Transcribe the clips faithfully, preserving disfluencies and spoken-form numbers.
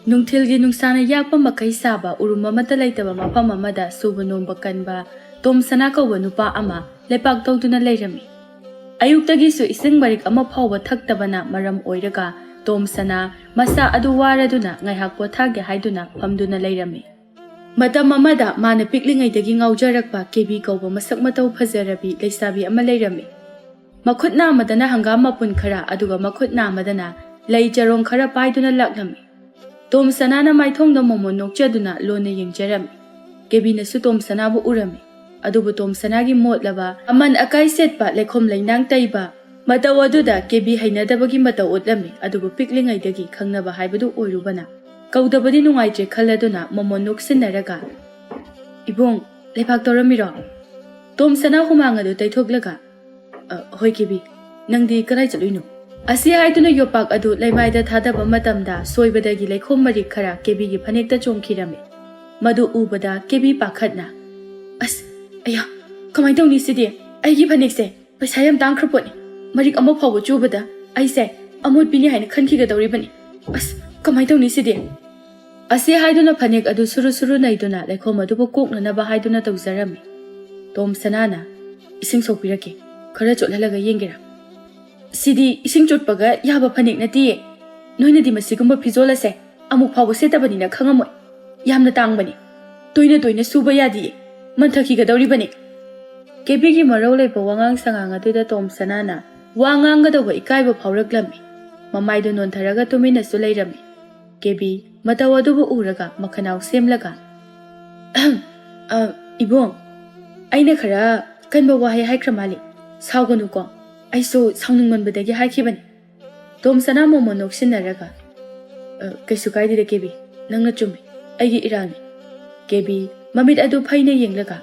ꯅꯨꯡꯊꯤꯜꯒꯤ ꯅꯨꯡꯁꯥꯅ ꯌꯥꯛꯄ ꯃꯈꯩ ꯁꯥꯕ ꯎꯔꯨꯝ ꯑꯃꯠꯇ ꯂꯩꯇꯕ ꯃꯐꯝ ꯑꯃꯗ ꯁꯨꯕ ꯅꯣꯝꯕ ꯀꯟꯕ ꯇꯣꯝꯁꯅꯥ ꯀꯧꯕ ꯅꯨꯄꯥ ꯑꯃ ꯂꯩꯄꯥꯛ ꯇꯧꯗꯨꯅ ꯂꯩꯔꯝꯃꯤ꯫ ꯑꯌꯨꯛꯇꯒꯤꯁꯨ ꯏꯁꯤꯡ ꯃꯔꯤꯛ ꯑꯃ ꯐꯥꯎꯕ ꯊꯛꯇꯕꯅ ꯃꯔꯝ ꯑꯣꯏꯔꯒ ꯇꯣꯝꯁꯅꯥ ꯃꯁꯥ ꯑꯗꯨ ꯋꯥꯔꯗꯨꯅ ꯉꯥꯏꯍꯥꯛ ꯄꯣꯊꯥꯒꯦ ꯍꯥꯏꯗꯨꯅ ꯐꯝꯗꯨꯅ ꯂꯩꯔꯝꯃꯤ꯫ ꯃꯇꯝ ꯑꯃꯗ ꯃꯥꯅ ꯄꯤꯛꯂꯤꯉꯩꯗꯒꯤ ꯉꯥꯎꯖꯔꯛꯄ ꯀꯦꯕꯤ ꯀꯧꯕ ꯃꯁꯛ ꯃꯇꯧ ꯐꯖꯔꯕꯤ ꯂꯩꯁꯥꯕꯤ ꯑꯃ ꯂꯩꯔꯝꯃꯤ꯫ ꯃꯈꯨꯠ ꯅꯥꯝꯃꯗꯅ ꯍꯪꯒꯥꯝ ꯃꯄꯨꯟ ꯈꯔ, ꯑꯗꯨꯒ ꯃꯈꯨꯠ ꯅꯥꯝꯃꯗꯅ ꯂꯩ ꯆꯔꯣꯡ ꯈꯔ ꯄꯥꯏꯗꯨꯅ ꯂꯥꯛꯂꯝꯃꯤ꯫ ꯇꯣꯝꯁꯅꯥꯅ ꯃꯥꯏꯊꯣꯡꯗ ꯃꯣꯃꯣꯟ ꯅꯣꯛꯆꯗꯨꯅ ꯂꯣꯟꯅ ꯌꯦꯡꯖꯔꯝꯃꯤ꯫ ꯀꯦꯕꯤꯅꯁꯨ ꯇꯣꯝꯁꯅꯥꯕꯨ ꯎꯔꯝꯃꯤ꯫ ꯑꯗꯨꯕꯨ ꯇꯣꯝꯁꯅꯥꯒꯤ ꯃꯣꯠꯂꯕ, ꯑꯃꯟ ꯑꯀꯥꯏ ꯁꯦꯠꯄ, ꯂꯩꯈꯣꯝ ꯂꯩꯅꯥꯡ ꯇꯩꯕ ꯃꯇꯧ ꯑꯗꯨꯗ ꯀꯦꯕꯤ ꯍꯩꯅꯗꯕꯒꯤ ꯃꯇꯧ ꯎꯠꯂꯝꯃꯤ꯫ ꯑꯗꯨꯕꯨ ꯄꯤꯛꯂꯤꯉꯩꯗꯒꯤ ꯈꯪꯅꯕ ꯍꯥꯏꯕꯗꯨ ꯑꯣꯏꯔꯨꯕꯅ ꯀꯧꯗꯕꯗꯤ ꯅꯨꯡꯉꯥꯏꯇ꯭ꯔꯦ ꯈꯜꯂꯗꯨꯅ ꯃꯣꯃꯣꯟ ꯅꯣꯛꯁꯤꯟꯅꯔꯒ, "ꯏꯕꯨꯡ, ꯂꯩꯕꯥꯛ ꯇꯧꯔꯝꯃꯤꯔꯣ?" ꯇꯣꯝꯁꯅꯥ ꯍꯨꯃꯥꯡ ꯑꯗꯨ ꯇꯩꯊꯣꯛꯂꯒ, "ꯑ, ꯍꯣꯏ ꯀꯦꯕꯤ, ꯅꯪꯗꯤ ꯀꯗꯥꯏ ꯆꯠꯂꯨꯏꯅꯣ?" ꯑꯁꯤ ꯍꯥꯏꯗꯨꯅ ꯌꯣꯄꯥꯛ ꯑꯗꯨ ꯂꯩꯃꯥꯏꯗ ꯊꯥꯗꯕ ꯃꯇꯝꯗ ꯁꯣꯏꯕꯗꯒꯤ ꯂꯩꯈꯣꯝ ꯃꯔꯤꯛ ꯈꯔ ꯀꯦꯕꯤꯒꯤ ꯐꯅꯦꯛꯇ ꯆꯣꯡꯈꯤꯔꯝꯃꯤ꯫ ꯃꯗꯨ ꯎꯕꯗ ꯀꯦꯕꯤ ꯄꯥꯈꯠꯅ, "ꯑꯁ, ꯑꯌꯥ, ꯀꯃꯥꯏꯅ ꯇꯧꯅꯤ ꯁꯤꯗꯤ? ꯑꯩꯒꯤ ꯐꯅꯦꯛꯁꯦ ꯄꯩꯁꯥ ꯌꯥꯝ ꯇꯥꯡꯈ꯭ꯔ ꯄꯣꯠꯅꯤ꯫ ꯃꯔꯤꯛ ꯑꯃ ꯐꯥꯎꯕ ꯆꯨꯕꯗ ꯑꯩꯁꯦ ꯑꯃꯣꯠꯄꯤꯅꯤ ꯍꯥꯏꯅ ꯈꯟꯈꯤꯒꯗꯧꯔꯤꯕꯅꯤ꯫ ꯑꯁ, ꯀꯃꯥꯏꯅ ꯇꯧꯅꯤ ꯁꯤꯗꯤ?" ꯑꯁꯤ ꯍꯥꯏꯗꯨꯅ ꯐꯅꯦꯛ ꯑꯗꯨ ꯁꯨꯔꯨ ꯁꯨꯔꯨ ꯅꯩꯗꯨꯅ ꯂꯩꯈꯣꯝ ꯑꯗꯨꯕꯨ ꯀꯣꯛꯅꯅꯕ ꯍꯥꯏꯗꯨꯅ ꯇꯧꯖꯔꯝꯃꯤ꯫ ꯇꯣꯝꯁꯅꯥꯅ, "ꯏꯁꯤꯡ ꯁꯣꯛꯄꯤꯔꯛꯀꯦ, ꯈꯔ ꯆꯣꯠꯍꯜꯂꯒ ꯌꯦꯡꯒꯦꯔꯥ?" "ꯁꯤꯗꯤ ꯏꯁꯤꯡ ꯆꯣꯠꯄꯒ ꯌꯥꯕ ꯐꯅꯦꯛ ꯅꯠꯇꯤꯌꯦ꯫ ꯅꯣꯏꯅꯗꯤ ꯃꯁꯤꯒꯨꯝꯕ ꯐꯤꯖꯣꯜ ꯑꯁꯦ ꯑꯃꯨꯛ ꯐꯥꯎꯕ ꯁꯦꯠꯇꯕꯅꯤꯅ ꯈꯪꯉꯝꯃꯣꯏ꯫ ꯌꯥꯝꯅ ꯇꯥꯡꯕꯅꯤ꯫ ꯇꯣꯏꯅ ꯇꯣꯏꯅ ꯁꯨꯕ ꯌꯥꯗꯤꯌꯦ꯫ ꯃꯟꯊꯈꯤꯒꯗꯧꯔꯤꯕꯅꯤ꯫" ꯀꯦꯕꯤꯒꯤ ꯃꯔꯧ ꯂꯩꯕ ꯋꯥꯉꯥꯡ ꯁꯉꯥꯡ ꯑꯗꯨꯗ ꯇꯣꯝꯁꯅꯥꯅ ꯋꯥ ꯉꯥꯡꯒꯗꯧꯕ ꯏꯀꯥꯏꯕ ꯐꯥꯎꯔꯛꯂꯝꯃꯤ꯫ ꯃꯃꯥꯏꯗꯨ ꯅꯣꯟꯊꯔꯒ ꯇꯨꯃꯤꯟꯅꯁꯨ ꯂꯩꯔꯝꯃꯤ꯫ ꯀꯦꯕꯤ ꯃꯇꯧ ꯑꯗꯨꯕꯨ ꯎꯔꯒ ꯃꯈꯅꯥꯎ ꯁꯦꯝꯂꯒ, "ꯑ, ꯏꯕꯨꯡ, ꯑꯩꯅ ꯈꯔ ꯀꯟꯕ ꯋꯥꯍꯩ ꯍꯥꯏꯈ꯭ꯔ ꯃꯥꯜꯂꯤ꯫ ꯁꯥꯎꯒꯅꯨꯀꯣ, ꯑꯩꯁꯨ ꯁꯥꯎꯅꯤꯡꯃꯟꯕꯗꯒꯤ ꯍꯥꯏꯈꯤꯕꯅꯤ꯫" ꯇꯣꯝꯁꯅꯥ ꯃꯣꯃꯣꯟ ꯅꯣꯛꯁꯤꯟꯅꯔꯒ, "ꯑ, ꯀꯩꯁꯨ ꯀꯥꯏꯗꯦꯗ ꯀꯦꯕꯤ, ꯅꯪꯅ ꯆꯨꯝꯃꯤ꯫ ꯑꯩꯒꯤ ꯏꯔꯥꯜꯅꯤ꯫" ꯀꯦꯕꯤ ꯃꯃꯤꯠ ꯑꯗꯨ ꯐꯩꯅ ꯌꯦꯡꯂꯒ,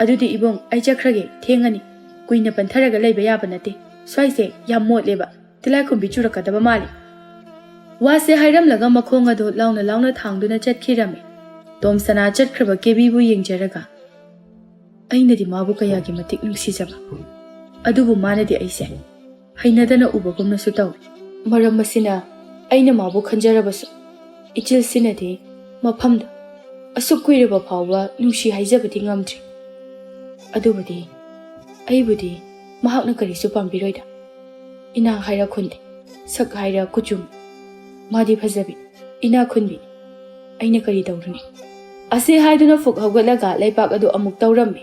"ꯑꯗꯨꯗꯤ ꯏꯕꯨꯡ, ꯑꯩ ꯆꯠꯈ꯭ꯔꯒꯦ, ꯊꯦꯡꯉꯅꯤ꯫ ꯀꯨꯏꯅ ꯄꯟꯊꯔꯒ ꯂꯩꯕ ꯌꯥꯕ ꯅꯠꯇꯦ꯫ ꯁ꯭ꯋꯥꯏꯁꯦ ꯌꯥꯝ ꯃꯣꯠꯂꯦꯕ, ꯇꯤꯜꯂꯥꯏꯈꯨꯝꯕꯤ ꯆꯨꯔꯛꯀꯗꯕ ꯃꯥꯜꯂꯤ꯫" ꯋꯥꯁꯦ ꯍꯥꯏꯔꯝꯂꯒ ꯃꯈꯣꯡ ꯑꯗꯨ ꯂꯥꯎꯅ ꯂꯥꯎꯅ ꯊꯥꯡꯗꯨꯅ ꯆꯠꯈꯤꯔꯝꯃꯤ꯫ ꯇꯣꯝꯁꯅꯥ ꯆꯠꯈ꯭ꯔꯕ ꯀꯦꯕꯤꯕꯨ ꯌꯦꯡꯖꯔꯒ, "ꯑꯩꯅꯗꯤ ꯃꯥꯕꯨ ꯀꯌꯥꯒꯤ ꯃꯇꯤꯛ ꯅꯨꯡꯁꯤꯖꯕ, ꯑꯗꯨꯕꯨ ꯃꯥꯅꯗꯤ ꯑꯩꯁꯦ ꯍꯩꯅꯗꯅ ꯎꯕꯒꯨꯝꯅꯁꯨ ꯇꯧꯏ꯫ ꯃꯔꯝ ꯑꯁꯤꯅ ꯑꯩꯅ ꯃꯥꯕꯨ ꯈꯟꯖꯔꯕꯁꯨ, ꯏꯆꯤꯜꯁꯤꯅꯗꯤ ꯃꯐꯝꯗ ꯑꯁꯨꯛ ꯀꯨꯏꯔꯕ ꯐꯥꯎꯕ ꯅꯨꯡꯁꯤ ꯍꯥꯏꯖꯕꯗꯤ ꯉꯝꯗ꯭ꯔꯤ꯫ ꯑꯗꯨꯕꯨꯗꯤ ꯑꯩꯕꯨꯗꯤ ꯃꯍꯥꯛꯅ ꯀꯔꯤꯁꯨ ꯄꯥꯝꯕꯤꯔꯣꯏꯗ꯫ ꯏꯅꯥꯛ ꯍꯥꯏꯔ ꯈꯨꯟꯗꯦ, ꯁꯛ ꯍꯥꯏꯔ ꯀꯨꯆꯨꯝ꯫ ꯃꯥꯗꯤ ꯐꯖꯕꯤ, ꯏꯅꯥꯛ ꯈꯨꯟꯕꯤ꯫ ꯑꯩꯅ ꯀꯔꯤ ꯇꯧꯔꯨꯅꯤ? ꯑꯁꯤ ꯍꯥꯏꯗꯨꯅ ꯐꯨꯛ ꯍꯧꯒꯠꯂꯒ ꯂꯩꯕꯥꯛ ꯑꯗꯨ ꯑꯃꯨꯛ ꯇꯧꯔꯝꯃꯤ꯫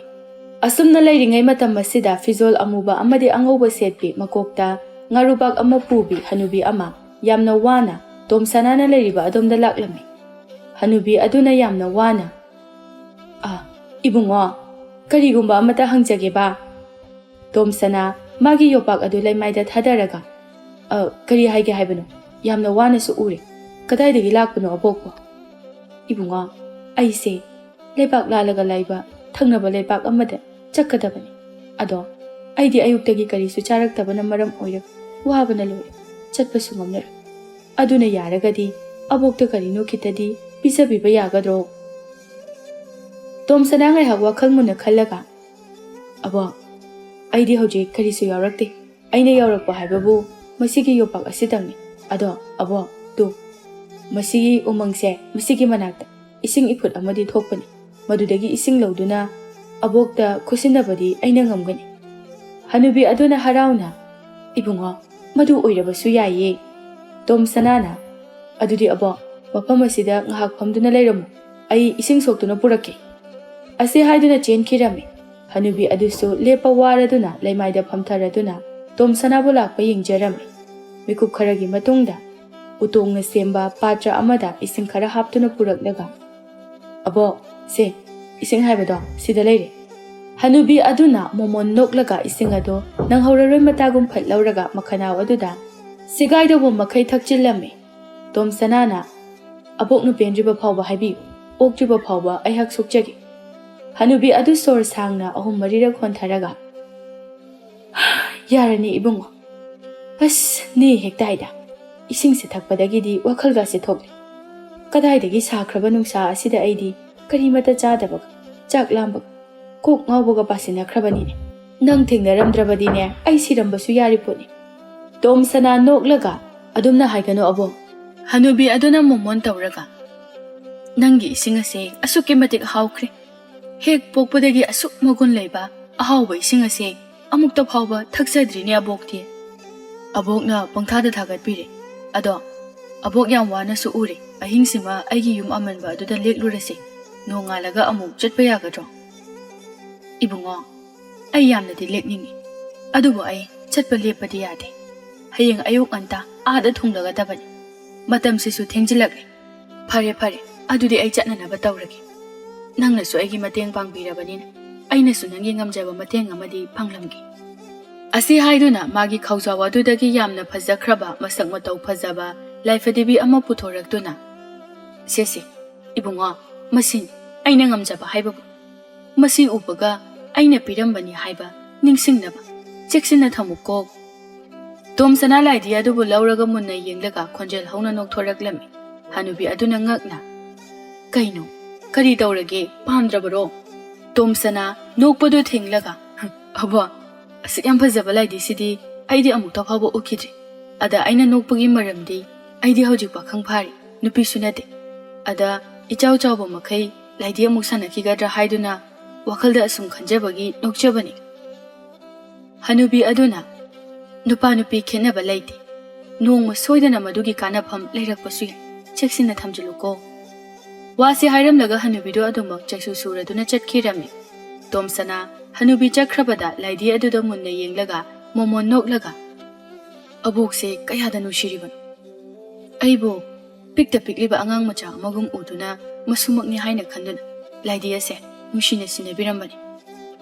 ꯑꯁꯨꯝꯅ ꯂꯩꯔꯤꯉꯩ ꯃꯇꯝ ꯑꯁꯤꯗ ꯐꯤꯖꯣꯜ ꯑꯃꯨꯕ ꯑꯃꯗꯤ ꯑꯉꯧꯕ ꯁꯦꯠꯄꯤ, ꯃꯀꯣꯛꯇ ꯉꯥꯔꯨꯕꯥꯛ ꯑꯃ ꯄꯨꯕꯤ ꯍꯅꯨꯕꯤ ꯑꯃ ꯌꯥꯝꯅ ꯋꯥꯅ ꯇꯣꯝ ꯁꯅꯥꯅ ꯂꯩꯔꯤꯕ ꯑꯗꯣꯝꯗ ꯂꯥꯛꯂꯝꯃꯤ꯫ ꯍꯅꯨꯕꯤ ꯑꯗꯨꯅ ꯌꯥꯝꯅ ꯋꯥꯅ, "ꯑ, ꯏꯕꯨꯡꯉꯣ, ꯀꯔꯤꯒꯨꯝꯕ ꯑꯃꯇ ꯍꯪꯖꯒꯦꯕ?" ꯇꯣꯝ ꯁꯅꯥ ꯃꯥꯒꯤ ꯌꯣꯄꯥꯛ ꯑꯗꯨ ꯂꯩꯃꯥꯏꯗ ꯊꯥꯗꯔꯒ, "ꯑ, ꯀꯔꯤ ꯍꯥꯏꯒꯦ ꯍꯥꯏꯕꯅꯣ? ꯌꯥꯝꯅ ꯋꯥꯅꯁꯨ ꯎꯔꯦ꯫ ꯀꯗꯥꯏꯗꯒꯤ ꯂꯥꯛꯄꯅꯣ ꯑꯕꯣꯛꯄꯨ?" "ꯏꯕꯨꯡꯉꯣ, ꯑꯩꯁꯦ ꯂꯩꯕꯥꯛ ꯂꯥꯜꯂꯒ ꯂꯩꯕ ꯊꯪꯅꯕ ꯂꯩꯕꯥꯛ ꯑꯃꯗ ꯆꯠꯀꯗꯕꯅꯤ꯫ ꯑꯗꯣ ꯑꯩꯗꯤ ꯑꯌꯨꯛꯇꯒꯤ ꯀꯔꯤꯁꯨ ꯆꯥꯔꯛꯇꯕꯅ ꯃꯔꯝ ꯑꯣꯏꯔꯒ ꯋꯥꯕꯅ ꯂꯣꯏꯔꯦ꯫ ꯆꯠꯄꯁꯨ ꯉꯝꯂꯔꯣꯏ꯫ ꯑꯗꯨꯅ ꯌꯥꯔꯒꯗꯤ ꯑꯕꯣꯛꯇ ꯀꯔꯤꯅꯣ ꯈꯤꯇꯗꯤ ꯄꯤꯖꯕꯤꯕ ꯌꯥꯒꯗ꯭ꯔꯣ?" ꯇꯣꯝ ꯁꯅꯥ ꯉꯥꯏꯍꯥꯛ ꯋꯥꯈꯜ ꯃꯨꯟꯅ ꯈꯜꯂꯒ, "ꯑꯕꯣꯛ, ꯑꯩꯗꯤ ꯍꯧꯖꯤꯛ ꯀꯔꯤꯁꯨ ꯌꯥꯎꯔꯛꯇꯦ꯫ ꯑꯩꯅ ꯌꯥꯎꯔꯛꯄ ꯍꯥꯏꯕꯕꯨ ꯃꯁꯤꯒꯤ ꯌꯣꯄꯥꯛ ꯑꯁꯤꯇꯪꯅꯤ꯫ ꯑꯗꯣ ꯑꯕꯣꯛ, ꯇꯨ, ꯃꯁꯤꯒꯤ ꯎꯃꯪꯁꯦ, ꯃꯁꯤꯒꯤ ꯃꯅꯥꯛꯇ ꯏꯁꯤꯡ ꯏꯐꯨꯠ ꯑꯃꯗꯤ ꯊꯣꯛꯄꯅꯤ꯫ ꯃꯗꯨꯗꯒꯤ ꯏꯁꯤꯡ ꯂꯧꯗꯨꯅ ꯑꯕꯣꯛꯇ ꯈꯨꯠꯁꯤꯟꯅꯕꯗꯤ ꯑꯩꯅ ꯉꯝꯒꯅꯤ꯫" ꯍꯅꯨꯕꯤ ꯑꯗꯨꯅ ꯍꯔꯥꯎꯅ, "ꯏꯕꯨꯡꯉꯣ, ꯃꯗꯨ ꯑꯣꯏꯔꯕꯁꯨ ꯌꯥꯏꯌꯦ꯫" ꯇꯣꯝ ꯁꯅꯥꯅ, "ꯑꯗꯨꯗꯤ ꯑꯕꯣꯛ, ꯃꯐꯝ ꯑꯁꯤꯗ ꯉꯥꯏꯍꯥꯛ ꯐꯝꯗꯨꯅ ꯂꯩꯔꯝꯃꯨ꯫ ꯑꯩ ꯏꯁꯤꯡ ꯁꯣꯛꯇꯨꯅ ꯄꯨꯔꯛꯀꯦ꯫" ꯑꯁꯤ ꯍꯥꯏꯗꯨꯅ ꯆꯦꯟꯈꯤꯔꯝꯃꯤ꯫ ꯍꯅꯨꯕꯤ ꯑꯗꯨꯁꯨ ꯂꯦꯞꯄ ꯋꯥꯔꯗꯨꯅ ꯂꯩꯃꯥꯏꯗ ꯐꯝꯊꯔꯗꯨꯅ ꯇꯣꯝ ꯁꯅꯥꯕꯨ ꯂꯥꯛꯄ ꯌꯦꯡꯖꯔꯝꯃꯤ꯫ ꯃꯤꯀꯨꯞ ꯈꯔꯒꯤ ꯃꯇꯨꯡꯗ ꯎꯇꯣꯡꯅ ꯁꯦꯝꯕ ꯄꯥꯇ꯭ꯔ ꯑꯃꯗ ꯏꯁꯤꯡ ꯈꯔ ꯍꯥꯞꯇꯨꯅ ꯄꯨꯔꯛꯂꯒ, "ꯑꯕꯣꯛ, ꯁꯦ, ꯏꯁꯤꯡ ꯍꯥꯏꯕꯗꯣ ꯁꯤꯗ ꯂꯩꯔꯦ꯫" ꯍꯅꯨꯕꯤ ꯑꯗꯨꯅ ꯃꯣꯃꯣꯟ ꯅꯣꯛꯂꯒ ꯏꯁꯤꯡ ꯑꯗꯨ ꯅꯪꯍꯧꯔꯔꯣꯏ ꯃꯇꯥꯒꯨꯝ ꯐꯠ ꯂꯧꯔꯒ ꯃꯈꯅꯥꯎ ꯑꯗꯨꯗ ꯁꯦꯒꯥꯏꯗꯧꯕ ꯃꯈꯩ ꯊꯛꯆꯤꯜꯂꯝꯃꯤ꯫ ꯇꯣꯝ ꯁꯅꯥꯅ, "ꯑꯕꯣꯛꯅ ꯄꯦꯟꯗ꯭ꯔꯤꯕ ꯐꯥꯎꯕ ꯍꯥꯏꯕꯤꯌꯨ, ꯑꯣꯛꯇ꯭ꯔꯤꯕ ꯐꯥꯎꯕ ꯑꯩꯍꯥꯛ ꯁꯣꯛꯆꯒꯦ꯫" ꯍꯅꯨꯕꯤ ꯑꯗꯨ ꯁꯣꯔ ꯁꯥꯡꯅ ꯑꯍꯨꯝ ꯃꯔꯤꯔꯛ ꯍꯣꯟꯊꯔꯒ, "ꯌꯥꯔꯅꯤ ꯏꯕꯨꯡꯉꯣ꯫ ꯑꯁ, ꯅꯦ ꯍꯦꯛꯇ ꯍꯥꯏꯗ꯫ ꯏꯁꯤꯡꯁꯦ ꯊꯛꯄꯗꯒꯤꯗꯤ ꯋꯥꯈꯜꯒꯁꯦ ꯊꯣꯛꯂꯦ꯫ ꯀꯗꯥꯏꯗꯒꯤ ꯁꯥꯈ꯭ꯔꯕ ꯅꯨꯡꯁꯥ ꯑꯁꯤꯗ ꯑꯩꯗꯤ ꯀꯔꯤꯃꯠꯇ ꯆꯥꯗꯕꯒ, ꯆꯥꯛ ꯂꯥꯝꯕꯒ, ꯀꯣꯛ ꯉꯥꯎꯕꯒ ꯄꯥꯁꯤꯟꯅꯈ꯭ꯔꯕꯅꯤꯅꯦ꯫ ꯅꯪ ꯊꯦꯡꯅꯔꯝꯗ꯭ꯔꯕꯗꯤꯅꯦ, ꯑꯩ ꯁꯤꯔꯝꯕꯁꯨ ꯌꯥꯔꯤ ꯄꯣꯠꯅꯤ꯫" ꯇꯣꯝ ꯁꯅꯥ ꯅꯣꯛꯂꯒ, "ꯑꯗꯨꯝꯅ ꯍꯥꯏꯒꯅꯨ ꯑꯕꯣꯛ꯫ ꯍꯅꯨꯕꯤ ꯑꯗꯨꯅ ꯃꯣꯃꯣꯟ ꯇꯧꯔꯒ, "ꯅꯪꯒꯤ ꯏꯁꯤꯡ ꯑꯁꯦ ꯑꯁꯨꯛꯀꯤ ꯃꯇꯤꯛ ꯍꯥꯎꯈ꯭ꯔꯦ꯫ ꯍꯦꯛ ꯄꯣꯛꯄꯗꯒꯤ ꯑꯁꯨꯛ ꯃꯒꯨꯟ ꯂꯩꯕ ꯑꯍꯥꯎꯕ ꯏꯁꯤꯡ ꯑꯁꯦ ꯑꯃꯨꯛꯇ ꯐꯥꯎꯕ ꯊꯛꯆꯗ꯭ꯔꯤꯅꯦ ꯑꯕꯣꯛꯇꯤ꯫" ꯑꯕꯣꯛꯅ ꯄꯪꯊꯥꯗ ꯊꯥꯒꯠꯄꯤꯔꯦ꯫ "ꯑꯗꯣ ꯑꯕꯣꯛ ꯌꯥꯝ ꯋꯥꯅꯁꯨ ꯎꯔꯦ꯫ ꯑꯍꯤꯡꯁꯤꯃ ꯑꯩꯒꯤ ꯌꯨꯝ ꯑꯃꯟꯕ ꯑꯗꯨꯗ ꯂꯦꯛꯂꯨꯔꯁꯦ꯫ ꯅꯣꯡꯉꯥꯜꯂꯒ ꯑꯃꯨꯛ ꯆꯠꯄ ꯌꯥꯒꯗ꯭ꯔꯣ?" "ꯏꯕꯨꯡꯉꯣ, ꯑꯩ ꯌꯥꯝꯅꯗꯤ ꯂꯦꯛꯅꯤꯡꯉꯤ꯫ ꯑꯗꯨꯕꯨ ꯑꯩ ꯆꯠꯄ ꯂꯦꯞꯄꯗꯤ ꯌꯥꯗꯦ꯫ ꯍꯌꯦꯡ ꯑꯌꯨꯛ ꯉꯟꯇꯥ ꯑꯥꯗ ꯊꯨꯡꯂꯒꯗꯕꯅꯤ꯫ ꯃꯇꯝꯁꯤꯁꯨ ꯊꯦꯡꯖꯤꯜꯂꯛꯂꯦ꯫ ꯐꯔꯦ, ꯐꯔꯦ, ꯑꯗꯨꯗꯤ ꯑꯩ ꯆꯠꯅꯅꯕ ꯇꯧꯔꯒꯦ꯫ ꯅꯪꯅꯁꯨ ꯑꯩꯒꯤ ꯃꯇꯦꯡ ꯄꯥꯡꯕꯤꯔꯕꯅꯤꯅ ꯑꯩꯅꯁꯨ ꯅꯪꯒꯤ ꯉꯝꯖꯕ ꯃꯇꯦꯡ ꯑꯃꯗꯤ ꯄꯥꯡꯂꯝꯒꯦ꯫" ꯑꯁꯤ ꯍꯥꯏꯗꯨꯅ ꯃꯥꯒꯤ ꯈꯧꯖꯥꯎ ꯑꯗꯨꯗꯒꯤ ꯌꯥꯝꯅ ꯐꯖꯈ꯭ꯔꯕ, ꯃꯁꯛ ꯃꯇꯧ ꯐꯖꯕ ꯂꯥꯏꯐꯗꯤꯕꯤ ꯑꯃ ꯄꯨꯊꯣꯔꯛꯇꯨꯅ, "ꯁꯦ, ꯁꯦ, ꯏꯕꯨꯡꯉꯣ, ꯃꯁꯤꯅꯤ ꯑꯩꯅ ꯉꯝꯖꯕ ꯍꯥꯏꯕꯕꯨ꯫ ꯃꯁꯤ ꯎꯕꯒ ꯑꯩꯅ ꯄꯤꯔꯝꯕꯅꯤ ꯍꯥꯏꯕ ꯅꯤꯡꯁꯤꯡꯅꯕ ꯆꯦꯛꯁꯤꯟꯅ ꯊꯝꯃꯨꯀꯣ꯫" ꯇꯣꯝꯁꯅꯥ ꯂꯥꯏꯗꯤ ꯑꯗꯨꯕꯨ ꯂꯧꯔꯒ ꯃꯨꯟꯅ ꯌꯦꯡꯂꯒ ꯈꯣꯟꯖꯦꯜ ꯍꯧꯅ ꯅꯣꯛꯊꯣꯔꯛꯂꯝꯃꯤ꯫ ꯍꯅꯨꯕꯤ ꯑꯗꯨꯅ ꯉꯛꯅ, "ꯀꯩꯅꯣ? ꯀꯔꯤ ꯇꯧꯔꯒꯦ? ꯄꯥꯝꯗ꯭ꯔꯕꯔꯣ?" ꯇꯣꯝꯁꯅꯥ ꯅꯣꯛꯄꯗꯨ ꯊꯤꯡꯂꯒ, "ꯑꯕꯣ, ꯑꯁꯨꯛ ꯌꯥꯝ ꯐꯖꯕ ꯂꯥꯏꯗꯤꯁꯤꯗꯤ ꯑꯩꯗꯤ ꯑꯃꯨꯛꯇ ꯐꯥꯎꯕ ꯎꯈꯤꯗ꯭ꯔꯤ꯫ ꯑꯗ ꯑꯩꯅ ꯅꯣꯛꯄꯒꯤ ꯃꯔꯝꯗꯤ ꯑꯩꯗꯤ ꯍꯧꯖꯤꯛ ꯄꯥꯈꯪ ꯐꯥꯔꯤ, ꯅꯨꯄꯤꯁꯨ ꯅꯠꯇꯦ꯫ ꯑꯗ ꯏꯆꯥꯎ ꯆꯥꯎꯕ ꯃꯈꯩ ꯂꯥꯏꯗꯤ ꯑꯃꯨꯛ ꯁꯥꯟꯅꯈꯤꯒꯗ꯭ꯔꯥ ꯍꯥꯏꯗꯨꯅ ꯋꯥꯈꯜꯗ ꯑꯁꯨꯝ ꯈꯟꯖꯕꯒꯤ ꯅꯣꯛꯆꯕꯅꯤ꯫" ꯍꯅꯨꯕꯤ ꯑꯗꯨꯅ, "ꯅꯨꯄꯥ ꯅꯨꯄꯤ ꯈꯦꯠꯅꯕ ꯂꯩꯇꯦ꯫ ꯅꯣꯡꯃ ꯁꯣꯏꯗꯅ ꯃꯗꯨꯒꯤ ꯀꯥꯟꯅꯐꯝ ꯂꯩꯔꯛꯄꯁꯨ ꯌꯥꯏ꯫ ꯆꯦꯛꯁꯤꯟꯅ ꯊꯝꯖꯤꯜꯂꯨꯀꯣ꯫" ꯋꯥꯁꯤ ꯍꯥꯏꯔꯝꯂꯒ ꯍꯅꯨꯕꯤꯗꯨ ꯑꯗꯨꯃꯛ ꯆꯩꯁꯨ ꯁꯨꯔꯗꯨꯅ ꯆꯠꯈꯤꯔꯝꯃꯤ꯫ ꯇꯣꯝꯁꯅꯥ ꯍꯅꯨꯕꯤ ꯆꯠꯈ꯭ꯔꯕꯗ ꯂꯥꯏꯗꯤ ꯑꯗꯨꯗ ꯃꯨꯟꯅ ꯌꯦꯡꯂꯒ ꯃꯣꯃꯣꯟ ꯅꯣꯛꯂꯒ, "ꯑꯕꯣꯛꯁꯦ ꯀꯌꯥꯗ ꯅꯨꯡꯁꯤꯔꯤꯕꯅꯣ! ꯑꯩꯕꯨ ꯄꯤꯛꯇ ꯄꯤꯛꯂꯤꯕ ꯑꯉꯥꯡ ꯃꯆꯥ ꯑꯃꯒꯨꯝ ꯎꯗꯨꯅ ꯃꯁꯨꯃꯛꯅꯤ ꯍꯥꯏꯅ ꯈꯟꯗꯨꯅ ꯂꯥꯏꯗꯤ ꯑꯁꯦ ꯅꯨꯡꯁꯤꯅ ꯁꯤꯟꯅꯕꯤꯔꯝꯕꯅꯤ꯫"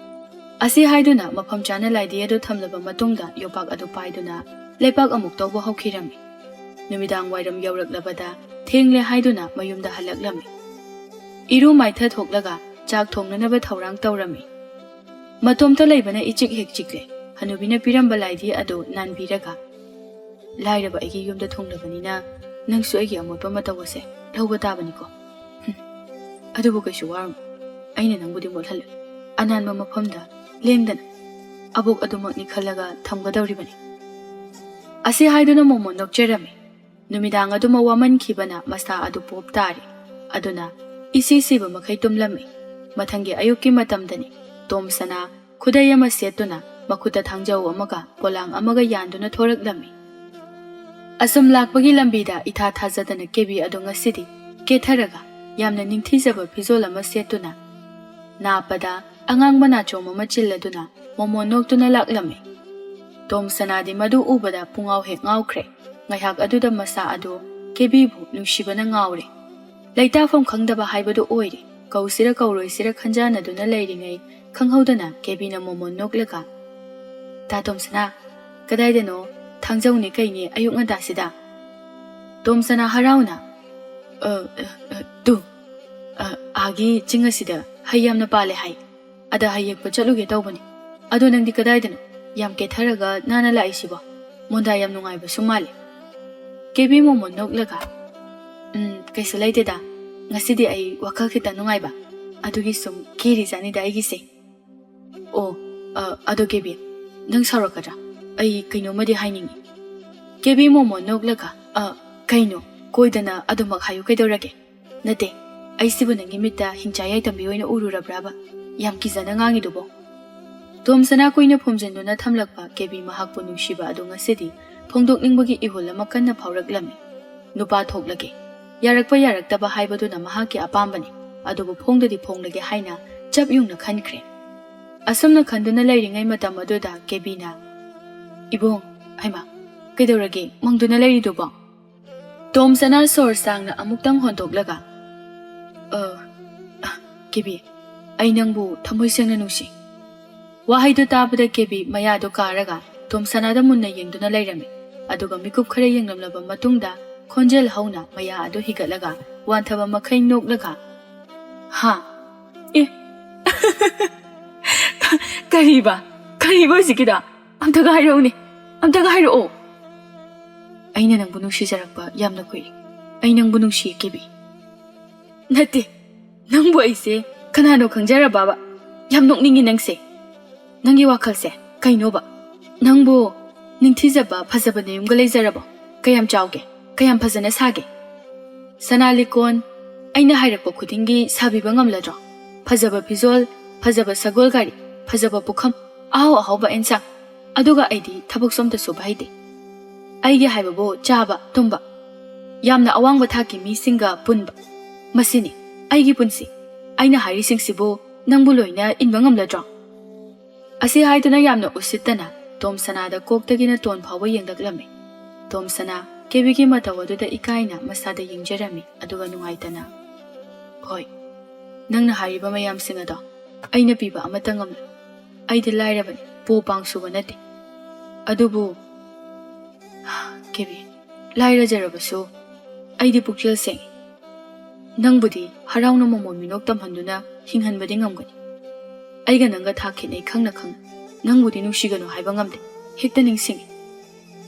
ꯑꯁꯤ ꯍꯥꯏꯗꯨꯅ ꯃꯐꯝ ꯆꯥꯅ ꯂꯥꯏꯗꯤ ꯑꯗꯨ ꯊꯝꯂꯕ ꯃꯇꯨꯡꯗ ꯌꯣꯄꯥꯛ ꯑꯗꯨ ꯄꯥꯏꯗꯨꯅ ꯂꯩꯄꯥꯛ ꯑꯃꯨꯛ ꯇꯧꯕ ꯍꯧꯈꯤꯔꯝꯃꯤ꯫ ꯅꯨꯃꯤꯗꯥꯡ ꯋꯥꯏꯔꯝ ꯌꯧꯔꯛꯂꯕꯗ ꯊꯦꯡꯂꯦ ꯍꯥꯏꯗꯨꯅ ꯃꯌꯨꯝꯗ ꯍꯜꯂꯛꯂꯝꯃꯤ꯫ ꯏꯔꯨ ꯃꯥꯏꯊ ꯊꯣꯛꯂꯒ ꯆꯥꯛ ꯊꯣꯡꯅꯅꯕ ꯊꯧꯔꯥꯡ ꯇꯧꯔꯝꯃꯤ꯫ ꯃꯇꯣꯝꯇ ꯂꯩꯕꯅ ꯏꯆꯤꯛ ꯍꯦꯛ ꯆꯤꯛꯂꯦ꯫ ꯍꯅꯨꯕꯤꯅ ꯄꯤꯔꯝꯕ ꯂꯥꯏꯗꯤ ꯑꯗꯨ ꯅꯥꯟꯕꯤꯔꯒ, "ꯂꯥꯏꯔꯕ ꯑꯩꯒꯤ ꯌꯨꯝꯗ ꯊꯨꯡꯂꯕꯅꯤꯅ ꯅꯪꯁꯨ ꯑꯩꯒꯤ ꯑꯃꯣꯠꯄ ꯃꯇꯧ ꯑꯁꯦ ꯂꯧꯕ ꯇꯥꯕꯅꯤꯀꯣ꯫ ꯍꯨꯝ, ꯑꯗꯨꯕꯨ ꯀꯩꯁꯨ ꯋꯥꯔꯨꯅꯨ, ꯑꯩꯅ ꯅꯪꯕꯨꯗꯤ ꯃꯣꯠꯍꯜꯂꯣꯏ꯫ ꯑꯅꯥꯟꯕ ꯃꯐꯝꯗ ꯂꯦꯡꯗꯅ ꯑꯕꯣꯛ ꯑꯗꯨꯃꯛꯅꯤ ꯈꯜꯂꯒ ꯊꯝꯒꯗꯧꯔꯤꯕꯅꯤ꯫" ꯑꯁꯤ ꯍꯥꯏꯗꯨꯅ ꯃꯣꯃꯣꯟ ꯅꯣꯛꯆꯔꯝꯃꯤ꯫ ꯅꯨꯃꯤꯗꯥꯡ ꯑꯗꯨꯃ ꯋꯥꯃꯟꯈꯤꯕꯅ ꯃꯁꯥ ꯑꯗꯨ ꯄꯣꯞ ꯇꯥꯔꯦ꯫ ꯑꯗꯨꯅ ꯏꯁꯤ ꯁꯤꯕ ꯃꯈꯩ ꯇꯨꯝꯂꯝꯃꯤ꯫ ꯃꯊꯪꯒꯤ ꯑꯌꯨꯛꯀꯤ ꯃꯇꯝꯗꯅꯤ ꯇꯣꯝꯁꯅꯥ ꯈꯨꯗꯩ ꯑꯃ ꯁꯦꯠꯇꯨꯅ ꯃꯈꯨꯠꯇ ꯊꯥꯡꯖꯧ ꯑꯃꯒ ꯄꯣꯂꯥꯡ ꯑꯃꯒ ꯌꯥꯟꯗꯨꯅ ꯊꯣꯔꯛꯂꯝꯃꯤ꯫ ꯑꯁꯨꯝ ꯂꯥꯛꯄꯒꯤ ꯂꯝꯕꯤꯗ ꯏꯊꯥ ꯊꯥꯖꯗꯅ ꯀꯦꯕꯤ ꯑꯗꯨ ꯉꯁꯤꯗꯤ ꯀꯦꯊꯔꯒ ꯌꯥꯝꯅ ꯅꯤꯡꯊꯤꯖꯕ ꯐꯤꯖꯣꯜ ꯑꯃ ꯁꯦꯠꯇꯨꯅ ꯅꯥꯞꯄꯗ ꯑꯉꯥꯡꯕ ꯅꯥꯆꯣꯝ ꯑꯃ ꯆꯤꯜꯂꯗꯨꯅ ꯃꯣꯃꯣꯟ ꯅꯣꯛꯇꯨꯅ ꯂꯥꯛꯂꯝꯃꯤ꯫ ꯇꯣꯝꯁꯅꯥꯗꯤ ꯃꯗꯨ ꯎꯕꯗ ꯄꯨꯡꯉꯥꯎ ꯍꯦꯛ ꯉꯥꯎꯈ꯭ꯔꯦ꯫ ꯉꯥꯏꯍꯥꯛ ꯑꯗꯨꯗ ꯃꯁꯥ ꯑꯗꯨ ꯀꯦꯕꯤꯕꯨ ꯅꯨꯡꯁꯤꯕꯅ ꯉꯥꯎꯔꯦ꯫ ꯂꯩꯇꯥꯐꯝ ꯈꯪꯗꯕ ꯍꯥꯏꯕꯗꯨ ꯑꯣꯏꯔꯦ꯫ ꯀꯧꯁꯤꯔ ꯀꯧꯔꯣꯏꯁꯤꯔ ꯈꯟꯖꯥꯟꯅꯗꯨꯅ ꯂꯩꯔꯤꯉꯩ ꯈꯪꯍꯧꯗꯅ ꯀꯦꯕꯤꯅ ꯃꯣꯃꯣꯟ ꯅꯣꯛꯂꯒ, "ꯇꯥ ꯇꯣꯝꯁꯅꯥ, ꯀꯗꯥꯏꯗꯅꯣ? ꯊꯥꯡꯖꯧꯅꯦ ꯀꯩꯅꯦ ꯑꯌꯨꯛ ꯉꯟꯇꯥꯁꯤꯗ?" ꯇꯣꯝꯁꯅꯥ ꯍꯔꯥꯎꯅ, "ꯑ, ꯑ, ꯑ, ꯇꯨ, ꯑ, ꯑꯥꯒꯤ ꯆꯤꯡ ꯑꯁꯤꯗ ꯍꯩ ꯌꯥꯝꯅ ꯄꯥꯜꯂꯦ ꯍꯥꯏ꯫ ꯑꯗ ꯍꯩ ꯍꯦꯛꯄ ꯆꯠꯂꯨꯒꯦ ꯇꯧꯕꯅꯤ꯫ ꯑꯗꯣ ꯅꯪꯗꯤ ꯀꯗꯥꯏꯗꯅꯣ? ꯌꯥꯝ ꯀꯦꯊꯔꯒ ꯅꯥꯟꯅ ꯂꯥꯛꯏꯁꯤꯕꯣ? ꯃꯣꯟꯗꯥ ꯌꯥꯝ ꯅꯨꯡꯉꯥꯏꯕꯁꯨ ꯃꯥꯜꯂꯦ꯫" ꯀꯦꯕꯤ ꯃꯣꯃꯣꯟ ꯅꯣꯛꯂꯒ, "ꯎꯝ, ꯀꯩꯁꯨ ꯂꯩꯇꯦꯗ꯫ ꯉꯁꯤꯗꯤ ꯑꯩ ꯋꯥꯈꯜ ꯈꯤꯇꯪ ꯅꯨꯡꯉꯥꯏꯕ꯫ ꯑꯗꯨꯒꯤ ꯁꯨꯝ ꯀꯦꯔꯤꯖꯥꯠꯅꯤꯗ ꯑꯩꯒꯤꯁꯦ꯫ ꯑꯣ, ꯑ, ꯑꯗꯣ ꯀꯦꯕꯤ, ꯅꯪ ꯁꯥꯎꯔꯛꯀꯗ꯭ꯔꯥ? ꯑꯩ ꯀꯩꯅꯣꯝꯃꯗꯤ ꯍꯥꯏꯅꯤꯡꯉꯤ꯫" ꯀꯦꯕꯤ ꯃꯣꯃꯣꯟ ꯅꯣꯛꯂꯒ, "ꯑ, ꯀꯩꯅꯣ? ꯀꯣꯏꯗꯅ ꯑꯗꯨꯃꯛ ꯍꯥꯏꯌꯨ ꯀꯩꯗꯧꯔꯒꯦ?" "ꯅꯠꯇꯦ, ꯑꯩꯁꯤꯕꯨ ꯅꯪꯒꯤ ꯃꯤꯠꯇ ꯍꯤꯡꯆꯥ ꯌꯥꯏꯇꯝꯕꯤ ꯑꯣꯏꯅ ꯎꯔꯨꯔꯕ꯭ꯔꯥꯕ? ꯌꯥꯝ ꯀꯤꯖꯅ ꯉꯥꯡꯉꯤꯗꯨꯕꯣ?" ꯇꯣꯝꯁꯅꯥ ꯀꯨꯏꯅ ꯐꯨꯝꯖꯤꯟꯗꯨꯅ ꯊꯝꯂꯛꯄ ꯀꯦꯕꯤ ꯃꯍꯥꯛꯄꯨ ꯅꯨꯡꯁꯤꯕ ꯑꯗꯨ ꯉꯁꯤꯗꯤ ꯐꯣꯡꯗꯣꯛꯅꯤꯡꯕꯒꯤ ꯏꯍꯨꯜ ꯑꯃ ꯀꯟꯅ ꯐꯥꯎꯔꯛꯂꯝꯃꯤ꯫ ꯅꯨꯄꯥ ꯊꯣꯛꯂꯒꯦ꯫ ꯌꯥꯔꯛꯄ ꯌꯥꯔꯛꯇꯕ ꯍꯥꯏꯕꯗꯨꯅ ꯃꯍꯥꯛꯀꯤ ꯑꯄꯥꯝꯕꯅꯤ, ꯑꯗꯨꯕꯨ ꯐꯣꯡꯗꯗꯤ ꯐꯣꯡꯂꯒꯦ ꯍꯥꯏꯅ ꯆꯞ ꯌꯨꯡꯅ ꯈꯟꯈ꯭ꯔꯦ꯫ ꯑꯁꯨꯝꯅ ꯈꯟꯗꯨꯅ ꯂꯩꯔꯤꯉꯩ ꯃꯇꯝ ꯑꯗꯨꯗ ꯀꯦꯕꯤꯅ, "ꯏꯕꯨꯡ, ꯍꯩꯃꯥ, ꯀꯩꯗꯧꯔꯒꯦ ꯃꯪꯗꯨꯅ ꯂꯩꯔꯤꯗꯨꯕꯣ?" ꯇꯣꯝꯁꯅꯥ ꯁꯣꯔ ꯁꯥꯡꯅ ꯑꯃꯨꯛꯇꯪ ꯍꯣꯟꯗꯣꯛꯂꯒ, "ꯑ, ꯑ, ꯀꯦꯕꯤ, ꯑꯩ ꯅꯪꯕꯨ ꯊꯃꯣꯏ ꯁꯦꯡꯅ ꯅꯨꯡꯁꯤ꯫" ꯋꯥꯍꯩꯗꯨ ꯇꯥꯕꯗ ꯀꯦꯕꯤ ꯃꯌꯥꯗꯨ ꯀꯥꯔꯒ ꯇꯣꯝꯁꯅꯥꯗ ꯃꯨꯟꯅ ꯌꯦꯡꯗꯨꯅ ꯂꯩꯔꯝꯃꯤ꯫ ꯑꯗꯨꯒ ꯃꯤꯀꯨꯞ ꯈꯔ ꯌꯦꯡꯂꯝꯂꯕ ꯃꯇꯨꯡꯗ ꯈꯣꯟꯖꯦꯜ ꯍꯧꯅ ꯃꯌꯥ ꯑꯗꯨ ꯍꯤꯒꯠꯂꯒ ꯋꯥꯟꯊꯕ ꯃꯈꯩ ꯅꯣꯛꯂꯒ, "ꯍꯥ? ꯑꯦ?" "ꯀꯔꯤꯕ? ꯀꯔꯤꯕ ꯍꯧꯖꯤꯛꯀꯤꯗꯣ? ꯑꯝꯇꯒ ꯍꯥꯏꯔꯛꯎꯅꯦ꯫ ꯑꯝꯇꯒ ꯍꯥꯏꯔꯛꯑꯣ꯫" "ꯑꯩꯅ ꯅꯪꯕꯨ ꯅꯨꯡꯁꯤꯖꯔꯛꯄ ꯌꯥꯝꯅ ꯀꯨꯏꯔꯦ꯫ ꯑꯩ ꯅꯪꯕꯨ ꯅꯨꯡꯁꯤꯌꯦ, ꯀꯦꯕꯤ꯫" "ꯅꯠꯇꯦ, ꯅꯪꯕꯨ ꯑꯩꯁꯦ ꯀꯅꯥꯅꯣ ꯈꯪꯖꯔꯕꯕ? ꯌꯥꯝ ꯅꯣꯛꯅꯤꯡꯉꯤ ꯅꯪꯁꯦ꯫ ꯅꯪꯒꯤ ꯋꯥꯈꯜꯁꯦ ꯀꯩꯅꯣꯕ? ꯅꯪꯕꯨ ꯅꯤꯡꯊꯤꯖꯕ, ꯐꯖꯕ ꯅꯌꯨꯝꯒ ꯂꯩꯖꯔꯕꯣ? ꯀꯌꯥꯝ ꯆꯥꯎꯒꯦ? ꯀꯌꯥꯝ ꯐꯖꯅ ꯁꯥꯒꯦ? ꯁꯅꯥ ꯂꯤꯛꯀꯣꯟ ꯑꯩꯅ ꯍꯥꯏꯔꯛꯄ ꯈꯨꯗꯤꯡꯒꯤ ꯁꯥꯕꯤꯕ ꯉꯝꯂꯗ꯭ꯔꯣ? ꯐꯖꯕ ꯐꯤꯖꯣꯜ, ꯐꯖꯕ ꯁꯒꯣꯜ ꯒꯥꯔꯤ, ꯐꯖꯕ ꯄꯨꯈꯝ, ꯑꯍꯥꯎ ꯑꯍꯥꯎꯕ ꯑꯦꯟꯁꯥꯡ꯫ ꯑꯗꯨꯒ ꯑꯩꯗꯤ ꯊꯕꯛꯁꯨ ꯑꯝꯇ ꯁꯨꯕ ꯍꯩꯇꯦ꯫ ꯑꯩꯒꯤ ꯍꯥꯏꯕꯕꯨ ꯆꯥꯕ, ꯇꯨꯝꯕ, ꯌꯥꯝꯅ ꯑꯋꯥꯡꯕ ꯊꯥꯛꯀꯤ ꯃꯤꯁꯤꯡꯒ ꯄꯨꯟꯕ꯫ ꯃꯁꯤꯅꯤ ꯑꯩꯒꯤ ꯄꯨꯟꯁꯤ꯫ ꯑꯩꯅ ꯍꯥꯏꯔꯤꯁꯤꯡꯁꯤꯕꯨ ꯅꯪꯕꯨ ꯂꯣꯏꯅ ꯏꯟꯕ ꯉꯝꯂꯗ꯭ꯔꯣ? ꯑꯁꯤ ꯍꯥꯏꯗꯨꯅ ꯌꯥꯝꯅ ꯎꯁꯤꯠꯇꯅ ꯇꯣꯝꯁꯅꯥꯗ ꯀꯣꯛꯇꯒꯤꯅ ꯇꯣꯟ ꯐꯥꯎꯕ ꯌꯦꯡꯂꯛꯂꯝꯃꯤ꯫ ꯇꯣꯝꯁꯅꯥ ꯀꯦꯕꯤꯒꯤ ꯃꯇꯧ ꯑꯗꯨꯗ ꯏꯀꯥꯏꯅ ꯃꯁꯥꯗ ꯌꯦꯡꯖꯔꯝꯃꯤ, ꯑꯗꯨꯒ ꯅꯨꯡꯉꯥꯏꯇꯅ, "ꯍꯣꯏ, ꯅꯪꯅ ꯍꯥꯏꯔꯤꯕ ꯃꯌꯥꯝꯁꯤꯡ ꯑꯗꯣ ꯑꯩꯅ ꯄꯤꯕ ꯑꯃꯠꯇ ꯉꯝꯂꯣꯏ꯫ ꯑꯩꯗꯤ ꯂꯥꯏꯔꯕꯅꯤ, ꯄꯣ ꯄꯥꯡ ꯁꯨꯕ ꯅꯠꯇꯦ꯫ ꯑꯗꯨꯕꯨ, ꯀꯦꯕꯤ, ꯂꯥꯏꯔꯖꯔꯕꯁꯨ ꯑꯩꯗꯤ ꯄꯨꯛꯆꯦꯜ ꯁꯦꯡꯉꯤ꯫ ꯅꯪꯕꯨꯗꯤ ꯍꯔꯥꯎꯅ ꯃꯃꯣꯟ ꯃꯤꯅꯣꯛ ꯇꯝꯍꯟꯗꯨꯅ ꯍꯤꯡꯍꯟꯕꯗꯤ ꯉꯝꯒꯅꯤ꯫ ꯑꯩꯒ ꯅꯪꯒ ꯊꯥꯛ ꯈꯦꯠꯅꯩ ꯈꯪꯅ ꯈꯪꯅ ꯅꯪꯕꯨꯗꯤ ꯅꯨꯡꯁꯤꯒꯅꯨ ꯍꯥꯏꯕ ꯉꯝꯗꯦ꯫ ꯍꯦꯛꯇ ꯅꯤꯡꯁꯤꯡꯉꯤ꯫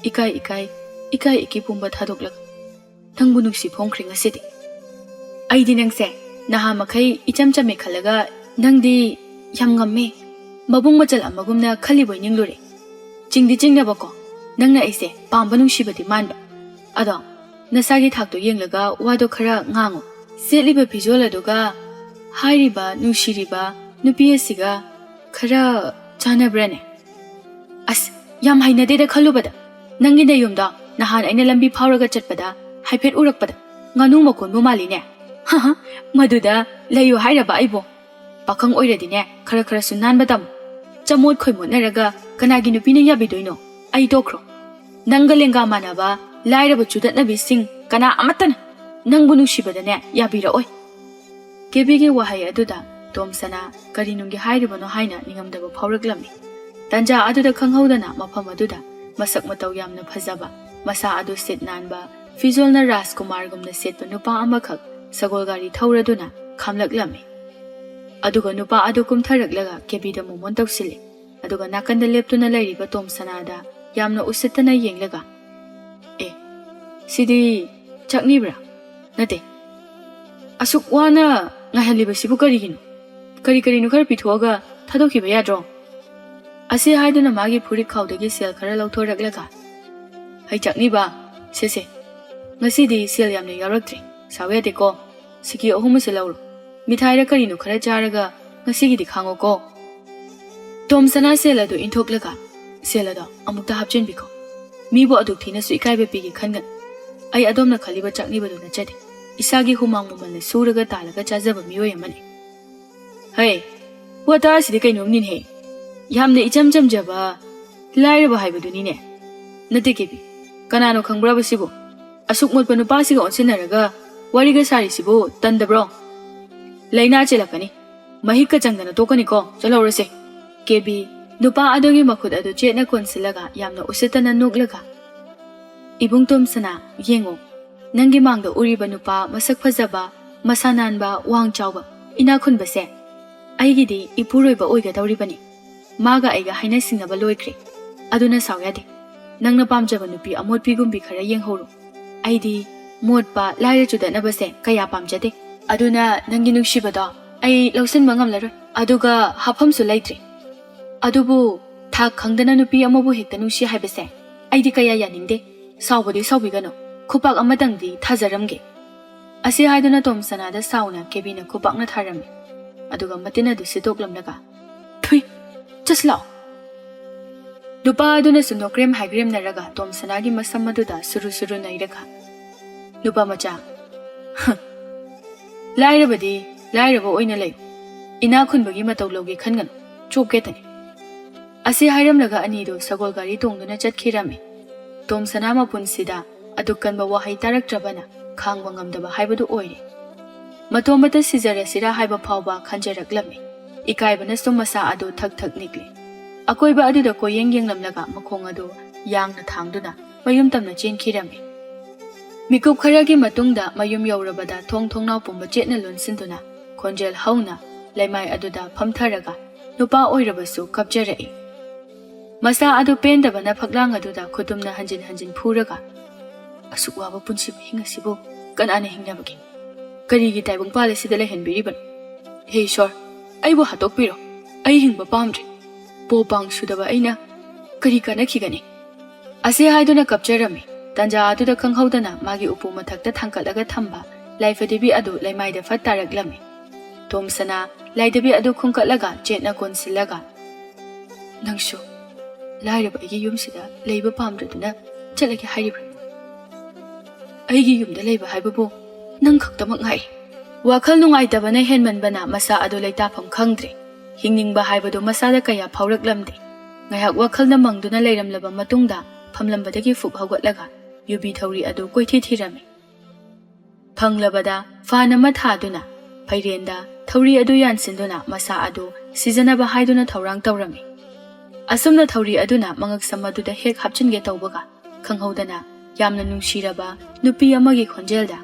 ꯏꯀꯥꯏ ꯏꯀꯥꯏ, ꯏꯀꯥꯏ ꯏꯀꯤ ꯄꯨꯝꯕ ꯊꯥꯗꯣꯛꯂꯒ ꯅꯪꯕꯨ ꯅꯨꯡꯁꯤ ꯐꯣꯡꯈ꯭ꯔꯦ ꯉꯁꯤꯗꯤ꯫ ꯑꯩꯗꯤ ꯅꯪꯁꯦ ꯅꯍꯥ ꯃꯈꯩ ꯏꯆꯝ ꯆꯝꯃꯦ ꯈꯜꯂꯒ ꯅꯪꯗꯤ ꯌꯥꯝ ꯉꯝꯃꯦ꯫ ꯃꯕꯨꯡ ꯃꯆꯜ ꯑꯃꯒꯨꯝꯅ ꯈꯜꯂꯤꯕꯣꯏ ꯅꯤꯡꯂꯨꯔꯦ꯫ ꯆꯤꯡꯗꯤ ꯆꯤꯡꯅꯕꯀꯣ, ꯅꯪꯅ ꯑꯩꯁꯦ ꯄꯥꯝꯕ ꯅꯨꯡꯁꯤꯕꯗꯤ ꯃꯥꯟꯕ꯫ ꯑꯗꯣ ꯅꯁꯥꯒꯤ ꯊꯥꯛꯇꯣ ꯌꯦꯡꯂꯒ ꯋꯥꯗꯣ ꯈꯔ ꯉꯥꯡꯉꯣ꯫ ꯁꯦꯠꯂꯤꯕ ꯐꯤꯖꯣꯜ ꯑꯗꯨꯒ ꯍꯥꯏꯔꯤꯕ ꯅꯨꯡꯁꯤꯔꯤꯕ ꯅꯨꯄꯤ ꯑꯁꯤꯒ ꯈꯔ ꯆꯥꯟꯅꯕ꯭ꯔꯥꯅꯦ? ꯑꯁ, ꯌꯥꯝ ꯍꯩꯅꯗꯦꯗ ꯈꯜꯂꯨꯕꯗ꯫ ꯅꯪꯒꯤ ꯅꯌꯨꯝꯗꯣ ꯅꯍꯥꯟ ꯑꯩꯅ ꯂꯝꯕꯤ ꯐꯥꯎꯔꯒ ꯆꯠꯄꯗ ꯍꯥꯏꯐꯦꯠ ꯎꯔꯛꯄꯗ ꯉꯥꯅꯨ ꯃꯀꯣꯟꯕꯨ ꯃꯥꯜꯂꯤꯅꯦ꯫ ꯍꯍ, ꯃꯗꯨꯗ ꯂꯩꯌꯨ ꯍꯥꯏꯔꯕ ꯑꯩꯕꯨ? ꯄꯥꯈꯪ ꯑꯣꯏꯔꯗꯤꯅꯦ, ꯈꯔ ꯈꯔꯁꯨ ꯅꯥꯟꯕ ꯇꯝꯃꯨ꯫ ꯆꯃꯣꯠ ꯈꯣꯏꯃꯣꯠꯅꯔꯒ ꯀꯅꯥꯒꯤ ꯅꯨꯄꯤꯅ ꯌꯥꯕꯤꯗꯣꯏꯅꯣ? ꯑꯩ ꯇꯣꯛꯈ꯭ꯔꯣ꯫ ꯅꯪꯒ ꯂꯦꯡꯒꯥ ꯃꯥꯟꯅꯕ ꯂꯥꯏꯔꯕ ꯆꯨꯗꯠꯅꯕꯤꯁꯤꯡ ꯀꯅꯥ ꯑꯃꯠꯇꯅ ꯅꯪꯕꯨ ꯅꯨꯡꯁꯤꯕꯗꯅꯦ ꯌꯥꯕꯤꯔꯛꯑꯣꯏ꯫ ꯀꯦꯕꯤꯒꯤ ꯋꯥꯍꯩ ꯑꯗꯨꯗ ꯇꯣꯝꯁꯅꯥ ꯀꯔꯤꯅꯨꯡꯒꯤ ꯍꯥꯏꯔꯤꯕꯅꯣ ꯍꯥꯏꯅ ꯅꯤꯡꯉꯝꯗꯕ ꯐꯥꯎꯔꯛꯂꯝꯃꯤ꯫ ꯇꯟꯖꯥ ꯑꯗꯨꯗ ꯈꯪꯍꯧꯗꯅ ꯃꯐꯝ ꯑꯗꯨꯗ ꯃꯁꯛ ꯃꯇꯧ ꯌꯥꯝꯅ ꯐꯖꯕ, ꯃꯁꯥ ꯑꯗꯨ ꯁꯤꯠ ꯅꯥꯟꯕ, ꯐꯤꯖꯣꯜꯅ ꯔꯥꯖꯀꯨꯃꯥꯔꯒꯨꯝꯅ ꯁꯦꯠꯄ ꯅꯨꯄꯥ ꯑꯃꯈꯛ ꯁꯒꯣꯜ ꯒꯥꯔꯤ ꯊꯧꯔꯗꯨꯅ ꯈꯥꯝꯂꯛꯂꯝꯃꯤ꯫ ꯑꯗꯨꯒ ꯅꯨꯄꯥ ꯑꯗꯨ ꯀꯨꯝꯊꯔꯛꯂꯒ ꯀꯦꯕꯤꯗ ꯃꯣꯃꯣꯟ ꯇꯧꯁꯤꯜꯂꯤ꯫ ꯑꯗꯨꯒ ꯅꯥꯀꯟꯗ ꯂꯦꯞꯇꯨꯅ ꯂꯩꯔꯤꯕ ꯇꯣꯝꯁꯅꯥꯗ ꯌꯥꯝꯅ ꯎꯁꯤꯠꯇꯅ ꯌꯦꯡꯂꯒ, "ꯑꯦ, ꯁꯤꯗꯤ ꯆꯥꯛꯅꯤꯕ꯭ꯔꯥ? ꯅꯠꯇꯦ, ꯑꯁꯨꯛ ꯋꯥꯅ ꯉꯥꯏꯍꯜꯂꯤꯕꯁꯤꯕꯨ ꯀꯔꯤꯒꯤꯅꯣ? ꯀꯔꯤ ꯀꯔꯤꯅꯣ ꯈꯔ ꯄꯤꯊꯣꯛꯑꯒ ꯊꯥꯗꯣꯛꯈꯤꯕ ꯌꯥꯗ꯭ꯔꯣ?" ꯑꯁꯤ ꯍꯥꯏꯗꯨꯅ ꯃꯥꯒꯤ ꯐꯨꯔꯤꯠ ꯈꯥꯎꯗꯒꯤ ꯁꯦꯜ ꯈꯔ ꯂꯧꯊꯣꯔꯛꯂꯒ, "ꯍꯩ ꯆꯥꯛꯅꯤꯕ, ꯁꯦꯁꯦ, "ꯉꯁꯤꯗꯤ ꯁꯦꯜ ꯌꯥꯝꯅ ꯌꯥꯎꯔꯛꯇ꯭ꯔꯦ꯫ ꯁꯥꯎ ꯌꯥꯗꯦꯀꯣ꯫ ꯁꯤꯀꯤ ꯑꯍꯨꯝ ꯑꯁꯤ ꯂꯧꯔꯣ꯫ ꯃꯤꯊꯥꯏꯔ ꯀꯔꯤꯅꯣ ꯈꯔ ꯆꯥꯔꯒ ꯉꯁꯤꯒꯤꯗꯤ ꯈꯥꯡꯉꯣꯀꯣ꯫" ꯇꯣꯝꯁꯅꯥ ꯁꯦꯜ ꯑꯗꯨ ꯏꯟꯊꯣꯛꯂꯒ, "ꯁꯦꯜ ꯑꯗꯣ ꯑꯃꯨꯛꯇ ꯍꯥꯞꯆꯤꯟꯕꯤꯈꯣ꯫ ꯃꯤꯕꯨ ꯑꯗꯨꯛ ꯊꯤꯅꯁꯨ ꯏꯀꯥꯏꯕ ꯄꯤꯒꯦ ꯈꯟꯒꯅꯨ꯫ ꯑꯩ ꯑꯗꯣꯝꯅ ꯈꯜꯂꯤꯕ ꯆꯥꯛꯅꯤꯕꯗꯨ ꯅꯠꯆꯗꯦ꯫ ꯏꯁꯥꯒꯤ ꯍꯨꯃꯥꯡ ꯃꯃꯜꯅ ꯁꯨꯔꯒ ꯇꯥꯜꯂꯒ ꯆꯥꯖꯕ ꯃꯤꯑꯣꯏ ꯑꯃꯅꯤ꯫" "ꯍꯩ, ꯋꯥꯇꯥ ꯑꯁꯤꯗꯤ ꯀꯩꯅꯣꯝꯅꯤꯅꯦꯍꯦ꯫ ꯌꯥꯝꯅ ꯏꯆꯝ ꯆꯝꯖꯕ ꯂꯥꯏꯔꯕ ꯍꯥꯏꯕꯗꯨꯅꯤꯅꯦ꯫ ꯅꯠꯇꯦ ꯀꯦꯕꯤ, ꯀꯅꯥꯅꯣ ꯈꯪꯕ꯭ꯔꯕ ꯁꯤꯕꯨ? ꯑꯁꯨꯛ ꯃꯣꯠꯄ ꯅꯨꯄꯥꯁꯤꯒ ꯑꯣꯟꯁꯤꯟꯅꯔꯒ ꯋꯥꯔꯤꯒ ꯁꯥꯔꯤꯁꯤꯕꯨ ꯇꯟꯗꯕ꯭ꯔꯣ? ꯂꯥꯏꯅꯥ ꯆꯦꯜꯂꯛꯀꯅꯤ꯫ ꯃꯍꯤꯛꯀ ꯆꯪꯗꯅ ꯇꯣꯛꯀꯅꯤꯀꯣ꯫ ꯆꯠꯍꯧꯔꯁꯦ꯫" ꯀꯦꯕꯤ ꯅꯨꯄꯥ ꯑꯗꯨꯒꯤ ꯃꯈꯨꯠ ꯑꯗꯨ ꯆꯦꯠꯅ ꯀꯣꯟꯁꯤꯜꯂꯒ ꯌꯥꯝꯅ ꯎꯁꯤꯠꯇꯅ ꯅꯣꯛꯂꯒ, "ꯏꯕꯨꯡ ꯇꯣꯝꯁꯅꯥ, ꯌꯦꯡꯉꯣ, ꯅꯪꯒꯤ ꯃꯥꯡꯗ ꯎꯔꯤꯕ ꯅꯨꯄꯥ ꯃꯁꯛ ꯐꯖꯕ, ꯃꯁꯥ ꯅꯥꯟꯕ, ꯋꯥꯡ ꯆꯥꯎꯕ, ꯏꯅꯥꯛ ꯈꯨꯟꯕꯁꯦ ꯑꯩꯒꯤꯗꯤ ꯏꯄꯨꯔꯣꯏꯕ ꯑꯣꯏꯒꯗꯧꯔꯤꯕꯅꯤ꯫ ꯃꯥꯒ ꯑꯩꯒ ꯍꯥꯏꯅ ꯁꯤꯡꯅꯕ ꯂꯣꯏꯈ꯭ꯔꯦ꯫ ꯑꯗꯨꯅ ꯁꯥꯎ ꯌꯥꯗꯦ꯫ ꯅꯪꯅ ꯄꯥꯝꯖꯕ ꯅꯨꯄꯤ ꯑꯃꯣꯠꯄꯤꯒꯨꯝꯕꯤ ꯈꯔ ꯌꯦꯡꯍꯧꯔꯣ꯫ ꯑꯩꯗꯤ ꯃꯣꯠꯄ, ꯂꯥꯏꯔ ꯆꯨꯗꯠꯅꯕꯁꯦ ꯀꯌꯥ ꯄꯥꯝꯖꯗꯦ꯫ ꯑꯗꯨꯅ ꯅꯪꯒꯤ ꯅꯨꯡꯁꯤꯕꯗꯣ ꯑꯩ ꯂꯧꯁꯤꯟꯕ ꯉꯝꯂꯔꯣꯏ꯫ ꯑꯗꯨꯒ ꯍꯥꯞꯐꯝꯁꯨ ꯂꯩꯇ꯭ꯔꯦ꯫ ꯑꯗꯨꯕꯨ ꯊꯥꯛ ꯈꯪꯗꯅ ꯅꯨꯄꯤ ꯑꯃꯕꯨ ꯍꯦꯛꯇ ꯅꯨꯡꯁꯤ ꯍꯥꯏꯕꯁꯦ ꯑꯩꯗꯤ ꯀꯌꯥ ꯌꯥꯅꯤꯡꯗꯦ꯫ ꯁꯥꯎꯕꯗꯤ ꯁꯥꯎꯕꯤꯒꯅꯨ꯫ ꯈꯨꯄꯥꯛ ꯑꯃꯇꯪꯗꯤ ꯊꯥꯖꯔꯝꯒꯦ꯫" ꯑꯁꯤ ꯍꯥꯏꯗꯨꯅ ꯇꯣꯝꯁꯅꯥꯗ ꯁꯥꯎꯅ ꯀꯦꯕꯤꯅ ꯈꯨꯄꯥꯛꯅ ꯊꯥꯔꯝꯃꯤ꯫ ꯑꯗꯨꯒ ꯃꯇꯤꯟ ꯑꯗꯨ ꯁꯤꯠꯇꯣꯛꯂꯝꯂꯒ, "ꯊꯨꯏ, ꯆꯠꯁꯤ ꯂꯥꯛꯑꯣ꯫" ꯅꯨꯄꯥ ꯑꯗꯨꯅꯁꯨ ꯅꯣꯀ꯭ꯔꯦꯝ ꯍꯥꯏꯒ꯭ꯔꯦꯝꯅꯔꯒ ꯇꯣꯝꯁꯅꯥꯒꯤ ꯃꯁꯝ ꯑꯗꯨꯗ ꯁꯨꯔꯨ ꯁꯨꯔꯨ ꯅꯩꯔꯒ, "ꯅꯨꯄꯥ ꯃꯆꯥ, ꯍ, ꯂꯥꯏꯔꯕꯗꯤ ꯂꯥꯏꯔꯕ ꯑꯣꯏꯅ ꯂꯩ꯫ ꯏꯅꯥꯛ ꯈꯨꯟꯕꯒꯤ ꯃꯇꯧ ꯂꯧꯒꯦ ꯈꯟꯒꯅꯨ꯫ ꯆꯣꯞꯀꯦꯇꯅꯤ꯫" ꯑꯁꯤ ꯍꯥꯏꯔꯝꯂꯒ ꯑꯅꯤꯗꯨ ꯁꯒꯣꯜ ꯒꯥꯔꯤ ꯇꯣꯡꯗꯨꯅ ꯆꯠꯈꯤꯔꯝꯃꯤ꯫ ꯇꯣꯝꯁꯅꯥ ꯃꯄꯨꯟꯁꯤꯗ ꯑꯗꯨꯛ ꯀꯟꯕ ꯋꯥꯍꯩ ꯇꯥꯔꯛꯇ꯭ꯔꯕꯅ ꯈꯥꯡꯕ ꯉꯝꯗꯕ ꯍꯥꯏꯕꯗꯨ ꯑꯣꯏꯔꯦ꯫ ꯃꯇꯣꯝꯕꯇ ꯁꯤꯖꯔꯁꯤꯔꯥ ꯍꯥꯏꯕ ꯐꯥꯎꯕ ꯈꯟꯖꯔꯛꯂꯝꯃꯤ꯫ ꯏꯀꯥꯏꯕꯅꯁꯨ ꯃꯁꯥ ꯑꯗꯨ ꯊꯛ ꯊꯛ ꯅꯤꯛꯂꯤ꯫ ꯑꯀꯣꯏꯕ ꯑꯗꯨꯗ ꯀꯣꯏꯌꯦꯡ ꯌꯦꯡꯂꯝꯂꯒ ꯃꯈꯣꯡ ꯑꯗꯨ ꯌꯥꯡꯅ ꯊꯥꯡꯗꯨꯅ ꯃꯌꯨꯝ ꯇꯝꯅ ꯆꯦꯟꯈꯤꯔꯝꯃꯤ꯫ ꯃꯤꯀꯨꯞ ꯈꯔꯒꯤ ꯃꯇꯨꯡꯗ ꯃꯌꯨꯝ ꯌꯧꯔꯕꯗ ꯊꯣꯡ ꯊꯣꯡꯅꯥꯎ ꯄꯨꯝꯕ ꯆꯦꯠꯅ ꯂꯣꯟꯁꯤꯟꯗꯨꯅ ꯈꯣꯟꯖꯦꯜ ꯍꯧꯅ ꯂꯩꯃꯥꯏ ꯑꯗꯨꯗ ꯐꯝꯊꯔꯒ ꯅꯨꯄꯥ ꯑꯣꯏꯔꯕꯁꯨ ꯀꯞꯆꯔꯛꯏ꯫ ꯃꯁꯥ ꯑꯗꯨ ꯄꯦꯟꯗꯕꯅ ꯐꯛꯂꯥꯡ ꯑꯗꯨꯗ ꯈꯨꯇꯨꯝꯅ ꯍꯟꯖꯤꯟ ꯍꯟꯖꯤꯟ ꯐꯨꯔꯒ, "ꯑꯁꯨꯛ ꯋꯥꯕ ꯄꯨꯟꯁꯤ ꯃꯍꯤꯡ ꯑꯁꯤꯕꯨ ꯀꯅꯥꯅ ꯍꯤꯡꯅꯕꯒꯦ? ꯀꯔꯤꯒꯤ ꯇꯥꯏꯕꯪꯄꯥꯜ ꯑꯁꯤꯗ ꯂꯩꯍꯟꯕꯤꯔꯤꯕꯅꯣ? ꯍꯦ ꯏꯁꯣꯔ, ꯑꯩꯕꯨ ꯍꯥꯠꯇꯣꯛꯄꯤꯔꯣ꯫ ꯑꯩ ꯍꯤꯡꯕ ꯄꯥꯝꯗ꯭ꯔꯦ꯫ ꯄꯣ ꯄꯥꯡ ꯁꯨꯗꯕ ꯑꯩꯅ ꯀꯔꯤ ꯀꯥꯟꯅꯈꯤꯒꯅꯤ?" ꯑꯁꯤ ꯍꯥꯏꯗꯨꯅ ꯀꯞꯆꯔꯝꯃꯤ꯫ ꯇꯥꯟꯖꯥ ꯑꯗꯨꯗ ꯈꯪꯍꯧꯗꯅ ꯃꯥꯒꯤ ꯎꯄꯨ ꯃꯊꯛꯇ ꯊꯥꯡꯀꯠꯂꯒ ꯊꯝꯕ ꯂꯥꯏꯐꯗꯤꯕꯤ ꯑꯗꯨ ꯂꯩꯃꯥꯏꯗ ꯐꯠ ꯇꯥꯔꯛꯂꯝꯃꯤ꯫ ꯇꯣꯝꯁꯅꯥ ꯂꯥꯏꯐꯗꯤꯕꯤ ꯑꯗꯨ ꯈꯨꯟꯀꯠꯂꯒ ꯆꯦꯠꯅ ꯀꯣꯟꯁꯤꯜꯂꯒ, "ꯅꯪꯁꯨ ꯂꯥꯏꯔꯕ ꯑꯩꯒꯤ ꯌꯨꯝꯁꯤꯗ ꯂꯩꯕ ꯄꯥꯝꯗ꯭ꯔꯗꯨꯅ ꯆꯠꯂꯒꯦ ꯍꯥꯏꯔꯤꯕ꯭ꯔꯥ? ꯑꯩꯒꯤ ꯌꯨꯝꯗ ꯂꯩꯕ ꯍꯥꯏꯕꯕꯨ ꯅꯪ ꯈꯛꯇꯃꯛ ꯉꯥꯏꯔꯦ꯫" ꯋꯥꯈꯜ ꯅꯨꯡꯉꯥꯏꯇꯕꯅ ꯍꯦꯟꯃꯟꯕꯅ ꯃꯁꯥ ꯑꯗꯨ ꯂꯩꯇꯥꯐꯝ ꯈꯪꯗ꯭ꯔꯦ꯫ ꯍꯤꯡꯅꯤꯡꯕ ꯍꯥꯏꯕꯗꯨ ꯃꯁꯥꯗ ꯀꯌꯥ ꯐꯥꯎꯔꯛꯂꯝꯗꯦ꯫ ꯉꯥꯏꯍꯥꯛ ꯋꯥꯈꯜꯅ ꯃꯪꯗꯨꯅ ꯂꯩꯔꯝꯂꯕ ꯃꯇꯨꯡꯗ ꯐꯝꯂꯝꯕꯗꯒꯤ ꯐꯨꯛ ꯍꯧꯒꯠꯂꯒ ꯌꯨꯕꯤ ꯊꯧꯔꯤ ꯑꯗꯨ ꯀꯣꯏꯊꯤ ꯊꯤꯔꯝꯃꯤ꯫ ꯐꯪꯂꯕꯗ ꯐꯥꯟ ꯑꯃ ꯊꯥꯗꯨꯅ ꯐꯩꯔꯦꯟꯗ ꯊꯧꯔꯤ ꯑꯗꯨ ꯌꯥꯟꯁꯤꯟꯗꯨꯅ ꯃꯁꯥ ꯑꯗꯨ ꯁꯤꯖꯅꯕ ꯍꯥꯏꯗꯨꯅ ꯊꯧꯔꯥꯡ ꯇꯧꯔꯝꯃꯤ꯫ ꯑꯁꯨꯝꯅ ꯊꯧꯔꯤ ꯑꯗꯨꯅ ꯃꯉꯛꯁꯝ ꯑꯗꯨꯗ ꯍꯦꯛ ꯍꯥꯞꯆꯤꯟꯒꯦ ꯇꯧꯕꯒ ꯈꯪꯍꯧꯗꯅ ꯌꯥꯝꯅ ꯅꯨꯡꯁꯤꯔꯕ ꯅꯨꯄꯤ ꯑꯃꯒꯤ ꯈꯣꯟꯖꯦꯜꯗ,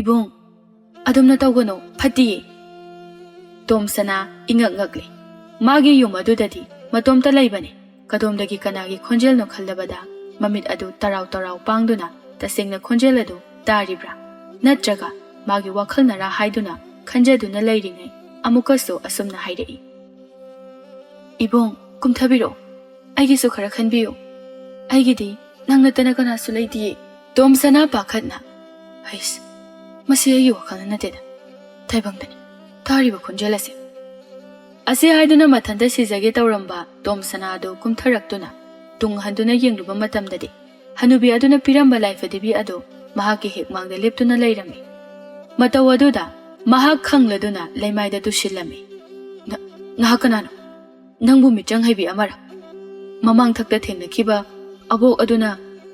"ꯏꯕꯨꯡ, ꯑꯗꯨꯝꯅ ꯇꯧꯒꯅꯨ, ꯐꯠꯇꯤꯌꯦ꯫" ꯇꯣꯝꯁꯅꯥ ꯏꯉꯛ ꯉꯛꯂꯦ꯫ ꯃꯥꯒꯤ ꯌꯨꯝ ꯑꯗꯨꯗꯗꯤ ꯃꯇꯣꯝꯇ ꯂꯩꯕꯅꯤ꯫ ꯀꯗꯣꯝꯗꯒꯤ ꯀꯅꯥꯒꯤ ꯈꯣꯟꯖꯦꯜꯅꯣ ꯈꯜꯂꯕꯗ ꯃꯃꯤꯠ ꯑꯗꯨ ꯇꯔꯥꯎ ꯇꯔꯥꯎ ꯄꯥꯡꯗꯨꯅ ꯇꯁꯦꯡꯅ ꯈꯣꯟꯖꯦꯜ ꯑꯗꯨ ꯇꯥꯔꯤꯕ꯭ꯔꯥ? ꯅꯠꯇ꯭ꯔꯒ ꯃꯥꯒꯤ ꯋꯥꯈꯜꯅꯔꯥ ꯍꯥꯏꯗꯨꯅ ꯈꯟꯖꯗꯨꯅ ꯂꯩꯔꯤꯉꯩ ꯑꯃꯨꯛꯀꯁꯨ ꯑꯁꯨꯝꯅ ꯍꯥꯏꯔꯛꯏ, "ꯏꯕꯨꯡ, ꯀꯨꯝꯊꯕꯤꯔꯛꯑꯣ꯫ ꯑꯩꯒꯤꯁꯨ ꯈꯔ ꯈꯟꯕꯤꯌꯨ꯫ ꯑꯩꯒꯤꯗꯤ ꯅꯪ ꯅꯠꯇꯅ ꯀꯅꯥꯁꯨ ꯂꯩꯇꯤꯌꯦ꯫" ꯇꯣꯝꯁꯅꯥ ꯄꯥꯈꯠꯅ, "ꯍꯩꯁ, ꯃꯁꯤ ꯑꯩꯒꯤ ꯋꯥꯈꯜꯅ ꯅꯠꯇꯦꯗ, ꯇꯥꯏꯕꯪꯗꯅꯤ ꯇꯥꯔꯤꯕ ꯈꯣꯟꯖꯦꯜ ꯑꯁꯤ꯫" ꯑꯁꯤ ꯍꯥꯏꯗꯨꯅ ꯃꯊꯟꯇ ꯁꯤꯖꯒꯦ ꯇꯧꯔꯝꯕ ꯇꯣꯝꯁꯅꯥ ꯑꯗꯨ ꯀꯨꯝꯊꯔꯛꯇꯨꯅ ꯇꯨꯡ ꯍꯟꯗꯨꯅ ꯌꯦꯡꯂꯨꯕ ꯃꯇꯝꯗꯗꯤ ꯍꯅꯨꯕꯤ ꯑꯗꯨꯅ ꯄꯤꯔꯝꯕ ꯂꯥꯏꯐꯗꯤꯕꯤ ꯑꯗꯨ ꯃꯍꯥꯛꯀꯤ ꯍꯦꯛ ꯃꯥꯡꯗ ꯂꯦꯞꯇꯨꯅ ꯂꯩꯔꯝꯃꯤ꯫ ꯃꯇꯧ ꯑꯗꯨꯗ ꯃꯍꯥꯛ ꯈꯪꯂꯗꯨꯅ ꯂꯩꯃꯥꯏꯗ ꯇꯨꯁꯤꯜꯂꯝꯃꯤ꯫ "ꯅ-, ꯅꯍꯥꯛ ꯀꯅꯥꯅꯣ? ꯅꯪꯕꯨ ꯃꯤꯆꯪ ꯍꯩꯕꯤ ꯑꯃꯔ? ꯃꯃꯥꯡ ꯊꯛꯇ ꯊꯦꯡꯅꯈꯤꯕ ꯑꯕꯣꯛ ꯑꯗꯨꯅ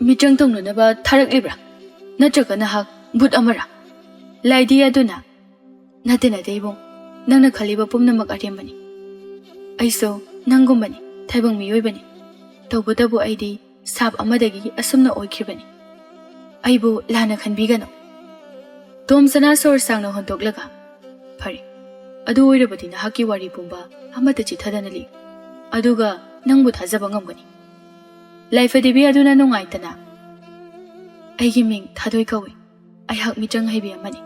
ꯃꯤꯆꯪ ꯇꯧꯅꯅꯕ ꯊꯥꯔꯛꯂꯤꯕ꯭ꯔꯥ? ꯅꯠꯇ꯭ꯔꯒ ꯅꯍꯥꯛ ꯚꯨꯠ ꯑꯃꯔ?" ꯂꯥꯏꯗꯤ ꯑꯗꯨꯅ, "ꯅꯠꯇꯦ, ꯅꯠꯇꯦ ꯏꯕꯨꯡ, ꯅꯪꯅ ꯈꯜꯂꯤꯕ ꯄꯨꯝꯅꯃꯛ ꯑꯔꯦꯝꯕꯅꯤ꯫ ꯑꯩꯁꯨ ꯅꯪꯒꯨꯝꯕꯅꯤ, ꯇꯥꯏꯕꯪ ꯃꯤꯑꯣꯏꯕꯅꯤ꯫ ꯇꯧꯕꯇꯕꯨ ꯑꯩꯗꯤ ꯁꯥꯞ ꯑꯃꯗꯒꯤ ꯑꯁꯨꯝꯅ ꯑꯣꯏꯈꯤꯕꯅꯤ꯫ ꯑꯩꯕꯨ ꯂꯥꯟꯅ ꯈꯟꯕꯤꯒꯅꯨ꯫" ꯇꯣꯝꯁꯅꯥ ꯁꯣꯔ ꯁꯥꯡꯅ ꯍꯣꯟꯗꯣꯛꯂꯒ, "ꯐꯔꯦ, ꯑꯗꯨ ꯑꯣꯏꯔꯕꯗꯤ ꯅꯍꯥꯛꯀꯤ ꯋꯥꯔꯤ ꯄꯨꯝꯕ ꯑꯃꯠꯇ ꯆꯤꯊꯗꯅ ꯂꯤꯌꯨ꯫ ꯑꯗꯨꯒ ꯅꯪꯕꯨ ꯊꯥꯖꯕ ꯉꯝꯒꯅꯤ꯫" ꯂꯥꯏꯐꯗꯦꯕꯤ ꯑꯗꯨꯅ ꯅꯨꯡꯉꯥꯏꯇꯅ, "ꯑꯩꯒꯤ ꯃꯤꯡ ꯊꯥꯗꯣꯏ ꯀꯧꯏ꯫ ꯑꯩꯍꯥꯛ ꯃꯤꯆꯪ ꯍꯩꯕꯤ ꯑꯃꯅꯤ꯫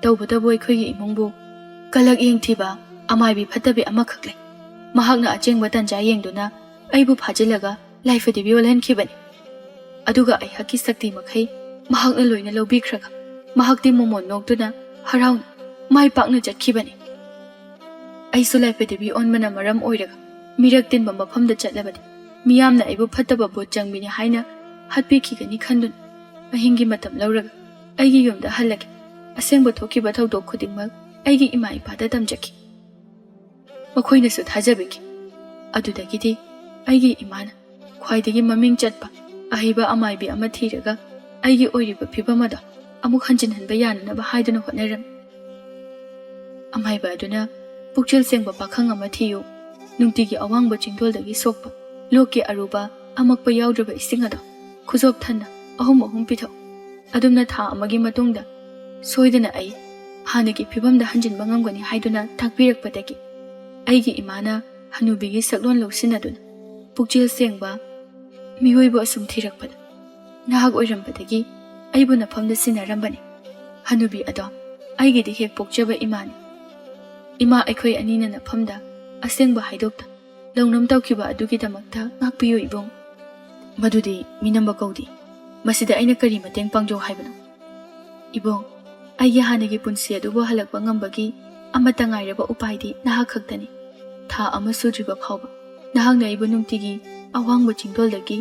ꯇꯧꯕꯇꯕꯨ ꯑꯩꯈꯣꯏꯒꯤ ꯏꯃꯨꯡꯕꯨ ꯀꯂꯛ ꯌꯦꯡꯊꯤꯕ, ꯑꯃꯥꯏꯕꯤ ꯐꯠꯇꯕꯤ ꯑꯃꯈꯛ ꯂꯩ꯫ ꯃꯍꯥꯛꯅ ꯑꯆꯦꯡꯕ ꯇꯟꯖꯥ ꯌꯦꯡꯗꯨꯅ ꯑꯩꯕꯨ ꯐꯥꯖꯤꯜꯂꯒ ꯂꯥꯏꯐꯗꯦꯕꯤ ꯑꯣꯜꯍꯟꯈꯤꯕꯅꯤ꯫" ꯑꯗꯨꯒ ꯑꯩꯍꯥꯛꯀꯤ ꯁꯛꯇꯤ ꯃꯈꯩ ꯃꯍꯥꯛꯅ ꯂꯣꯏꯅ ꯂꯧꯕꯤꯈ꯭ꯔꯒ, ꯃꯍꯥꯛꯇꯤ ꯃꯣꯃꯣꯟ ꯅꯣꯛꯇꯨꯅ ꯍꯔꯥꯎꯅ ꯃꯥꯏ ꯄꯥꯛꯅ ꯆꯠꯈꯤꯕꯅꯤ꯫ ꯑꯩꯁꯨ ꯂꯥꯏꯐ ꯗꯦꯕꯤ ꯑꯣꯟꯕꯅ ꯃꯔꯝ ꯑꯣꯏꯔꯒ ꯃꯤꯔꯛ ꯇꯤꯟꯕ ꯃꯐꯝꯗ ꯆꯠꯂꯕꯗꯤ, ꯃꯤꯌꯥꯝꯅ ꯑꯩꯕꯨ ꯐꯠꯇꯕ ꯚꯨꯠ ꯆꯪꯕꯤꯅꯤ ꯍꯥꯏꯅ ꯍꯥꯠꯄꯤꯈꯤꯒꯅꯤ ꯈꯟꯗꯨꯅ, ꯑꯍꯤꯡꯒꯤ ꯃꯇꯝ ꯂꯧꯔꯒ ꯑꯩꯒꯤ ꯌꯨꯝꯗ ꯍꯜꯂꯒꯦ꯫ ꯑꯁꯦꯡꯕ ꯊꯣꯛꯈꯤꯕ ꯊꯧꯗꯣꯛ ꯈꯨꯗꯤꯡꯃꯛ ꯑꯩꯒꯤ ꯏꯃꯥ ꯏꯄꯥꯗ ꯇꯝꯖꯈꯤ꯫ ꯃꯈꯣꯏꯅꯁꯨ ꯊꯥꯖꯕꯤꯈꯤ꯫ ꯑꯗꯨꯗꯒꯤꯗꯤ ꯑꯩꯒꯤ ꯏꯃꯥꯅ ꯈ꯭ꯋꯥꯏꯗꯒꯤ ꯃꯃꯤꯡ ꯆꯠꯄ ꯑꯍꯩꯕ ꯑꯃꯥꯏꯕꯤ ꯑꯃ ꯊꯤꯔꯒ, ꯑꯩꯒꯤ ꯑꯣꯏꯔꯤꯕ ꯐꯤꯕꯝ ꯑꯗꯣ ꯑꯃꯨꯛ ꯍꯟꯖꯤꯟꯍꯟꯕ ꯌꯥꯅꯅꯕ ꯍꯥꯏꯗꯨꯅ ꯍꯣꯠꯅꯔꯝꯃꯤ꯫ ꯑꯃꯥꯏꯕ ꯑꯗꯨꯅ ꯄꯨꯛꯆꯦꯜ ꯁꯦꯡꯕ ꯄꯥꯈꯪ ꯑꯃ ꯊꯤꯌꯨ, ꯅꯨꯡꯇꯤꯒꯤ ꯑꯋꯥꯡꯕ ꯆꯤꯡꯗꯣꯜꯗꯒꯤ ꯁꯣꯛꯄ ꯂꯣꯛꯀꯤ ꯑꯔꯨꯕ ꯑꯃꯛꯄ ꯌꯥꯎꯗ꯭ꯔꯕ ꯏꯁꯤꯡ ꯑꯗꯣ ꯈꯨꯖꯣꯞ ꯊꯟꯅ ꯑꯍꯨꯝ ꯑꯍꯨꯝ ꯄꯤꯊꯛꯎ꯫ ꯑꯗꯨꯝꯅ ꯊꯥ ꯑꯃꯒꯤ ꯃꯇꯨꯡꯗ ꯁꯣꯏꯗꯅ ꯑꯩ ꯍꯥꯟꯅꯒꯤ ꯐꯤꯕꯝꯗ ꯍꯟꯖꯤꯟꯕ ꯉꯝꯒꯅꯤ ꯍꯥꯏꯗꯨꯅ ꯇꯥꯛꯄꯤꯔꯛꯄꯗꯒꯤ, ꯑꯩꯒꯤ ꯏꯃꯥꯅ ꯍꯅꯨꯕꯤꯒꯤ ꯁꯛꯂꯣꯟ ꯂꯧꯁꯤꯟꯅꯗꯨꯅ ꯄꯨꯛꯆꯦꯜ ꯁꯦꯡꯕ ꯃꯤꯑꯣꯏꯕꯨ ꯑꯁꯨꯝ ꯊꯤꯔꯛꯄꯗ, ꯅꯍꯥꯛ ꯑꯣꯏꯔꯝꯕꯗꯒꯤ ꯑꯩꯕꯨ ꯅꯐꯝꯗ ꯁꯤꯟꯅꯔꯝꯕꯅꯤ꯫ ꯍꯅꯨꯕꯤ ꯑꯗꯣ ꯑꯩꯒꯤꯗꯤ ꯍꯦꯛ ꯄꯣꯛꯆꯕ ꯏꯃꯥꯅꯤ꯫ ꯏꯃꯥ, ꯑꯩꯈꯣꯏ ꯑꯅꯤꯅ ꯅꯐꯝꯗ ꯑꯁꯦꯡꯕ ꯍꯥꯏꯗꯣꯛꯇ ꯂꯧꯅꯝ ꯇꯧꯈꯤꯕ ꯑꯗꯨꯒꯤꯗꯃꯛꯇ ꯉꯥꯛꯄꯤꯌꯨ ꯏꯕꯨꯡ꯫ ꯃꯗꯨꯗꯤ ꯃꯤꯅꯝꯕ ꯀꯧꯗꯦ꯫ ꯃꯁꯤꯗ ꯑꯩꯅ ꯀꯔꯤ ꯃꯇꯦꯡ ꯄꯥꯡꯖꯧ ꯍꯥꯏꯕꯅꯣ? ꯏꯕꯨꯡ, ꯑꯩꯒꯤ ꯍꯥꯟꯅꯒꯤ ꯄꯨꯟꯁꯤ ꯑꯗꯨꯕꯨ ꯍꯜꯂꯛꯄ ꯉꯝꯕꯒꯤ ꯑꯃꯠꯇ ꯉꯥꯏꯔꯕ ꯎꯄꯥꯏꯗꯤ ꯅꯍꯥꯛ ꯈꯛꯇꯅꯤ꯫ ꯊꯥ ꯑꯃ ꯁꯨꯗ꯭ꯔꯤꯕ ꯐꯥꯎꯕ ꯅꯍꯥꯛꯅ ꯑꯩꯕꯨ ꯅꯨꯡꯇꯤꯒꯤ ꯑꯋꯥꯡꯕ ꯆꯤꯡꯗꯣꯜꯗꯒꯤ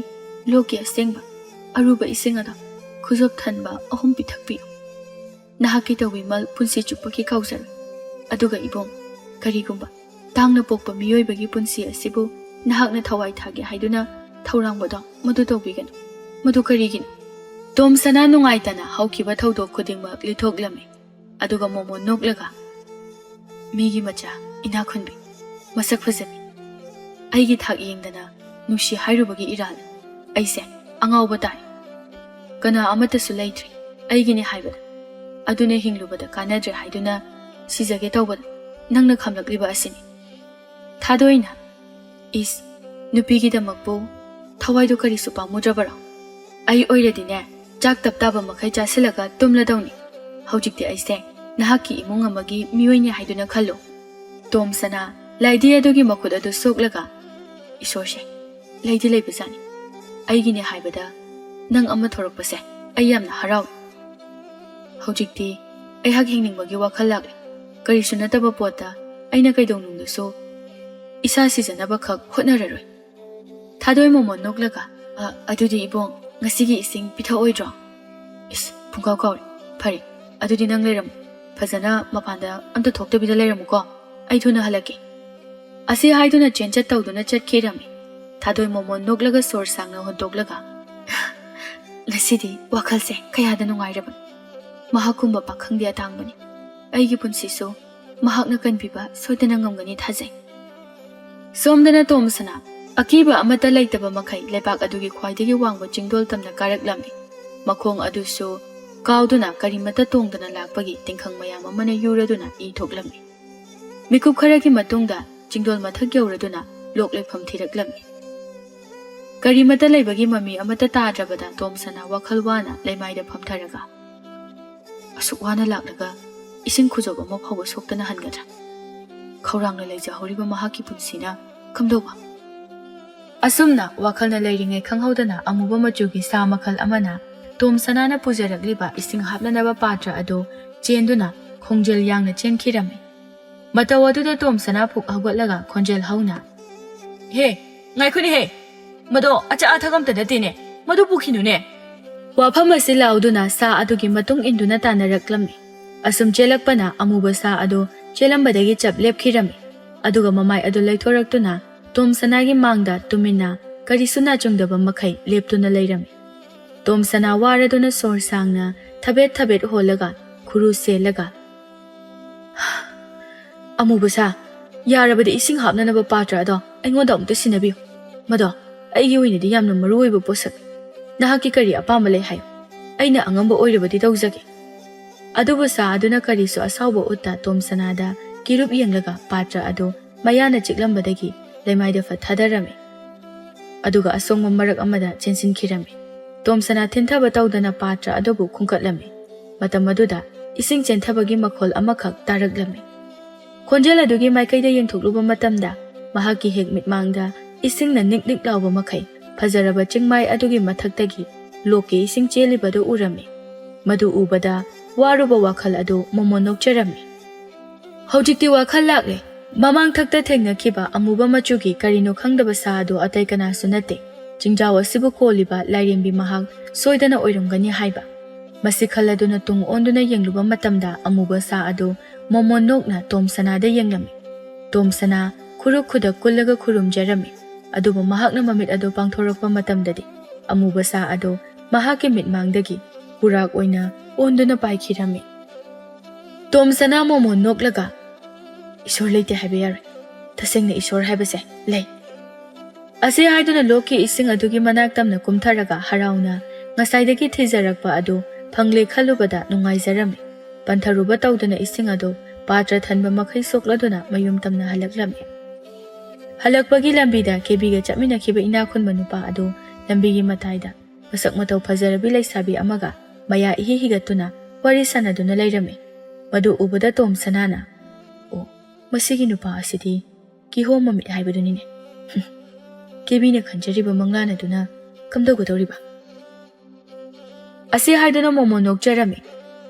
ꯂꯣꯛꯀꯤ ꯑꯁꯦꯡꯕ ꯑꯔꯨꯕ ꯏꯁꯤꯡ ꯑꯗꯣ ꯈꯨꯖꯣꯞ ꯊꯟꯕ ꯑꯍꯨꯝ ꯄꯤꯊꯛꯄꯤꯌꯨ꯫ ꯅꯍꯥꯛꯀꯤ ꯇꯧꯕꯤꯃꯜ ꯄꯨꯟꯁꯤ ꯆꯨꯞꯄꯒꯤ ꯀꯥꯎꯖꯔꯣꯏ꯫ ꯑꯗꯨꯒ ꯏꯕꯨꯡ, ꯀꯔꯤꯒꯨꯝꯕ ꯇꯥꯡꯅ ꯄꯣꯛꯄ ꯃꯤꯑꯣꯏꯕꯒꯤ ꯄꯨꯟꯁꯤ ꯑꯁꯤꯕꯨ ꯅꯍꯥꯛꯅ ꯊꯋꯥꯏ ꯊꯥꯒꯦ ꯍꯥꯏꯗꯨꯅ ꯊꯧꯔꯥꯡꯕꯗꯣ ꯃꯗꯨ ꯇꯧꯕꯤꯒꯅꯨ꯫ ꯃꯗꯨ ꯀꯔꯤꯒꯤꯅꯣ? ꯇꯣꯝꯁꯅꯥ ꯅꯨꯡꯉꯥꯏꯇꯅ ꯍꯧꯈꯤꯕ ꯊꯧꯗꯣꯛ ꯈꯨꯗꯤꯡꯃꯛ ꯂꯤꯊꯣꯛꯂꯝꯃꯤ꯫ ꯑꯗꯨꯒ ꯃꯣꯃꯣꯟ ꯅꯣꯛꯂꯒ, "ꯃꯤꯒꯤ ꯃꯆꯥ, ꯏꯅꯥꯛ ꯈꯨꯟꯕꯤ, ꯃꯁꯛ ꯐꯖꯕꯤ, ꯑꯩꯒꯤ ꯊꯥꯛ ꯌꯦꯡꯗꯅ ꯅꯨꯡꯁꯤ ꯍꯥꯏꯔꯨꯕꯒꯤ ꯏꯔꯥꯜ꯫ ꯑꯩꯁꯦ ꯑꯉꯥꯎꯕ ꯇꯥꯔꯦ꯫ ꯀꯅꯥ ꯑꯃꯠꯇꯁꯨ ꯂꯩꯇ꯭ꯔꯦ ꯑꯩꯒꯤꯅꯤ ꯍꯥꯏꯕꯗ꯫ ꯑꯗꯨꯅ ꯍꯤꯡꯂꯨꯕꯗ ꯀꯥꯟꯅꯗ꯭ꯔꯦ ꯍꯥꯏꯗꯨꯅ ꯁꯤꯖꯒꯦ ꯇꯧꯕꯗ ꯅꯪꯅ ꯈꯝꯂꯛꯂꯤꯕ ꯑꯁꯤꯅꯤ꯫ ꯊꯥꯗꯣꯏꯅ, ꯏꯁ, ꯅꯨꯄꯤꯒꯤꯗꯃꯛꯄꯨ ꯊꯋꯥꯏꯗꯨ ꯀꯔꯤꯁꯨ ꯄꯥꯝꯃꯨꯗ꯭ꯔꯕꯔꯣ? ꯑꯩ ꯑꯣꯏꯔꯗꯤꯅꯦ, ꯆꯥꯛ ꯇꯞ ꯇꯥꯕ ꯃꯈꯩ ꯆꯥꯁꯤꯜꯂꯒ ꯇꯨꯝꯂꯗꯧꯅꯤ꯫ ꯍꯧꯖꯤꯛꯇꯤ ꯑꯩꯁꯦ ꯅꯍꯥꯛꯀꯤ ꯏꯃꯨꯡ ꯑꯃꯒꯤ ꯃꯤꯑꯣꯏꯅꯤ ꯍꯥꯏꯗꯨꯅ ꯈꯜꯂꯨ꯫" ꯇꯣꯝꯁꯅꯥ ꯂꯥꯏꯙꯤ ꯑꯗꯨꯒꯤ ꯃꯈꯨꯠ ꯑꯗꯨ ꯁꯣꯛꯂꯒ, "ꯏꯁꯣꯔꯁꯦ, ꯂꯩꯗꯤ ꯂꯩꯕꯖꯥꯠꯅꯤ꯫ ꯑꯩꯒꯤꯅꯤ ꯍꯥꯏꯕꯗ ꯅꯪ ꯑꯃ ꯊꯣꯔꯛꯄꯁꯦ ꯑꯩ ꯌꯥꯝꯅ ꯍꯔꯥꯎꯏ꯫ ꯍꯧꯖꯤꯛꯇꯤ ꯑꯩꯍꯥꯛ ꯍꯤꯡꯅꯤꯡꯕꯒꯤ ꯋꯥꯈꯜ ꯂꯥꯛꯂꯦ꯫ ꯀꯔꯤꯁꯨ ꯅꯠꯇꯕ ꯄꯣꯠꯇ ꯑꯩꯅ ꯀꯩꯗꯧꯅꯨꯡꯗꯁꯨ ꯏꯁꯥ ꯁꯤꯖꯅꯕ ꯈꯛ ꯍꯣꯠꯅꯔꯔꯣꯏ꯫ ꯊꯥꯗꯣꯏ ꯃꯣꯃꯣꯟ ꯅꯣꯛꯂꯒ, "ꯑ, ꯑꯗꯨꯗꯤ ꯏꯕꯣꯡ, ꯉꯁꯤꯒꯤ ꯏꯁꯤꯡ ꯄꯤꯊꯛꯑꯣꯏꯗ꯭ꯔꯣ?" "ꯏꯁ, ꯄꯨꯡꯀꯥꯎ ꯀꯥꯎꯔꯦ꯫ ꯐꯔꯦ, ꯑꯗꯨꯗꯤ ꯅꯪ ꯂꯩꯔꯝꯃꯨ꯫ ꯐꯖꯅ ꯃꯄꯥꯟꯗ ꯑꯝꯇ ꯊꯣꯛꯇꯕꯤꯗ ꯂꯩꯔꯝꯃꯨꯀꯣ꯫ ꯑꯩ ꯊꯨꯅ ꯍꯜꯂꯛꯀꯦ꯫" ꯑꯁꯤ ꯍꯥꯏꯗꯨꯅ ꯆꯦꯟꯆꯠ ꯇꯧꯗꯨꯅ ꯆꯠꯈꯤꯔꯝꯃꯤ꯫ ꯊꯥꯗꯣꯏ ꯃꯣꯃꯣꯟ ꯅꯣꯛꯂꯒ ꯁꯣꯔ ꯁꯥꯡꯅ ꯍꯣꯟꯗꯣꯛꯂꯒ, "ꯉꯁꯤꯗꯤ ꯋꯥꯈꯜꯁꯦ ꯀꯌꯥꯗ ꯅꯨꯡꯉꯥꯏꯔꯕꯅꯤ꯫ ꯃꯍꯥꯛꯀꯨꯝꯕ ꯄꯥꯈꯪꯗꯤ ꯑꯇꯥꯡꯕꯅꯤ꯫ ꯑꯩꯒꯤ ꯄꯨꯟꯁꯤꯁꯨ ꯃꯍꯥꯛꯅ ꯀꯟꯕꯤꯕ ꯁꯣꯏꯗꯅ ꯉꯝꯒꯅꯤ ꯊꯥꯖꯩ꯫" ꯁꯣꯝꯗꯅ ꯇꯣꯝꯁꯅꯥ ꯑꯀꯤꯕ ꯑꯃꯠꯇ ꯂꯩꯇꯕ ꯃꯈꯩ ꯂꯩꯕꯥꯛ ꯑꯗꯨꯒꯤ ꯈ꯭ꯋꯥꯏꯗꯒꯤ ꯋꯥꯡꯕ ꯆꯤꯡꯗꯣꯜ ꯇꯝꯅ ꯀꯥꯔꯛꯂꯝꯃꯤ꯫ ꯃꯈꯣꯡ ꯑꯗꯨꯁꯨ ꯀꯥꯎꯗꯨꯅ ꯀꯔꯤꯃꯠꯇ ꯇꯣꯡꯗꯅ ꯂꯥꯛꯄꯒꯤ ꯇꯤꯡꯈꯪ ꯃꯌꯥꯝ ꯑꯃꯅ ꯌꯨꯔꯗꯨꯅ ꯏ ꯊꯣꯛꯂꯝꯃꯤ꯫ ꯃꯤꯀꯨꯞ ꯈꯔꯒꯤ ꯃꯇꯨꯡꯗ ꯆꯤꯡꯗꯣꯜ ꯃꯊꯛ ꯌꯧꯔꯗꯨꯅ ꯂꯣꯛ ꯂꯩꯐꯝ ꯊꯤꯔꯛꯂꯝꯃꯤ꯫ ꯀꯔꯤꯃꯠꯇ ꯂꯩꯕꯒꯤ ꯃꯃꯤ ꯑꯃꯠꯇ ꯇꯥꯗ꯭ꯔꯕꯗ ꯇꯣꯝꯁꯅꯥ ꯋꯥꯈꯜ ꯋꯥꯅ ꯂꯩꯃꯥꯏꯗ ꯐꯝꯊꯔꯒ, "ꯑꯁꯨꯛ ꯋꯥꯅ ꯂꯥꯛꯂꯒ ꯏꯁꯤꯡ ꯈꯨꯖꯣꯞ ꯑꯃ ꯐꯥꯎꯕ ꯁꯣꯛꯇꯅ ꯍꯟꯒꯗ꯭ꯔꯥ? ꯈꯧꯔꯥꯡꯅ ꯂꯩꯖꯍꯧꯔꯤꯕ ꯃꯍꯥꯛꯀꯤ ꯄꯨꯟꯁꯤꯅ ꯀꯝꯗꯧꯕ?" ꯑꯁꯨꯝꯅ ꯋꯥꯈꯜꯅ ꯂꯩꯔꯤꯉꯩ ꯈꯪꯍꯧꯗꯅ ꯑꯃꯨꯕ ꯃꯆꯨꯒꯤ ꯁꯥ ꯃꯈꯜ ꯑꯃꯅ ꯇꯣꯝꯁꯅꯥꯅ ꯄꯨꯖꯔꯛꯂꯤꯕ ꯏꯁꯤꯡ ꯍꯥꯞꯅꯅꯕ ꯄꯥꯇ꯭ꯔ ꯑꯗꯨ ꯆꯦꯟꯗꯨꯅ ꯈꯣꯡꯖꯦꯜ ꯌꯥꯡꯅ ꯆꯦꯟꯈꯤꯔꯝꯃꯤ꯫ ꯃꯇꯧ ꯑꯗꯨꯗ ꯇꯣꯝꯁꯅꯥ ꯐꯨꯛ ꯍꯧꯒꯠꯂꯒ ꯈꯣꯟꯖꯦꯜ ꯍꯧꯅ, "ꯍꯦ, ꯉꯥꯏꯈꯣꯅꯦꯍꯦ! ꯃꯗꯣ ꯑꯆꯥ ꯑꯊꯛ ꯑꯝꯇ ꯅꯠꯇꯦꯅꯦ꯫ ꯃꯗꯨ ꯄꯨꯈꯤꯅꯨꯅꯦ!" ꯋꯥꯐꯝ ꯑꯁꯤ ꯂꯥꯎꯗꯨꯅ ꯁꯥ ꯑꯗꯨꯒꯤ ꯃꯇꯨꯡ ꯏꯟꯗꯨꯅ ꯇꯥꯟꯅꯔꯛꯂꯝꯃꯤ꯫ ꯑꯁꯨꯝ ꯆꯦꯜꯂꯛꯄꯅ ꯑꯃꯨꯕ ꯁꯥ ꯑꯗꯨ ꯆꯦꯜꯂꯝꯕꯗꯒꯤ ꯆꯞ ꯂꯦꯞꯈꯤꯔꯝꯃꯤ꯫ ꯑꯗꯨꯒ ꯃꯃꯥꯏ ꯑꯗꯨ ꯂꯩꯊꯣꯔꯛꯇꯨꯅ ꯇꯣꯝꯁꯅꯥꯒꯤ ꯃꯥꯡꯗ ꯇꯨꯃꯤꯟꯅ ꯀꯔꯤꯁꯨ ꯅꯥꯆꯨꯡꯗꯕ ꯃꯈꯩ ꯂꯦꯞꯇꯨꯅ ꯂꯩꯔꯝꯃꯤ꯫ ꯇꯣꯝꯁꯅꯥ ꯋꯥꯔꯗꯨꯅ ꯁꯣꯔ ꯁꯥꯡꯅ ꯊꯕꯦꯠ ꯊꯕꯦꯠ ꯍꯣꯜꯂꯒ ꯈꯨꯔꯨ ꯁꯦꯜꯂꯒ, "ꯑꯃꯨꯕ ꯁꯥ, ꯌꯥꯔꯕꯗꯤ ꯏꯁꯤꯡ ꯍꯥꯞꯅꯅꯕ ꯄꯥꯇ꯭ꯔ ꯑꯗꯣ ꯑꯩꯉꯣꯟꯗ ꯑꯃꯨꯛꯇ ꯁꯤꯟꯅꯕꯤꯌꯨ꯫ ꯃꯗꯣ ꯑꯩꯒꯤ ꯑꯣꯏꯅꯗꯤ ꯌꯥꯝꯅ ꯃꯔꯨ ꯑꯣꯏꯕ ꯄꯣꯠꯁꯛꯅꯤ꯫ ꯅꯍꯥꯛꯀꯤ ꯀꯔꯤ ꯑꯄꯥꯝꯕ ꯂꯩ ꯍꯥꯏꯌꯨ꯫ ꯑꯩꯅ ꯑꯉꯝꯕ ꯑꯣꯏꯔꯕꯗꯤ ꯇꯧꯖꯒꯦ꯫" ꯑꯗꯨꯕꯨ ꯁꯥ ꯑꯗꯨꯅ ꯀꯔꯤꯁꯨ ꯑꯁꯥꯎꯕ ꯎꯠꯇ ꯇꯣꯝꯁꯅꯥꯗ ꯀꯤꯔꯨꯞ ꯌꯦꯡꯂꯒ ꯄꯥꯇ꯭ꯔ ꯑꯗꯨ ꯃꯌꯥꯅ ꯆꯤꯛꯂꯝꯕꯗꯒꯤ ꯂꯩꯃꯥꯏꯗ ꯐꯠ ꯊꯥꯗꯔꯝꯃꯤ꯫ ꯑꯗꯨꯒ ꯑꯁꯣꯡꯕ ꯃꯔꯛ ꯑꯃꯗ ꯆꯦꯟꯁꯤꯟꯈꯤꯔꯝꯃꯤ꯫ ꯇꯣꯝꯁꯅꯥ ꯊꯤꯟꯊꯕ ꯇꯧꯗꯅ ꯄꯥꯇ꯭ꯔ ꯑꯗꯨꯕꯨ ꯈꯨꯟꯀꯠꯂꯝꯃꯤ꯫ ꯃꯇꯝ ꯑꯗꯨꯗ ꯏꯁꯤꯡ ꯆꯦꯟꯊꯕꯒꯤ ꯃꯈꯣꯜ ꯑꯃꯈꯛ ꯇꯥꯔꯛꯂꯝꯃꯤ꯫ ꯈꯣꯟꯖꯦꯜ ꯑꯗꯨꯒꯤ ꯃꯥꯏꯀꯩꯗ ꯌꯦꯡꯊꯣꯛꯂꯨꯕ ꯃꯇꯝꯗ ꯃꯍꯥꯛꯀꯤ ꯍꯦꯛ ꯃꯤꯠꯃꯥꯡꯗ ꯏꯁꯤꯡꯅ ꯅꯤꯛ ꯅꯤꯛ ꯂꯥꯎꯕ ꯃꯈꯩ ꯐꯖꯔꯕ ꯆꯤꯡꯃꯥꯏ ꯑꯗꯨꯒꯤ ꯃꯊꯛꯇꯒꯤ ꯂꯣꯛꯀꯤ ꯏꯁꯤꯡ ꯆꯦꯜꯂꯤꯕꯗꯨ ꯎꯔꯝꯃꯤ꯫ ꯃꯗꯨ ꯎꯕꯗ ꯋꯥꯔꯨꯕ ꯋꯥꯈꯜ ꯑꯗꯨ ꯃꯣꯃꯣꯟ ꯅꯣꯛꯆꯔꯝꯃꯤ꯫ ꯍꯧꯖꯤꯛꯇꯤ ꯋꯥꯈꯜ ꯂꯥꯛꯂꯦ꯫ ꯃꯃꯥꯡ ꯊꯛꯇ ꯊꯦꯡꯅꯈꯤꯕ ꯑꯃꯨꯕ ꯃꯆꯨꯒꯤ ꯀꯔꯤꯅꯣ ꯈꯪꯗꯕ ꯁꯥ ꯑꯗꯨ ꯑꯇꯩ ꯀꯅꯥꯁꯨ ꯅꯠꯇꯦ, ꯆꯤꯡꯖꯥꯎ ꯑꯁꯤꯕꯨ ꯀꯣꯜꯂꯤꯕ ꯂꯥꯏꯔꯦꯝꯕꯤ ꯃꯍꯥꯛ ꯁꯣꯏꯗꯅ ꯑꯣꯏꯔꯝꯒꯅꯤ ꯍꯥꯏꯕ꯫ ꯃꯁꯤ ꯈꯜꯂꯗꯨꯅ ꯇꯨꯡ ꯑꯣꯟꯗꯨꯅ ꯌꯦꯡꯂꯨꯕ ꯃꯇꯝꯗ ꯑꯃꯨꯕ ꯁꯥ ꯑꯗꯨ ꯃꯣꯃꯣꯟ ꯅꯣꯛꯅ ꯇꯣꯝꯁꯅꯥꯗ ꯌꯦꯡꯂꯝꯃꯤ꯫ ꯇꯣꯝꯁꯅꯥ ꯈꯨꯔꯨ ꯈꯨꯗꯛ ꯀꯨꯜꯂꯒ ꯈꯨꯔꯨꯝꯖꯔꯝꯃꯤ꯫ ꯑꯗꯨꯕꯨ ꯃꯍꯥꯛꯅ ꯃꯃꯤꯠ ꯑꯗꯨ ꯄꯥꯡꯊꯣꯔꯛꯄ ꯃꯇꯝꯗꯗꯤ ꯑꯃꯨꯕ ꯁꯥ ꯑꯗꯨ ꯃꯍꯥꯛꯀꯤ ꯃꯤꯠꯃꯥꯡꯗꯒꯤ ꯄꯨꯔꯥꯛ ꯑꯣꯏꯅ ꯑꯣꯟꯗꯨꯅ ꯄꯥꯏꯈꯤꯔꯝꯃꯤ꯫ ꯇꯣꯝꯁꯅꯥ ꯃꯣꯃꯣꯟ ꯅꯣꯛꯂꯒ, "ꯏꯁꯣꯔ ꯂꯩꯇꯦ ꯍꯥꯏꯕ ꯌꯥꯔꯣꯏ꯫ ꯇꯁꯦꯡꯅ ꯏꯁꯣꯔ ꯍꯥꯏꯕꯁꯦ ꯂꯩ"꯫ ꯑꯁꯤ ꯍꯥꯏꯗꯨꯅ ꯂꯣꯛꯀꯤ ꯏꯁꯤꯡ ꯑꯗꯨꯒꯤ ꯃꯅꯥꯛ ꯇꯝꯅ ꯀꯨꯝꯊꯔꯒ ꯍꯔꯥꯎꯅ ꯉꯁꯥꯏꯗꯒꯤ ꯊꯤꯖꯔꯛꯄ ꯑꯗꯨ ꯐꯪꯂꯦ ꯈꯜꯂꯨꯕꯗ ꯅꯨꯡꯉꯥꯏꯖꯔꯝꯃꯤ꯫ ꯄꯟꯊꯔꯨꯕ ꯇꯧꯗꯅ ꯏꯁꯤꯡ ꯑꯗꯨ ꯄꯥꯇ꯭ꯔ ꯊꯟꯕ ꯃꯈꯩ ꯁꯣꯛꯂꯗꯨꯅ ꯃꯌꯨꯝ ꯇꯝꯅ ꯍꯜꯂꯛꯂꯝꯃꯤ꯫ ꯍꯜꯂꯛꯄꯒꯤ ꯂꯝꯕꯤꯗ ꯀꯦꯕꯤꯒ ꯆꯠꯃꯤꯟꯅꯈꯤꯕ ꯏꯅꯥꯛ ꯈꯨꯟꯕ ꯅꯨꯄꯥ ꯑꯗꯨ ꯂꯝꯕꯤꯒꯤ ꯃꯇꯥꯏꯗ ꯃꯁꯛ ꯃꯇꯧ ꯐꯖꯔꯕꯤ ꯂꯩꯁꯥꯕꯤ ꯑꯃꯒ ꯃꯌꯥ ꯏꯍꯤ ꯍꯤꯒꯠꯇꯨꯅ ꯋꯥꯔꯤ ꯁꯥꯟꯅꯗꯨꯅ ꯂꯩꯔꯝꯃꯤ꯫ ꯃꯗꯨ ꯎꯕꯗ ꯇꯣꯝꯁꯅꯥꯅ, "ꯑꯣ, ꯃꯁꯤꯒꯤ ꯅꯨꯄꯥ ꯑꯁꯤꯗꯤ ꯀꯤꯍꯣꯝ ꯃꯃꯤꯠ ꯍꯥꯏꯕꯗꯨꯅꯤꯅꯦ꯫ ꯍꯨꯝ, ꯀꯦꯕꯤꯅ ꯈꯟꯖꯔꯤꯕ ꯃꯪꯂꯥꯟ ꯑꯗꯨꯅ ꯀꯝꯗꯧꯒꯗꯧꯔꯤꯕ?" ꯑꯁꯤ ꯍꯥꯏꯗꯨꯅ ꯃꯣꯃꯣꯟ ꯅꯣꯛꯆꯔꯝꯃꯤ꯫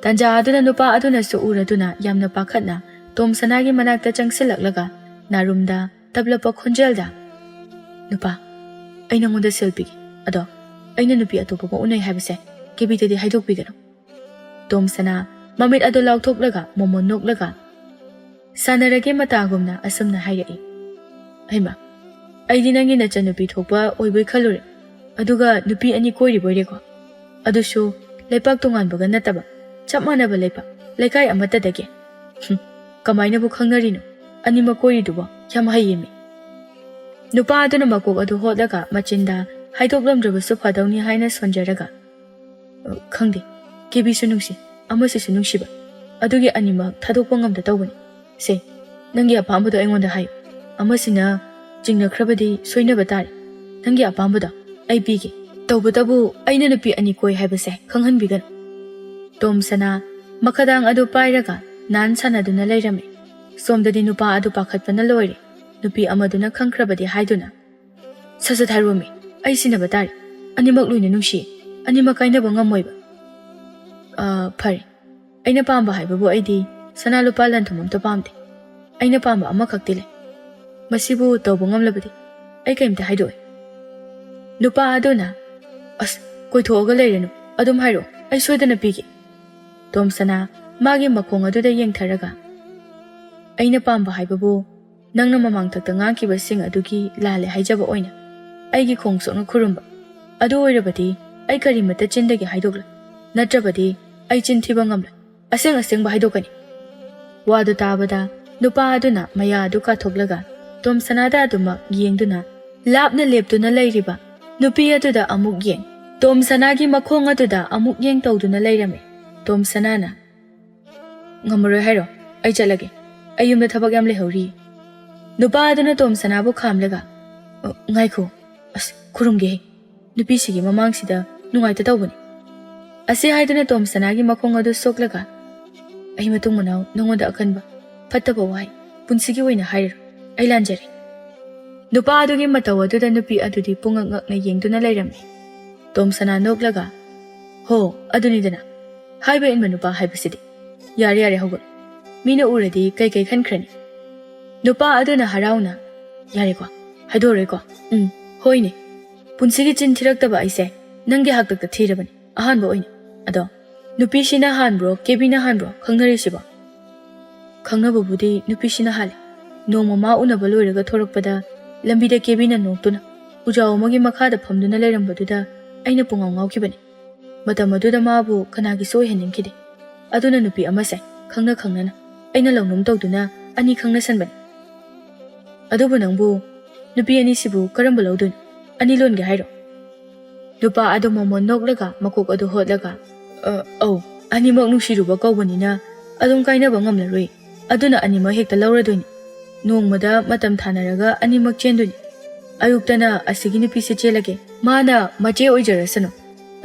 ꯇꯟꯖꯥ ꯑꯗꯨꯅ ꯅꯨꯄꯥ ꯑꯗꯨꯅꯁꯨ ꯎꯔꯗꯨꯅ ꯌꯥꯝꯅ ꯄꯥꯈꯠꯅ ꯇꯣꯝꯁꯅꯥꯒꯤ ꯃꯅꯥꯛꯇ ꯆꯪꯁꯤꯜꯂꯛꯂꯒ ꯅꯥꯔꯨꯝꯗ ꯇꯞꯂꯞꯄ ꯈꯣꯟꯖꯦꯜꯗ, "ꯅꯨꯄꯥ, ꯑꯩ ꯅꯉꯣꯟꯗ ꯁꯦꯜ ꯄꯤꯒꯦ꯫ ꯑꯗꯣ ꯑꯩꯅ ꯅꯨꯄꯤ ꯑꯇꯣꯞꯄꯒ ꯎꯅꯩ ꯍꯥꯏꯕꯁꯦ ꯀꯦꯕꯤꯗꯗꯤ ꯍꯥꯏꯗꯣꯛꯄꯤꯒꯅꯨ"꯫ ꯇꯣꯝꯁꯅꯥ ꯃꯃꯤꯠ ꯑꯗꯨ ꯂꯥꯎꯊꯣꯛꯂꯒ ꯃꯣꯃꯣꯟ ꯅꯣꯛꯂꯒ ꯁꯥꯟꯅꯔꯒꯦ ꯃꯇꯥꯒꯨꯝꯅ ꯑꯁꯨꯝꯅ ꯍꯥꯏꯔꯛꯏ, "ꯍꯩꯃꯥ, ꯑꯩꯗꯤ ꯅꯪꯒꯤ ꯅꯆꯟꯅꯨꯄꯤ ꯊꯣꯛꯄ ꯑꯣꯏꯕꯣꯏ ꯈꯜꯂꯨꯔꯦ꯫ ꯑꯗꯨꯒ ꯅꯨꯄꯤ ꯑꯅꯤ ꯀꯣꯏꯔꯤꯕꯣꯏꯔꯦꯀꯣ? ꯑꯗꯨꯁꯨ ꯂꯩꯄꯥꯛ ꯇꯣꯉꯥꯟꯕꯒ ꯅꯠꯇꯕ, ꯆꯞ ꯃꯥꯟꯅꯕ ꯂꯩꯄꯥꯛ, ꯂꯩꯀꯥꯏ ꯑꯃꯠꯇꯗꯒꯤ꯫ ꯍꯨꯝ, ꯀꯃꯥꯏꯅꯕꯨ ꯈꯪꯅꯔꯤꯅꯣ? ꯑꯅꯤꯃꯛ ꯀꯣꯏꯔꯤꯗꯨꯕꯣ? ꯌꯥꯝ ꯍꯩꯌꯦꯃꯤ"꯫ ꯅꯨꯄꯥ ꯑꯗꯨꯅ ꯃꯀꯣꯛ ꯑꯗꯨ ꯍꯣꯠꯂꯒ ꯃꯆꯤꯟꯗ, "ꯍꯥꯏꯗꯣꯛꯂꯝꯗ꯭ꯔꯕꯁꯨ ꯐꯗꯧꯅꯤ" ꯍꯥꯏꯅ ꯁꯣꯟꯖꯔꯒ, "ꯑ, ꯈꯪꯗꯦ, ꯀꯦꯕꯤꯁꯨ ꯅꯨꯡꯁꯤ, ꯑꯃꯁꯤꯁꯨ ꯅꯨꯡꯁꯤꯕ, ꯑꯗꯨꯒꯤ ꯑꯅꯤꯃꯛ ꯊꯥꯗꯣꯛꯄ ꯉꯝꯗ ꯇꯧꯕꯅꯤ꯫ ꯁꯦ, ꯅꯪꯒꯤ ꯑꯄꯥꯝꯕꯗꯣ ꯑꯩꯉꯣꯟꯗ ꯍꯥꯏꯌꯨ꯫ ꯑꯃꯁꯤꯅ ꯆꯤꯡꯅꯈ꯭ꯔꯕꯗꯤ ꯁꯣꯏꯅꯕ ꯇꯥꯔꯦ꯫ ꯅꯪꯒꯤ ꯑꯄꯥꯝꯕꯗꯣ ꯑꯩ ꯄꯤꯒꯦ꯫ ꯇꯧꯕꯇꯕꯨ ꯑꯩꯅ ꯅꯨꯄꯤ ꯑꯅꯤ ꯀꯣꯏ ꯍꯥꯏꯕꯁꯦ ꯈꯪꯍꯟꯕꯤꯒꯅꯨ"꯫ ꯇꯣꯝꯁꯅꯥ ꯃꯈꯗꯥꯡ ꯑꯗꯨ ꯄꯥꯏꯔꯒ ꯅꯥꯟ ꯁꯥꯟꯅꯗꯨꯅ ꯂꯩꯔꯝꯃꯤ꯫ ꯁꯣꯝꯗꯗꯤ ꯅꯨꯄꯥ ꯑꯗꯨ ꯄꯥꯈꯠꯄꯅ ꯂꯣꯏꯔꯦ꯫ ꯅꯨꯄꯤ ꯑꯃꯗꯨꯅ ꯈꯪꯈ꯭ꯔꯕꯗꯤ ꯍꯥꯏꯗꯨꯅ, "ꯁꯠ ꯁꯠ ꯍꯥꯏꯔꯣꯃꯤ, ꯑꯩ ꯁꯤꯟꯅꯕ ꯇꯥꯔꯦ꯫ ꯑꯅꯤꯃꯛ ꯂꯣꯏꯅ ꯅꯨꯡꯁꯤ꯫ ꯑꯅꯤꯃꯛ ꯀꯥꯏꯅꯕ ꯉꯝꯃꯣꯏꯕ꯫ ꯑ, ꯐꯔꯦ꯫ ꯑꯩꯅ ꯄꯥꯝꯕ ꯍꯥꯏꯕꯕꯨ ꯑꯩꯗꯤ ꯁꯅꯥ ꯂꯨꯄꯥ ꯂꯟ ꯊꯨꯝ ꯑꯝꯇ ꯄꯥꯝꯗꯦ꯫ ꯑꯩꯅ ꯄꯥꯝꯕ ꯑꯃꯈꯛꯇꯤ ꯂꯩ꯫ ꯃꯁꯤꯕꯨ ꯇꯧꯕ ꯉꯝꯂꯕꯗꯤ ꯑꯩ ꯀꯔꯤꯝꯇ ꯍꯥꯏꯗꯣꯛꯑꯣꯏ꯫ ꯅꯨꯄꯥ ꯑꯗꯨꯅ, "ꯑꯁ, ꯀꯣꯏꯊꯣꯛꯑꯒ ꯂꯩꯔꯅꯨ, ꯑꯗꯨꯝ ꯍꯥꯏꯔꯛꯑꯣ, ꯑꯩ ꯁꯣꯏꯗꯅ ꯄꯤꯒꯦ"꯫ ꯇꯣꯝꯁꯅꯥ ꯃꯥꯒꯤ ꯃꯈꯣꯡ ꯑꯗꯨꯗ ꯌꯦꯡꯊꯔꯒ, "ꯑꯩꯅ ꯄꯥꯝꯕ ꯍꯥꯏꯕꯕꯨ ꯅꯪꯅ ꯃꯃꯥꯡꯊꯛꯇ ꯉꯥꯡꯈꯤꯕꯁꯤꯡ ꯑꯗꯨꯒꯤ ꯂꯥꯜꯂꯦ ꯍꯥꯏꯖꯕ ꯑꯣꯏꯅ ꯑꯩꯒꯤ ꯈꯣꯡ ꯁꯣꯛꯅ ꯈꯨꯔꯨꯝꯕ꯫ ꯑꯗꯨ ꯑꯣꯏꯔꯕꯗꯤ ꯑꯩ ꯀꯔꯤꯃꯠꯇ ꯆꯤꯟꯗꯒꯤ ꯍꯥꯏꯗꯣꯛꯂꯣꯏ, ꯅꯠꯇ꯭ꯔꯕꯗꯤ ꯑꯩ ꯆꯤꯟ ꯊꯤꯕ ꯉꯝꯂꯣꯏ꯫ ꯑꯁꯦꯡ ꯑꯁꯦꯡꯕ ꯍꯥꯏꯗꯣꯛꯀꯅꯤ"꯫ ꯋꯥꯗꯨ ꯇꯥꯕꯗ ꯅꯨꯄꯥ ꯑꯗꯨꯅ ꯃꯌꯥ ꯑꯗꯨ ꯀꯥꯊꯣꯛꯂꯒ ꯇꯣꯝꯁꯅꯥꯗ ꯑꯗꯨꯃꯛ ꯌꯦꯡꯗꯨꯅ ꯂꯥꯞꯅ ꯂꯦꯞꯇꯨꯅ ꯂꯩꯔꯤꯕ ꯅꯨꯄꯤ ꯑꯗꯨꯗ ꯑꯃꯨꯛ ꯌꯦꯡ, ꯇꯣꯝꯁꯅꯥꯒꯤ ꯃꯈꯣꯡ ꯑꯗꯨꯗ ꯑꯃꯨꯛ ꯌꯦꯡ ꯇꯧꯗꯨꯅ ꯂꯩꯔꯝꯃꯤ꯫ ꯇꯣꯝꯁꯅꯥꯅ, "ꯉꯝꯃꯔꯣꯏ ꯍꯥꯏꯔꯣ? ꯑꯩ ꯆꯠꯂꯒꯦ꯫ ꯑꯩ ꯌꯨꯝꯗ ꯊꯕꯛ ꯌꯥꯝ ꯂꯩꯍꯧꯔꯤ"꯫ ꯅꯨꯄꯥ ꯑꯗꯨꯅ ꯇꯣꯝꯁꯅꯥꯕꯨ ꯈꯥꯝꯂꯒ, "ꯑ, ꯉꯥꯏꯈꯣ, ꯑꯁ, ꯈꯨꯔꯨꯝꯒꯦꯍꯦ꯫ ꯅꯨꯄꯤꯁꯤꯒꯤ ꯃꯃꯥꯡꯁꯤꯗ ꯅꯨꯡꯉꯥꯏꯇ ꯇꯧꯕꯅꯤ"꯫ ꯑꯁꯤ ꯍꯥꯏꯗꯨꯅ ꯇꯣꯝꯁꯅꯥꯒꯤ ꯃꯈꯣꯡ ꯑꯗꯨ ꯁꯣꯛꯂꯒ, "ꯑꯩ ꯃꯇꯨꯡ ꯃꯅꯥꯎ ꯅꯉꯣꯟꯗ ꯑꯀꯟꯕ, ꯐꯠꯇꯕ ꯋꯥꯍꯩ ꯄꯨꯟꯁꯤꯒꯤ ꯑꯣꯏꯅ ꯍꯥꯏꯔꯔꯣꯏ꯫ ꯑꯩ ꯂꯥꯟꯖꯔꯦ"꯫ ꯅꯨꯄꯥ ꯑꯗꯨꯒꯤ ꯃꯇꯧ ꯑꯗꯨꯗ ꯅꯨꯄꯤ ꯑꯗꯨꯗꯤ ꯄꯨꯡꯉꯛ ꯉꯛꯅ ꯌꯦꯡꯗꯨꯅ ꯂꯩꯔꯝꯃꯤ꯫ ꯇꯣꯝꯁꯅꯥ ꯅꯣꯛꯂꯒ, "ꯍꯣ, ꯑꯗꯨꯅꯤꯗꯅ꯫ ꯍꯥꯏꯕ ꯏꯟꯕ ꯅꯨꯄꯥ ꯍꯥꯏꯕꯁꯤꯗꯤ꯫ ꯌꯥꯔꯦ, ꯌꯥꯔꯦ, ꯍꯧꯒꯠꯂꯣ꯫ ꯃꯤꯅ ꯎꯔꯗꯤ ꯀꯩ ꯀꯩ ꯈꯟꯈ꯭ꯔꯅꯤ?" ꯅꯨꯄꯥ ꯑꯗꯨꯅ ꯍꯔꯥꯎꯅ, "ꯌꯥꯔꯦꯀꯣ, ꯍꯥꯏꯗꯣꯛꯑꯔꯣꯏꯀꯣ꯫ ꯎꯝ, ꯍꯣꯏꯅꯦ꯫ ꯄꯨꯟꯁꯤꯒꯤ ꯆꯤꯟ ꯊꯤꯔꯛꯇꯕ ꯑꯩꯁꯦ ꯅꯪꯒꯤ ꯍꯥꯛꯇꯛꯇ ꯊꯤꯔꯕꯅꯤ, ꯑꯍꯥꯟꯕ ꯑꯣꯏꯅ꯫ ꯑꯗꯣ ꯅꯨꯄꯤꯁꯤꯅ ꯍꯥꯟꯕ꯭ꯔꯣ, ꯀꯦꯕꯤꯅ ꯍꯥꯟꯕ꯭ꯔꯣ ꯈꯪꯅꯔꯤꯁꯤꯕꯣ?" "ꯈꯪꯅꯕꯕꯨꯗꯤ ꯅꯨꯄꯤꯁꯤꯅ ꯍꯥꯜꯂꯦ꯫ ꯅꯣꯡꯃ ꯃꯥ ꯎꯅꯕ ꯂꯣꯏꯔꯒ ꯊꯣꯔꯛꯄꯗ ꯂꯝꯕꯤꯗ ꯀꯦꯕꯤꯅ ꯅꯣꯛꯇꯨꯅ ꯎꯖꯥꯎ ꯑꯃꯒꯤ ꯃꯈꯥꯗ ꯐꯝꯗꯨꯅ ꯂꯩꯔꯝꯕꯗꯨꯗ ꯑꯩꯅ ꯄꯨꯡꯉꯥꯎ ꯉꯥꯎꯈꯤꯕꯅꯤ꯫ ꯃꯇꯝ ꯑꯗꯨꯗ ꯃꯥꯕꯨ ꯀꯅꯥꯒꯤꯁꯨ ꯑꯣꯏꯍꯟꯅꯤꯡꯈꯤꯗꯦ꯫ ꯑꯗꯨꯅ ꯅꯨꯄꯤ ꯑꯃꯁꯦ ꯈꯪꯅ ꯈꯪꯅꯅ ꯑꯩꯅ ꯂꯧꯅꯨꯝ ꯇꯧꯗꯨꯅ ꯑꯅꯤ ꯈꯪꯅꯁꯟꯕꯅꯤ"꯫ "ꯑꯗꯨꯕꯨ ꯅꯪꯕꯨ ꯅꯨꯄꯤ ꯑꯅꯤꯁꯤꯕꯨ ꯀꯔꯝꯕ ꯂꯧꯗꯣꯏꯅꯣ? ꯑꯅꯤ ꯂꯣꯟꯒꯦ ꯍꯥꯏꯔꯣ?" ꯅꯨꯄꯥ ꯑꯗꯨ ꯃꯣꯃꯣꯟ ꯅꯣꯛꯂꯒ ꯃꯀꯣꯛ ꯑꯗꯨ ꯍꯣꯠꯂꯒ, "ꯑ, ꯑꯧ, ꯑꯅꯤꯃꯛ ꯅꯨꯡꯁꯤꯔꯨꯕ ꯀꯧꯕꯅꯤꯅ ꯑꯗꯨꯝ ꯀꯥꯏꯅꯕ ꯉꯝꯂꯔꯣꯏ꯫ ꯑꯗꯨꯅ ꯑꯅꯤꯃꯛ ꯍꯦꯛꯇ ꯂꯧꯔꯗꯣꯏꯅꯤ꯫ ꯅꯣꯡꯃꯗ ꯃꯇꯝ ꯊꯥꯅꯔꯒ ꯑꯅꯤꯃꯛ ꯆꯦꯟꯗꯣꯏꯅꯤ꯫ ꯑꯌꯨꯛꯇꯅ ꯑꯁꯤꯒꯤ ꯅꯨꯄꯤꯁꯦ ꯆꯦꯜꯂꯒꯦ, ꯃꯥꯅ ꯃꯆꯦ ꯑꯣꯏꯖꯔꯁꯅꯨ꯫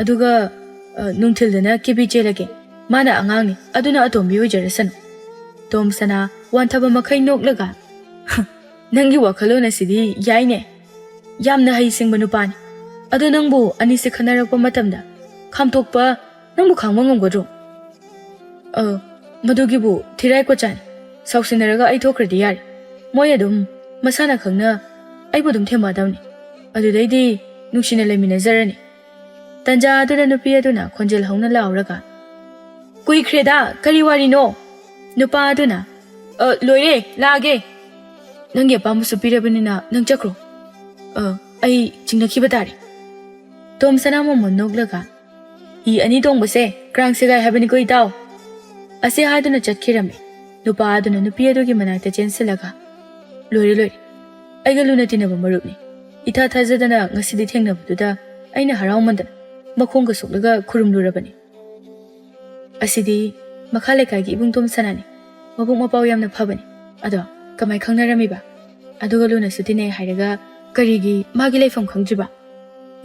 ꯑꯗꯨꯒ, ꯑ, ꯅꯨꯡꯊꯤꯜꯗꯅ ꯀꯦꯕꯤ ꯆꯦꯜꯂꯒꯦ, ꯃꯥꯅ ꯑꯉꯥꯡꯅꯤ, ꯑꯗꯨꯅ ꯑꯇꯣꯝꯕꯤ ꯑꯣꯏꯖꯔꯁꯅꯨ"꯫ ꯇꯣꯝꯁꯅꯥ ꯋꯥꯟꯊꯕ ꯃꯈꯩ ꯅꯣꯛꯂꯒ, "ꯍ, ꯅꯪꯒꯤ ꯋꯥꯈꯜꯂꯣꯟ ꯑꯁꯤꯗꯤ ꯌꯥꯏꯅꯦ꯫ ꯌꯥꯝꯅ ꯍꯩꯁꯤꯡꯕ ꯅꯨꯄꯥꯅꯤ"꯫ ꯑꯗꯣ ꯅꯪꯕꯨ ꯑꯅꯤꯁꯦ ꯈꯟꯅꯔꯛꯄ ꯃꯇꯝꯗ ꯈꯥꯝꯇꯣꯛꯄ ꯅꯪꯕꯨ ꯈꯥꯡꯕ ꯉꯝꯒꯗ꯭ꯔꯣ? ꯑ, ꯃꯗꯨꯒꯤꯕꯨ ꯊꯤꯔꯥꯏ ꯀꯣꯆꯥꯏ ꯁꯥꯎꯁꯤꯟꯅꯔꯒ ꯑꯩ ꯊꯣꯛꯈ꯭ꯔꯗꯤ ꯌꯥꯔꯦ꯫ ꯃꯣꯏ ꯑꯗꯨꯝ ꯃꯁꯥꯅ ꯈꯪꯅ ꯑꯩꯕꯨ ꯑꯗꯨꯝ ꯊꯦꯝꯃꯛꯑꯗꯕꯅꯤ꯫ ꯑꯗꯨꯗꯩꯗꯤ ꯅꯨꯡꯁꯤꯅ ꯂꯩꯃꯤꯟꯅꯖꯔꯅꯤ꯫ ꯇꯟꯖꯥ ꯑꯗꯨꯗ ꯅꯨꯄꯤ ꯑꯗꯨꯅ ꯈꯣꯟꯖꯦꯜ ꯍꯧꯅ ꯂꯥꯎꯔꯒ, "ꯀꯨꯏꯈ꯭ꯔꯦꯗ, ꯀꯔꯤ ꯋꯥꯔꯤꯅꯣ?" ꯅꯨꯄꯥ ꯑꯗꯨꯅ, "ꯑ, ꯂꯣꯏꯔꯦ, ꯂꯥꯛꯑꯒꯦ꯫ ꯅꯪꯒꯤ ꯑꯄꯥꯝꯕꯁꯨ ꯄꯤꯔꯕꯅꯤꯅ ꯅꯪ ꯆꯠꯈ꯭ꯔꯣ꯫ ꯑ, ꯑꯩ ꯆꯤꯡꯅꯈꯤꯕ ꯇꯥꯔꯦ꯫" ꯇꯣꯝ ꯁꯅꯥꯃꯣꯃꯣꯟ ꯅꯣꯛꯂꯒ, "ꯍꯤ ꯑꯅꯤ ꯇꯣꯡꯕꯁꯦ ꯀ꯭ꯔꯥꯡ ꯁꯦꯒꯥꯏ ꯍꯥꯏꯕꯅꯤꯀꯣ, ꯏꯇꯥꯎ?" ꯑꯁꯤ ꯍꯥꯏꯗꯨꯅ ꯆꯠꯈꯤꯔꯝꯃꯤ꯫ ꯅꯨꯄꯥ ꯑꯗꯨꯅ ꯅꯨꯄꯤ ꯑꯗꯨꯒꯤ ꯃꯅꯥꯛꯇ ꯆꯦꯟꯁꯤꯜꯂꯒ, "ꯂꯣꯏꯔꯦ, ꯂꯣꯏꯔꯦ꯫ ꯑꯩꯒ ꯂꯨꯅ ꯇꯤꯟꯅꯕ ꯃꯔꯨꯞꯅꯤ꯫ ꯏꯊꯥ ꯊꯥꯖꯗꯅ ꯉꯁꯤꯗꯤ ꯊꯦꯡꯅꯕꯗꯨꯗ ꯑꯩꯅ ꯍꯔꯥꯎꯃꯟꯗꯅ ꯃꯈꯣꯡꯒ ꯁꯣꯛꯂꯒ ꯈꯨꯔꯨꯝꯂꯨꯔꯕꯅꯤ꯫ ꯑꯁꯤꯗꯤ ꯃꯈꯥ ꯂꯩꯀꯥꯏꯒꯤ ꯏꯕꯨꯡ ꯇꯣꯝ ꯁꯅꯥꯅꯤ꯫ ꯃꯕꯨꯛ ꯃꯄꯥꯎ ꯌꯥꯝꯅ ꯐꯕꯅꯤ꯫ ꯑꯗꯣ ꯀꯃꯥꯏ ꯈꯪꯅꯔꯝꯃꯤꯕ? ꯑꯗꯨꯒ ꯂꯨꯅꯁꯨ ꯇꯤꯟꯅꯩ ꯍꯥꯏꯔꯒ ꯀꯔꯤꯒꯤ ꯃꯥꯒꯤ ꯂꯩꯐꯝ ꯈꯪꯗ꯭ꯔꯤꯕ?"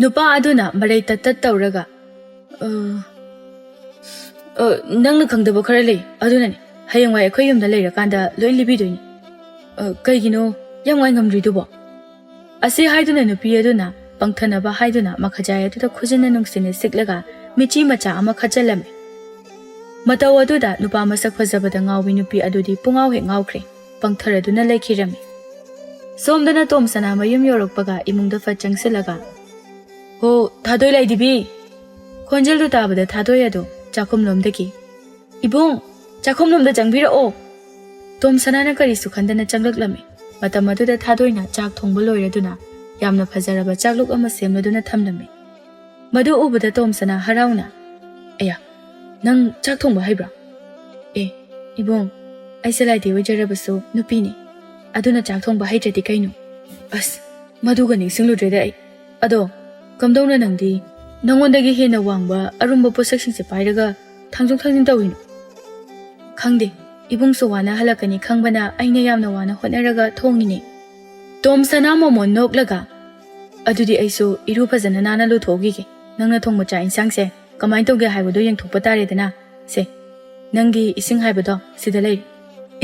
ꯅꯨꯄꯥ ꯑꯗꯨꯅ ꯃꯔꯩ ꯇꯠ ꯇꯠ ꯇꯧꯔꯒ, "ꯑ, ꯑ, ꯅꯪꯅ ꯈꯪꯗꯕ ꯈꯔ ꯂꯩ, ꯑꯗꯨꯅꯅꯤ꯫ ꯍꯌꯦꯡꯋꯥꯏ ꯑꯩꯈꯣꯏ ꯌꯨꯝꯗ ꯂꯩꯔꯀꯥꯟꯗ ꯂꯣꯏ ꯂꯤꯕꯤꯗꯣꯏꯅꯤ꯫ ꯑ, ꯀꯩꯒꯤꯅꯣ ꯌꯥꯝ ꯉꯥꯏ ꯉꯝꯗ꯭ꯔꯤꯗꯨꯕꯣ?" ꯑꯁꯤ ꯍꯥꯏꯗꯨꯅ ꯅꯨꯄꯤ ꯑꯗꯨꯅ ꯄꯪꯊꯅꯕ ꯍꯥꯏꯗꯨꯅ ꯃꯈꯖꯥꯏ ꯑꯗꯨꯗ ꯈꯨꯖꯤꯟꯅ ꯅꯨꯡꯁꯤꯅ ꯁꯤꯛꯂꯒ ꯃꯤꯆꯤ ꯃꯆꯥ ꯑꯃ ꯈꯠꯆꯜꯂꯝꯃꯤ꯫ ꯃꯇꯧ ꯑꯗꯨꯗ ꯅꯨꯄꯥ ꯃꯁꯛ ꯐꯖꯕꯗ ꯉꯥꯎꯕꯤ ꯅꯨꯄꯤ ꯑꯗꯨꯗꯤ ꯄꯨꯡꯉꯥꯎ ꯍꯦꯛ ꯉꯥꯎꯈ꯭ꯔꯦ, ꯄꯪꯊꯔꯗꯨꯅ ꯂꯩꯈꯤꯔꯝꯃꯤ꯫ ꯁꯣꯝꯗꯅ ꯇꯣꯝ ꯁꯅꯥ ꯃꯌꯨꯝ ꯌꯧꯔꯛꯄꯒ ꯏꯃꯨꯡꯗ ꯐꯠ ꯆꯪꯁꯤꯜꯂꯒ, "ꯍꯣ, ꯊꯥꯗꯣꯏ ꯂꯥꯏꯗꯤꯕꯤ!" ꯈꯣꯟꯖꯦꯜꯗꯨ ꯇꯥꯕꯗ ꯊꯥꯗꯣꯏ ꯑꯗꯣ ꯆꯥꯛꯈꯨꯝꯂꯣꯝꯗꯒꯤ, "ꯏꯕꯨꯡ, ꯆꯥꯛꯈꯨꯝꯂꯣꯝꯗ ꯆꯪꯕꯤꯔꯛꯑꯣ!" ꯇꯣꯝ ꯁꯅꯥꯅ ꯀꯔꯤꯁꯨ ꯈꯟꯗꯅ ꯆꯪꯂꯛꯂꯝꯃꯤ꯫ ꯃꯇꯝ ꯑꯗꯨꯗ ꯊꯥꯗꯣꯏꯅ ꯆꯥꯛ ꯊꯣꯡꯕ ꯂꯣꯏꯔꯗꯨꯅ ꯌꯥꯝꯅ ꯐꯖꯔꯕ ꯆꯥꯛꯂꯨꯛ ꯑꯃ ꯁꯦꯝꯂꯗꯨꯅ ꯊꯝꯂꯝꯃꯤ꯫ ꯃꯗꯨ ꯎꯕꯗ ꯇꯣꯝ ꯁꯅꯥ ꯍꯔꯥꯎꯅ, "ꯑꯌꯥ, ꯅꯪ ꯆꯥꯛ ꯊꯣꯡꯕ ꯍꯩꯕ꯭ꯔꯣ?" "ꯑꯦ, ꯏꯕꯨꯡ, ꯑꯩꯁꯦ ꯂꯥꯏꯗꯤ ꯑꯣꯏꯖꯔꯕꯁꯨ ꯅꯨꯄꯤꯅꯤ, ꯑꯗꯨꯅ ꯆꯥꯛ ꯊꯣꯡꯕ ꯍꯩꯇ꯭ꯔꯗꯤ ꯀꯩꯅꯣ?" "ꯑꯁ, ꯃꯗꯨꯒ ꯅꯤꯡꯁꯤꯡꯂꯨꯗ꯭ꯔꯦꯗ ꯑꯩ꯫ ꯑꯗꯣ ꯀꯝꯗꯧꯅ ꯅꯪꯗꯤ ꯅꯉꯣꯟꯗꯒꯤ ꯍꯦꯟꯅ ꯋꯥꯡꯕ ꯑꯔꯨꯝꯕ ꯄꯣꯠꯁꯛꯁꯤꯡꯁꯦ ꯄꯥꯏꯔꯒ ꯊꯥꯡꯗꯣꯛ ꯊꯥꯡꯖꯤꯟ ꯇꯧꯔꯤꯅꯣ?" "ꯈꯪꯗꯦ, ꯏꯕꯨꯡꯁꯨ ꯋꯥꯅ ꯍꯜꯂꯛꯀꯅꯤ ꯈꯪꯕꯅ ꯑꯩꯅ ꯌꯥꯝꯅ ꯋꯥꯅ ꯍꯣꯠꯅꯔꯒ ꯊꯣꯡꯉꯤꯅꯦ꯫" ꯇꯣꯝ ꯁꯅꯥ ꯃꯣꯃꯣꯟ ꯅꯣꯛꯂꯒ, "ꯑꯗꯨꯗꯤ ꯑꯩꯁꯨ ꯏꯔꯨ ꯐꯖꯅ ꯅꯥꯟꯅ ꯂꯨꯊꯣꯛꯎꯈꯤꯒꯦ꯫ ꯅꯪꯅ ꯊꯣꯡꯕ ꯆꯥꯛ ꯏꯟꯁꯥꯡꯁꯦ ꯀꯃꯥꯏꯅ ꯇꯧꯒꯦ ꯍꯥꯏꯕꯗꯣ ꯌꯦꯡꯊꯣꯛꯄ ꯇꯥꯔꯦꯗꯅ꯫ ꯁꯦ, ꯅꯪꯒꯤ ꯏꯁꯤꯡ ꯍꯥꯏꯕꯗꯣ ꯁꯤꯗ ꯂꯩꯔꯦ꯫"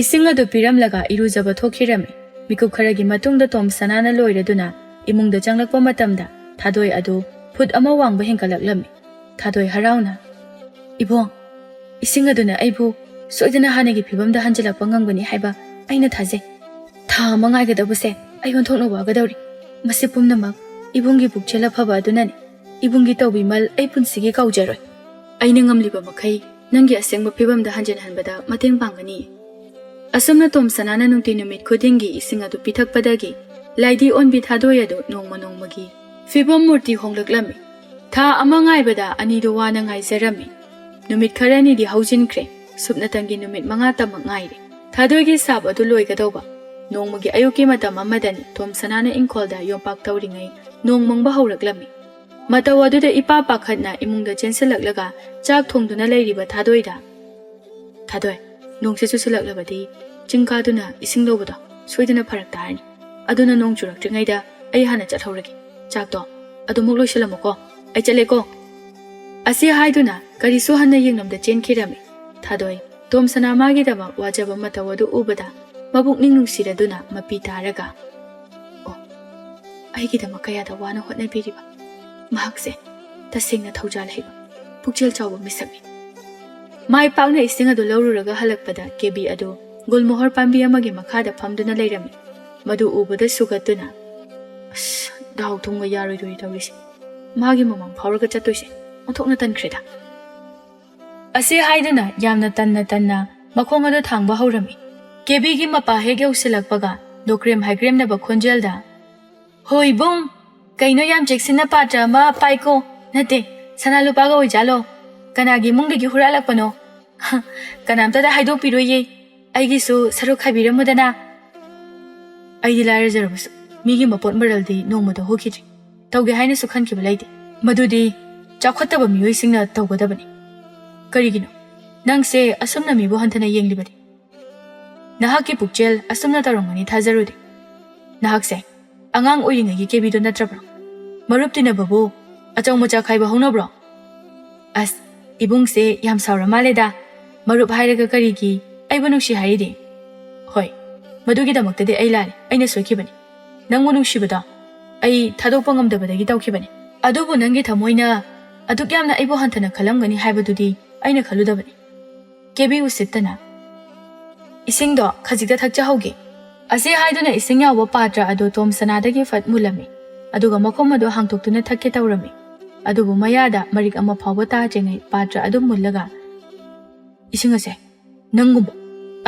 ꯏꯁꯤꯡ ꯑꯗꯨ ꯄꯤꯔꯝꯂꯒ ꯏꯔꯨꯖꯕ ꯊꯣꯛꯈꯤꯔꯝꯃꯤ꯫ ꯃꯤꯀꯨꯞ ꯈꯔꯒꯤ ꯃꯇꯨꯡꯗ ꯇꯣꯝ ꯁꯅꯥꯅ ꯂꯣꯏꯔꯗꯨꯅ ꯏꯃꯨꯡꯗ ꯆꯪꯂꯛꯄ ꯃꯇꯝꯗ ꯊꯥꯗꯣꯏ ꯑꯗꯨ ꯐꯨꯠ ꯑꯃ ꯋꯥꯡꯕ ꯍꯦꯟꯒꯠꯂꯛꯂꯝꯃꯤ꯫ ꯊꯥꯗꯣꯏ ꯍꯔꯥꯎꯅ, "ꯏꯕꯣꯡ, ꯏꯁꯤꯡ ꯑꯗꯨꯅ ꯑꯩꯕꯨ ꯁꯣꯏꯗꯅ ꯍꯥꯟꯅꯒꯤ ꯐꯤꯕꯝꯗ ꯍꯟꯖꯤꯜꯂꯛꯄ ꯉꯝꯒꯅꯤ ꯍꯥꯏꯕ ꯑꯩꯅ ꯊꯥꯖꯩ꯫ ꯊꯥ ꯑꯃ ꯉꯥꯏꯒꯗꯕꯁꯦ ꯑꯩ ꯑꯣꯟꯊꯣꯛꯅ ꯋꯥꯒꯗꯧꯔꯤ꯫ ꯃꯁꯤ ꯄꯨꯝꯅꯃꯛ ꯏꯕꯨꯡꯒꯤ ꯄꯨꯛꯆꯦꯜ ꯑꯐꯕ ꯑꯗꯨꯅꯅꯤ꯫ ꯏꯕꯨꯡꯒꯤ ꯇꯧꯕꯤꯃꯜ ꯑꯩ ꯄꯨꯟꯁꯤꯒꯤ ꯀꯥꯎꯖꯔꯣꯏ꯫ ꯑꯩꯅ ꯉꯝꯂꯤꯕ ꯃꯈꯩ ꯅꯪꯒꯤ ꯑꯁꯦꯡꯕ ꯐꯤꯕꯝꯗ ꯍꯟꯖꯤꯟꯍꯟꯕꯗ ꯃꯇꯦꯡ ꯄꯥꯡꯒꯅꯤ꯫" ꯑꯁꯨꯝꯅ ꯇꯣꯝꯁꯅꯥꯅ ꯅꯨꯡꯇꯤ ꯅꯨꯃꯤꯠ ꯈꯨꯗꯤꯡꯒꯤ ꯏꯁꯤꯡ ꯑꯗꯨ ꯄꯤꯊꯛꯄꯗꯒꯤ ꯂꯥꯏꯗꯤ ꯑꯣꯟꯕꯤ ꯊꯥꯗꯣꯏ ꯑꯗꯨ ꯅꯣꯡꯃ ꯅꯣꯡꯃꯒꯤ ꯐꯤꯕꯝ ꯃꯨꯔꯇꯤ ꯍꯣꯡꯂꯛꯂꯝꯃꯤ꯫ ꯊꯥ ꯑꯃ ꯉꯥꯏꯕꯗ ꯑꯅꯤꯗꯨ ꯋꯥꯅ ꯉꯥꯏꯖꯔꯝꯃꯤ꯫ ꯅꯨꯃꯤꯠ ꯈꯔꯅꯤꯗꯤ ꯍꯧꯖꯤꯟꯈ꯭ꯔꯦ꯫ ꯁꯨꯞꯅꯇꯪꯒꯤ ꯅꯨꯃꯤꯠ ꯃꯉꯥꯇꯃꯛ ꯉꯥꯏꯔꯦ꯫ ꯊꯥꯗꯣꯏꯒꯤ ꯁꯥꯞ ꯑꯗꯨ ꯂꯣꯏꯒꯗꯧꯕ꯫ ꯅꯣꯡꯃꯒꯤ ꯑꯌꯨꯛꯀꯤ ꯃꯇꯝ ꯑꯃꯗꯅꯤ ꯇꯣꯝꯁꯅꯥꯅ ꯏꯪꯈꯣꯜꯗ ꯌꯣꯝꯄꯥꯛ ꯇꯧꯔꯤꯉꯩ ꯅꯣꯡ ꯃꯪꯕ ꯍꯧꯔꯛꯂꯝꯃꯤ꯫ ꯃꯇꯧ ꯑꯗꯨꯗ ꯏꯄꯥ ꯄꯥꯈꯠꯅ ꯏꯃꯨꯡꯗ ꯆꯦꯟꯁꯤꯜꯂꯛꯂꯒ ꯆꯥꯛ ꯊꯣꯡꯗꯨꯅ ꯂꯩꯔꯤꯕ ꯊꯥꯗꯣꯏꯗ, "ꯊꯥꯗꯣꯏ, ꯅꯣꯡꯁꯦ ꯆꯨꯁꯤꯜꯂꯛꯂꯕꯗꯤ ꯆꯤꯡ ꯀꯥꯗꯨꯅ ꯏꯁꯤꯡ ꯂꯧꯕꯗꯣ ꯁꯣꯏꯗꯅ ꯐꯔꯛ ꯇꯥꯔꯅꯤ꯫ ꯑꯗꯨꯅ ꯅꯣꯡ ꯆꯨꯔꯛꯇ꯭ꯔꯤꯉꯩꯗ ꯑꯩ ꯍꯥꯟꯅ ꯆꯠꯍꯧꯔꯒꯦ꯫ ꯆꯥꯛꯇꯣ ꯑꯗꯨꯃꯨꯛ ꯂꯣꯏꯁꯤꯜꯂꯝꯃꯨꯀꯣ꯫ ꯑꯩ ꯆꯠꯂꯦꯀꯣ꯫" ꯑꯁꯤ ꯍꯥꯏꯗꯨꯅ ꯀꯔꯤꯁꯨ ꯍꯟꯅ ꯌꯦꯡꯂꯝꯗ ꯆꯦꯟꯈꯤꯔꯝꯃꯤ꯫ ꯊꯥꯗꯣꯏ, ꯇꯣꯝꯁꯅꯥ ꯃꯥꯒꯤꯗꯃꯛ ꯋꯥꯖꯕ ꯃꯇꯧ ꯑꯗꯨ ꯎꯕꯗ ꯃꯕꯨꯛꯅꯤꯡ ꯅꯨꯡꯁꯤꯔꯗꯨꯅ ꯃꯄꯤ ꯇꯥꯔꯒ, "ꯑꯣ, ꯑꯩꯒꯤꯗꯃꯛ ꯀꯌꯥꯗ ꯋꯥꯅ ꯍꯣꯠꯅꯕꯤꯔꯤꯕ꯫ ꯃꯍꯥꯛꯁꯦ ꯇꯁꯦꯡꯅ ꯊꯧꯖꯥꯜ ꯍꯩꯕ, ꯄꯨꯛꯆꯦꯜ ꯆꯥꯎꯕ ꯃꯤꯁꯛꯅꯤ꯫" ꯃꯥꯏ ꯄꯥꯛꯅ ꯏꯁꯤꯡ ꯑꯗꯨ ꯂꯧꯔꯨꯔꯒ ꯍꯜꯂꯛꯄꯗ ꯀꯦꯕꯤ ꯑꯗꯨ ꯒꯨꯜꯃꯣꯍꯣꯔ ꯄꯥꯝꯕꯤ ꯑꯃꯒꯤ ꯃꯈꯥꯗ ꯐꯝꯗꯨꯅ ꯂꯩꯔꯝꯃꯤ꯫ ꯃꯗꯨ ꯎꯕꯗ ꯁꯨꯒꯠꯇꯨꯅ, "ꯑꯁ, ꯗꯥꯎ ꯊꯨꯝꯒ ꯌꯥꯔꯣꯏꯗꯣꯔꯤ ꯇꯧꯔꯤꯁꯦ꯫ ꯃꯥꯒꯤ ꯃꯃꯥꯡ ꯐꯥꯎꯔꯒ ꯆꯠꯇꯣꯏꯁꯦ ꯑꯣꯟꯊꯣꯛꯅ ꯇꯟꯈ꯭ꯔꯦꯗ꯫" ꯑꯁꯤ ꯍꯥꯏꯗꯨꯅ ꯌꯥꯝꯅ ꯇꯟꯅ ꯇꯟꯅ ꯃꯈꯣꯡ ꯑꯗꯨ ꯊꯥꯡꯕ ꯍꯧꯔꯝꯃꯤ꯫ ꯀꯦꯕꯤꯒꯤ ꯃꯄꯥ ꯍꯦꯛ ꯌꯧꯁꯤꯜꯂꯛꯄꯒ ꯗꯣꯀ꯭ꯔꯦꯝ ꯍꯥꯏꯒ꯭ꯔꯦꯝꯅꯕ ꯈꯣꯟꯖꯦꯜꯗ, "ꯍꯣꯏ ꯏꯕꯨꯡ, ꯀꯩꯅꯣ ꯌꯥꯝ ꯆꯦꯛꯁꯤꯟꯅ ꯄꯥꯇ꯭ꯔ ꯑꯃ ꯄꯥꯏꯀꯣ? ꯅꯠꯇꯦ, ꯁꯅꯥ ꯂꯨꯄꯥꯒ ꯑꯣꯏꯖꯥꯠꯂꯣ? ꯀꯅꯥꯒꯤ ꯏꯃꯨꯡꯗꯒꯤ ꯍꯨꯔꯥꯜꯂꯛꯄꯅꯣ? ꯀꯅꯥꯝꯇꯗ ꯍꯥꯏꯗꯣꯛꯄꯤꯔꯣꯏꯌꯦ꯫ ꯑꯩꯒꯤꯁꯨ ꯁꯔꯨꯛ ꯈꯥꯏꯕꯤꯔꯝꯃꯨꯗꯅ꯫" ꯑꯩꯗꯤ ꯂꯥꯏꯔꯖꯔꯕꯁꯨ ꯃꯤꯒꯤ ꯃꯄꯣꯠ ꯃꯔꯜꯗꯤ ꯅꯣꯡꯃꯗ ꯍꯨꯈꯤꯗ꯭ꯔꯤ꯫ ꯇꯧꯒꯦ ꯍꯥꯏꯅꯁꯨ ꯈꯟꯈꯤꯕ ꯂꯩꯇꯦ꯫ ꯃꯗꯨꯗꯤ ꯆꯥꯎꯈꯠꯇꯕ ꯃꯤꯑꯣꯏꯁꯤꯡꯅ ꯇꯧꯒꯗꯕꯅꯤ꯫ ꯀꯔꯤꯒꯤꯅꯣ ꯅꯪꯁꯦ ꯑꯁꯨꯝꯅ ꯃꯤꯕꯨ ꯍꯟꯊꯅ ꯌꯦꯡꯂꯤꯕꯗꯤ? ꯅꯍꯥꯛꯀꯤ ꯄꯨꯛꯆꯦꯜ ꯑꯁꯨꯝꯅ ꯇꯧꯔꯝꯒꯅꯤ ꯊꯥꯖꯔꯨꯗꯦ꯫ ꯅꯍꯥꯛꯁꯦ ꯑꯉꯥꯡ ꯑꯣꯏꯔꯤꯉꯩꯒꯤ ꯀꯦꯕꯤꯗꯣ ꯅꯠꯇ꯭ꯔꯕ꯭ꯔꯣ? ꯃꯔꯨꯞ ꯇꯤꯟꯅꯕꯕꯨ ꯑꯆꯧ ꯃꯆꯥ ꯈꯥꯏꯕ ꯍꯧꯅꯕ꯭ꯔꯣ? ꯑꯁ, ꯏꯕꯨꯡꯁꯦ ꯌꯥꯝ ꯁꯥꯎꯔ ꯃꯥꯜꯂꯦꯗ꯫ ꯃꯔꯨꯞ ꯍꯥꯏꯔꯒ ꯀꯔꯤꯒꯤ ꯑꯩꯕꯨ ꯅꯨꯡꯁꯤ ꯍꯥꯏꯔꯤꯗꯤ? ꯍꯣꯏ, ꯃꯗꯨꯒꯤꯗꯃꯛꯇꯗꯤ ꯑꯩ ꯂꯥꯜꯂꯦ, ꯑꯩꯅ ꯁꯣꯏꯈꯤꯕꯅꯤ꯫ ꯅꯪꯕꯨ ꯅꯨꯡꯁꯤꯕꯗꯣ ꯑꯩ ꯊꯥꯗꯣꯛꯄ ꯉꯝꯗꯕꯗꯒꯤ ꯇꯧꯈꯤꯕꯅꯤ꯫ ꯑꯗꯨꯕꯨ ꯅꯪꯒꯤ ꯊꯃꯣꯏꯅ ꯑꯗꯨꯛ ꯌꯥꯝꯅ ꯑꯩꯕꯨ ꯍꯟꯊꯅ ꯈꯜꯂꯝꯒꯅꯤ ꯍꯥꯏꯕꯗꯨꯗꯤ ꯑꯩꯅ ꯈꯜꯂꯨꯗꯕꯅꯤ꯫ ꯀꯦꯕꯤ ꯎꯁꯤꯠꯇꯅ, "ꯏꯁꯤꯡꯗꯣ ꯈꯖꯤꯛꯇ ꯊꯛꯆꯍꯧꯒꯦ"꯫ ꯑꯁꯤ ꯍꯥꯏꯗꯨꯅ ꯏꯁꯤꯡ ꯌꯥꯎꯕ ꯄꯥꯇ꯭ꯔ ꯑꯗꯨ ꯇꯣꯝꯁꯅꯥꯗꯒꯤ ꯐꯠ ꯃꯨꯜꯂꯝꯃꯤ, ꯑꯗꯨꯒ ꯃꯈꯨꯝ ꯑꯗꯨ ꯍꯥꯡꯗꯣꯛꯇꯨꯅ ꯊꯛꯀꯦ ꯇꯧꯔꯝꯃꯤ꯫ ꯑꯗꯨꯕꯨ ꯃꯌꯥꯗ ꯃꯔꯤꯛ ꯑꯃ ꯐꯥꯎꯕ ꯇꯥꯗ꯭ꯔꯤꯉꯩ ꯄꯥꯇ꯭ꯔ ꯑꯗꯨ ꯃꯨꯜꯂꯒ, "ꯏꯁꯤꯡ ꯑꯁꯦ ꯅꯪꯒꯨꯝꯕ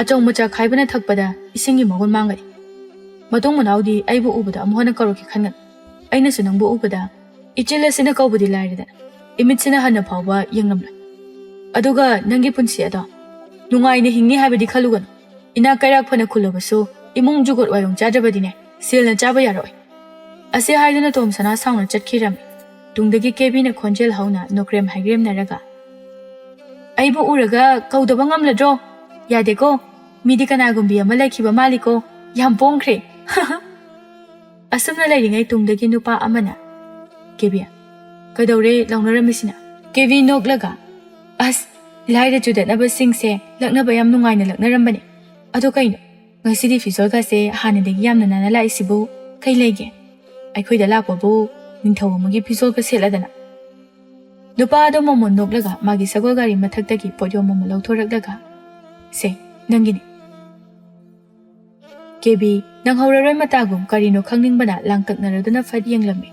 ꯑꯆꯧ ꯃꯆꯥ ꯈꯥꯏꯕꯅ ꯊꯛꯄꯗ ꯏꯁꯤꯡꯒꯤ ꯃꯒꯨꯟ ꯃꯥꯡꯒꯅꯤ꯫ ꯃꯇꯨꯡ ꯃꯅꯥꯎꯗꯤ ꯑꯩꯕꯨ ꯎꯕꯗ ꯑꯃꯨꯛ ꯍꯟꯅ ꯀꯧꯔꯛꯀꯦ ꯈꯟꯒꯅꯨ꯫ ꯑꯩꯅꯁꯨ ꯅꯪꯕꯨ ꯎꯕꯗ ꯏꯆꯤꯜ ꯑꯁꯤꯅ ꯀꯧꯕꯗꯤ ꯂꯥꯏꯔꯗꯅ, ꯏꯃꯤꯠꯁꯤꯅ ꯍꯟꯅ ꯐꯥꯎꯕ ꯌꯦꯡꯂꯝꯂꯣꯏ꯫ ꯑꯗꯨꯒ ꯅꯪꯒꯤ ꯄꯨꯟꯁꯤ ꯑꯗꯣ ꯅꯨꯡꯉꯥꯏꯅ ꯍꯤꯡꯅꯤ ꯍꯥꯏꯕꯗꯤ ꯈꯜꯂꯨꯒꯅꯨ꯫ ꯏꯅꯥꯛ ꯀꯩꯔꯥꯛ ꯐꯅ ꯈꯨꯜꯂꯕꯁꯨ, ꯏꯃꯨꯡ ꯖꯨꯒꯣꯠ ꯋꯥꯏꯔꯨꯡ ꯆꯥꯗ꯭ꯔꯕꯗꯤꯅꯦ, ꯁꯦꯜꯅ ꯆꯥꯕ ꯌꯥꯔꯣꯏ"꯫ ꯑꯁꯤ ꯍꯥꯏꯗꯨꯅ ꯇꯣꯝꯁꯅꯥ ꯁꯥꯎꯅ ꯆꯠꯈꯤꯔꯝꯃꯤ꯫ ꯇꯨꯡꯗꯒꯤ ꯀꯦꯕꯤꯅ ꯈꯣꯟꯖꯦꯜ ꯍꯧꯅ ꯅꯣꯛꯔꯦꯝ ꯍꯥꯏꯒ꯭ꯔꯦꯝꯅꯔꯒ, "ꯑꯩꯕꯨ ꯎꯔꯒ ꯀꯧꯗꯕ ꯉꯝꯂꯗ꯭ꯔꯣ? ꯌꯥꯗꯦꯀꯣ, ꯃꯤꯗꯤ ꯀꯅꯥꯒꯨꯝꯕꯤ ꯑꯃ ꯂꯩꯈꯤꯕ ꯃꯥꯜꯂꯤꯀꯣ, ꯌꯥꯝ ꯄꯣꯡꯈ꯭ꯔꯦ"꯫ ꯑꯁꯨꯝꯅ ꯂꯩꯔꯤꯉꯩ ꯇꯨꯡꯗꯒꯤ ꯅꯨꯄꯥ ꯑꯃꯅ, "ꯀꯦꯕꯤ, ꯀꯩꯗꯧꯔꯦ ꯂꯥꯎꯅꯔꯝꯃꯤꯁꯤꯅ?" ꯀꯦꯕꯤ ꯅꯣꯛꯂꯒ, "ꯑꯁ, ꯂꯥꯏꯔ ꯆꯨꯗꯠꯅꯕꯁꯤꯡꯁꯦ ꯂꯛꯅꯕ ꯌꯥꯝ ꯅꯨꯡꯉꯥꯏꯅ ꯂꯛꯅꯔꯝꯕꯅꯦ꯫ ꯑꯗꯣ ꯀꯩꯅꯣ, ꯉꯁꯤꯗꯤ ꯐꯤꯖꯣꯜꯒꯁꯦ ꯍꯥꯟꯅꯗꯒꯤ ꯌꯥꯝꯅ ꯅꯥꯟꯅ ꯂꯥꯛꯏꯁꯤꯕꯨ ꯀꯩ ꯂꯩꯒꯦ? ꯑꯩꯈꯣꯏꯗ ꯂꯥꯛꯄꯕꯨ ꯅꯤꯡꯊꯧ ꯑꯃꯒꯤ ꯐꯤꯖꯣꯜꯒ ꯁꯦꯠꯂꯗꯅ"꯫ ꯅꯨꯄꯥ ꯑꯗꯣ ꯃꯣꯃꯣꯟ ꯅꯣꯛꯂꯒ ꯃꯥꯒꯤ ꯁꯒꯣꯜ ꯒꯥꯔꯤ ꯃꯊꯛꯇꯒꯤ ꯄꯣꯠꯌꯣꯝ ꯑꯃ ꯂꯧꯊꯣꯔꯛꯂꯒ, "ꯁꯦ, ꯅꯪꯒꯤꯅꯤ"꯫ ꯀꯦꯕꯤ, ꯅꯪꯍꯧꯔꯔꯣꯏ ꯃꯇꯥꯒꯨꯝ ꯀꯔꯤꯅꯣ ꯈꯪꯅꯤꯡꯕꯅ ꯂꯥꯡꯇꯛꯅꯔꯗꯨꯅ ꯐꯠ ꯌꯦꯡꯂꯝꯃꯤ꯫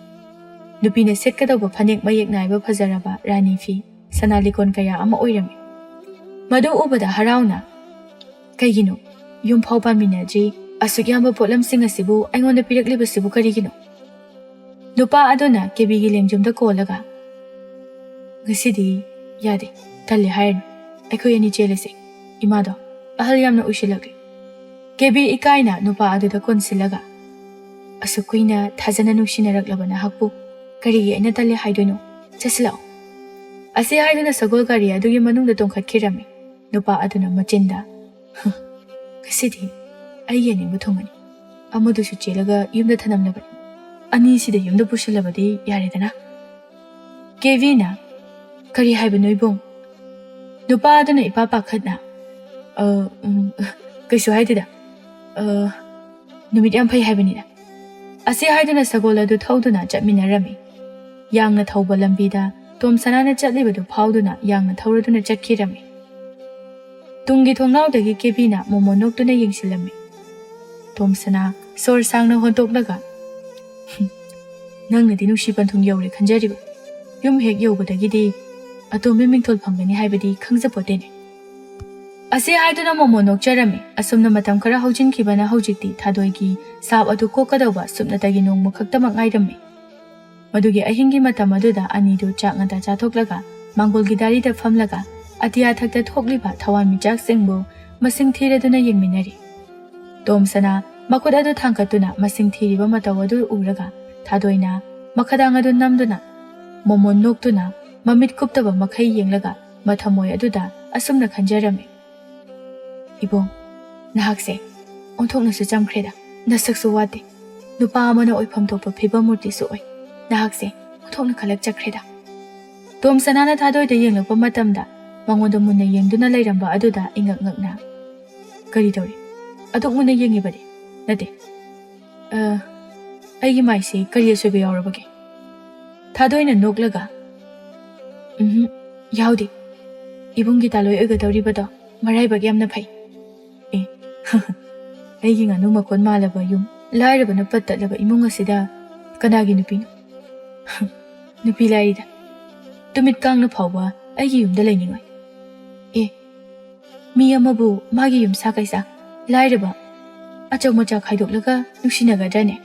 ꯅꯨꯄꯤꯅ ꯁꯦꯠꯀꯗꯧꯕ ꯐꯅꯦꯛ ꯃꯌꯦꯛ ꯅꯥꯏꯕ ꯐꯖꯔꯕ ꯔꯥꯅꯤ ꯐꯤ, ꯁꯅꯥ ꯂꯤꯀꯣꯟ ꯀꯌꯥ ꯑꯃ ꯑꯣꯏꯔꯝꯃꯤ꯫ ꯃꯗꯨ ꯎꯕꯗ ꯍꯔꯥꯎꯅ, "ꯀꯩꯒꯤꯅꯣ? ꯌꯨꯝꯐꯥꯎ ꯄꯥꯟꯃꯤꯟꯅꯗ꯭ꯔꯤ, ꯑꯁꯨꯛ ꯌꯥꯝꯕ ꯄꯣꯠꯂꯝꯁꯤꯡ ꯑꯁꯤꯕꯨ ꯑꯩꯉꯣꯟꯗ ꯄꯤꯔꯛꯂꯤꯕꯁꯤꯕꯨ ꯀꯔꯤꯒꯤꯅꯣ?" ꯅꯨꯄꯥ ꯑꯗꯨꯅ ꯀꯦꯕꯤꯒꯤ ꯂꯦꯡꯖꯨꯝꯗ ꯀꯣꯜꯂꯒ, "ꯉꯁꯤꯗꯤ ꯌꯥꯗꯦ, ꯇꯜꯂꯦ ꯍꯥꯏꯔꯅꯨ꯫ ꯑꯩꯈꯣꯏ ꯑꯅꯤ ꯆꯦꯜꯂꯁꯦ꯫ ꯏꯃꯥꯗꯣ ꯑꯍꯜ ꯌꯥꯝꯅ ꯑꯣꯏꯁꯤꯜꯂꯛꯂꯦ"꯫ ꯀꯦꯕꯤ ꯏꯀꯥꯏꯅ ꯅꯨꯄꯥ ꯑꯗꯨꯗ ꯀꯣꯟꯁꯤꯜꯂꯒ, "ꯑꯁꯨꯛ ꯀꯨꯏꯅ ꯊꯥꯖꯅ ꯅꯨꯡꯁꯤꯅꯔꯛꯂꯕ ꯅꯍꯥꯛꯄꯨ ꯀꯔꯤꯒꯤ ꯑꯩꯅ ꯇꯜꯂꯦ ꯍꯥꯏꯗꯣꯏꯅꯣ? ꯆꯠꯁꯤꯜꯂꯛꯑꯣ"꯫ ꯑꯁꯤ ꯍꯥꯏꯗꯨꯅ ꯁꯒꯣꯜ ꯒꯥꯔꯤ ꯑꯗꯨꯒꯤ ꯃꯅꯨꯡꯗ ꯇꯣꯡꯈꯠꯈꯤꯔꯝꯃꯤ꯫ ꯅꯨꯄꯥ ꯑꯗꯨꯅ ꯃꯆꯤꯟꯗ, "ꯍ, ꯉꯁꯤꯗꯤ ꯑꯩꯒꯤ ꯑꯅꯤꯡꯕ ꯊꯨꯡꯉꯅꯤ꯫ ꯑꯃꯗꯨꯁꯨ ꯆꯦꯜꯂꯒ ꯌꯨꯝꯗ ꯊꯅꯝꯂꯕꯅꯤ꯫ ꯑꯅꯤꯁꯤꯗ ꯌꯨꯝꯗ ꯄꯨꯁꯤꯜꯂꯕꯗꯤ ꯌꯥꯔꯦꯗꯅ"꯫ ꯀꯦꯕꯤꯅ, "ꯀꯔꯤ ꯍꯥꯏꯕꯅꯣ ꯏꯕꯨꯡ?" ꯅꯨꯄꯥ ꯑꯗꯨꯅ ꯏꯄꯥ ꯄꯥꯈꯠꯅ, "ꯑ, ꯎꯝ, ꯀꯩꯁꯨ ꯍꯥꯏꯗꯦꯗ꯫ ꯑ, ꯅꯨꯃꯤꯠ ꯌꯥꯝ ꯐꯩ ꯍꯥꯏꯕꯅꯤꯗ"꯫ ꯑꯁꯤ ꯍꯥꯏꯗꯨꯅ ꯁꯒꯣꯜ ꯑꯗꯨ ꯊꯧꯗꯨꯅ ꯆꯠꯃꯤꯟꯅꯔꯝꯃꯤ꯫ ꯌꯥꯡꯅ ꯊꯧꯕ ꯂꯝꯕꯤꯗ ꯇꯣꯝꯁꯅꯥꯅ ꯆꯠꯂꯤꯕꯗꯨ ꯐꯥꯎꯗꯨꯅ ꯌꯥꯡꯅ ꯊꯧꯔꯗꯨꯅ ꯆꯠꯈꯤꯔꯝꯃꯤ꯫ ꯇꯨꯡꯒꯤ ꯊꯣꯡꯅꯥꯎꯗꯒꯤ ꯀꯦꯕꯤꯅ ꯃꯣꯃꯣꯟ ꯅꯣꯛꯇꯨꯅ ꯌꯦꯡꯁꯤꯜꯂꯝꯃꯤ꯫ ꯇꯣꯝꯁꯅꯥ ꯁꯣꯔ ꯁꯥꯡꯅ ꯍꯣꯟꯇꯣꯛꯂꯒ, "ꯍꯨꯝ, ꯅꯪꯅꯗꯤ ꯅꯨꯡꯁꯤ ꯄꯟꯊꯨꯡ ꯌꯧꯔꯦ ꯈꯟꯖꯔꯤꯕ꯫ ꯌꯨꯝ ꯍꯦꯛ ꯌꯧꯕꯗꯒꯤꯗꯤ ꯑꯇꯣꯝꯕꯤ ꯃꯤꯡꯊꯣꯜ ꯐꯪꯒꯅꯤ ꯍꯥꯏꯕꯗꯤ ꯈꯪꯖꯄꯣꯠꯇꯦꯅꯦ"꯫ ꯑꯁꯤ ꯍꯥꯏꯗꯨꯅ ꯃꯣꯃꯣꯟ ꯅꯣꯛꯆꯔꯝꯃꯤ꯫ ꯑꯁꯨꯝꯅ ꯃꯇꯝ ꯈꯔ ꯍꯧꯖꯤꯟꯈꯤꯕꯅ ꯍꯧꯖꯤꯛꯇꯤ ꯊꯥꯗꯣꯏꯒꯤ ꯁꯥꯞ ꯑꯗꯨ ꯀꯣꯛꯀꯗꯧꯕ ꯁꯨꯞꯅꯇꯒꯤ ꯅꯣꯡꯃ ꯈꯛꯇꯃꯛ ꯉꯥꯏꯔꯝꯃꯤ꯫ ꯃꯗꯨꯒꯤ ꯑꯍꯤꯡꯒꯤ ꯃꯇꯝ ꯑꯗꯨꯗ ꯑꯅꯤꯗꯨ ꯆꯥꯛ ꯉꯟꯇꯥ ꯆꯥꯊꯣꯛꯂꯒ ꯃꯥꯡꯒꯣꯜꯒꯤ ꯗꯥꯔꯤꯗ ꯐꯝꯂꯒ ꯑꯇꯤꯌꯥ ꯊꯛꯇ ꯊꯣꯛꯂꯤꯕ ꯊꯋꯥꯟꯃꯤꯆꯥꯛꯁꯤꯡꯕꯨ ꯃꯁꯤꯡ ꯊꯤꯔꯗꯨꯅ ꯌꯦꯡꯃꯤꯟꯅꯔꯤ꯫ ꯇꯣꯝꯁꯅꯥ ꯃꯈꯨꯠ ꯑꯗꯨ ꯊꯥꯡꯒꯠꯇꯨꯅ ꯃꯁꯤꯡ ꯊꯤꯔꯤꯕ ꯃꯇꯧ ꯑꯗꯨ ꯎꯔꯒ ꯊꯥꯗꯣꯏꯅ ꯃꯈꯗꯥꯡ ꯑꯗꯨ ꯅꯝꯗꯨꯅ, ꯃꯣꯃꯣꯟ ꯅꯣꯛꯇꯨꯅ, ꯃꯃꯤꯠ ꯀꯨꯞꯇꯕ ꯃꯈꯩ ꯌꯦꯡꯂꯒ ꯃꯊꯃꯣꯏ ꯑꯗꯨꯗ ꯑꯁꯨꯝꯅ ꯈꯟꯖꯔꯝꯃꯤ, "ꯏꯕꯨꯡ, ꯅꯍꯥꯛꯁꯦ ꯑꯣꯟꯊꯣꯛꯅꯁꯨ ꯆꯝꯈ꯭ꯔꯦꯗ, ꯅꯁꯛꯁꯨ ꯋꯥꯠꯇꯦ꯫ ꯅꯨꯄꯥ ꯑꯃꯅ ꯑꯣꯏꯐꯝ ꯊꯣꯛꯄ ꯐꯤꯕꯝ ꯃꯨꯔꯇꯤꯁꯨ ꯑꯣꯏ꯫ ꯅꯍꯥꯛꯁꯦ ꯑꯣꯟꯊꯣꯛꯅ ꯈꯜꯂꯛ ꯆꯠꯈ꯭ꯔꯦꯗ"꯫ ꯇꯣꯝꯁꯅꯥꯅ ꯊꯥꯗꯣꯏꯗ ꯌꯦꯡꯂꯛꯄ ꯃꯇꯝꯗ ꯃꯉꯣꯟꯗ ꯃꯨꯟꯅ ꯌꯦꯡꯗꯨꯅ ꯂꯩꯔꯝꯕ ꯑꯗꯨꯗ ꯏꯉꯛ ꯉꯛꯅ, "ꯀꯔꯤ ꯇꯧꯔꯤ? ꯑꯗꯨꯛ ꯃꯨꯟꯅ ꯌꯦꯡꯉꯤꯕꯗꯤ?" "ꯅꯠꯇꯦ, ꯑ, ꯑꯩꯒꯤ ꯃꯥꯏꯁꯦ ꯀꯔꯤ ꯑꯁꯣꯏꯕ ꯌꯥꯎꯔꯕꯒꯦ?" ꯊꯥꯗꯣꯏꯅ ꯅꯣꯛꯂꯒ, "ꯎꯝꯍꯨꯝ, ꯌꯥꯎꯗꯦ꯫ ꯏꯕꯨꯡꯒꯤ ꯇꯥꯂꯣꯏ ꯑꯣꯏꯒꯗꯧꯔꯤꯕꯗꯣ ꯃꯔꯥꯏꯕꯛ ꯌꯥꯝꯅ ꯐꯩ"꯫ ꯑꯦ, ꯑꯩꯒꯤ ꯉꯥꯅꯨ ꯃꯈꯣꯟ ꯃꯥꯜꯂꯕ ꯌꯨꯝ, ꯂꯥꯏꯔꯕꯅ ꯄꯠ ꯇꯠꯂꯕ ꯏꯃꯨꯡ ꯑꯁꯤꯗ ꯀꯅꯥꯒꯤ ꯅꯨꯄꯤꯅꯣ? ꯅꯨꯄꯤ ꯂꯥꯏꯔꯤꯗ꯫ ꯇꯨꯃꯤꯠ ꯀꯥꯡꯅ ꯐꯥꯎꯕ ꯑꯩꯒꯤ ꯌꯨꯝꯗ ꯂꯩꯅꯤꯡꯉꯣꯏ꯫ ꯑꯦ, ꯃꯤ ꯑꯃꯕꯨ ꯃꯥꯒꯤ ꯌꯨꯝꯁꯥ ꯀꯩꯁꯥ, ꯂꯥꯏꯔꯕ, ꯑꯆꯧ ꯃꯆꯥ ꯈꯥꯏꯗꯣꯛꯂꯒ ꯅꯨꯡꯁꯤꯅꯒꯗ꯭ꯔꯅꯦ?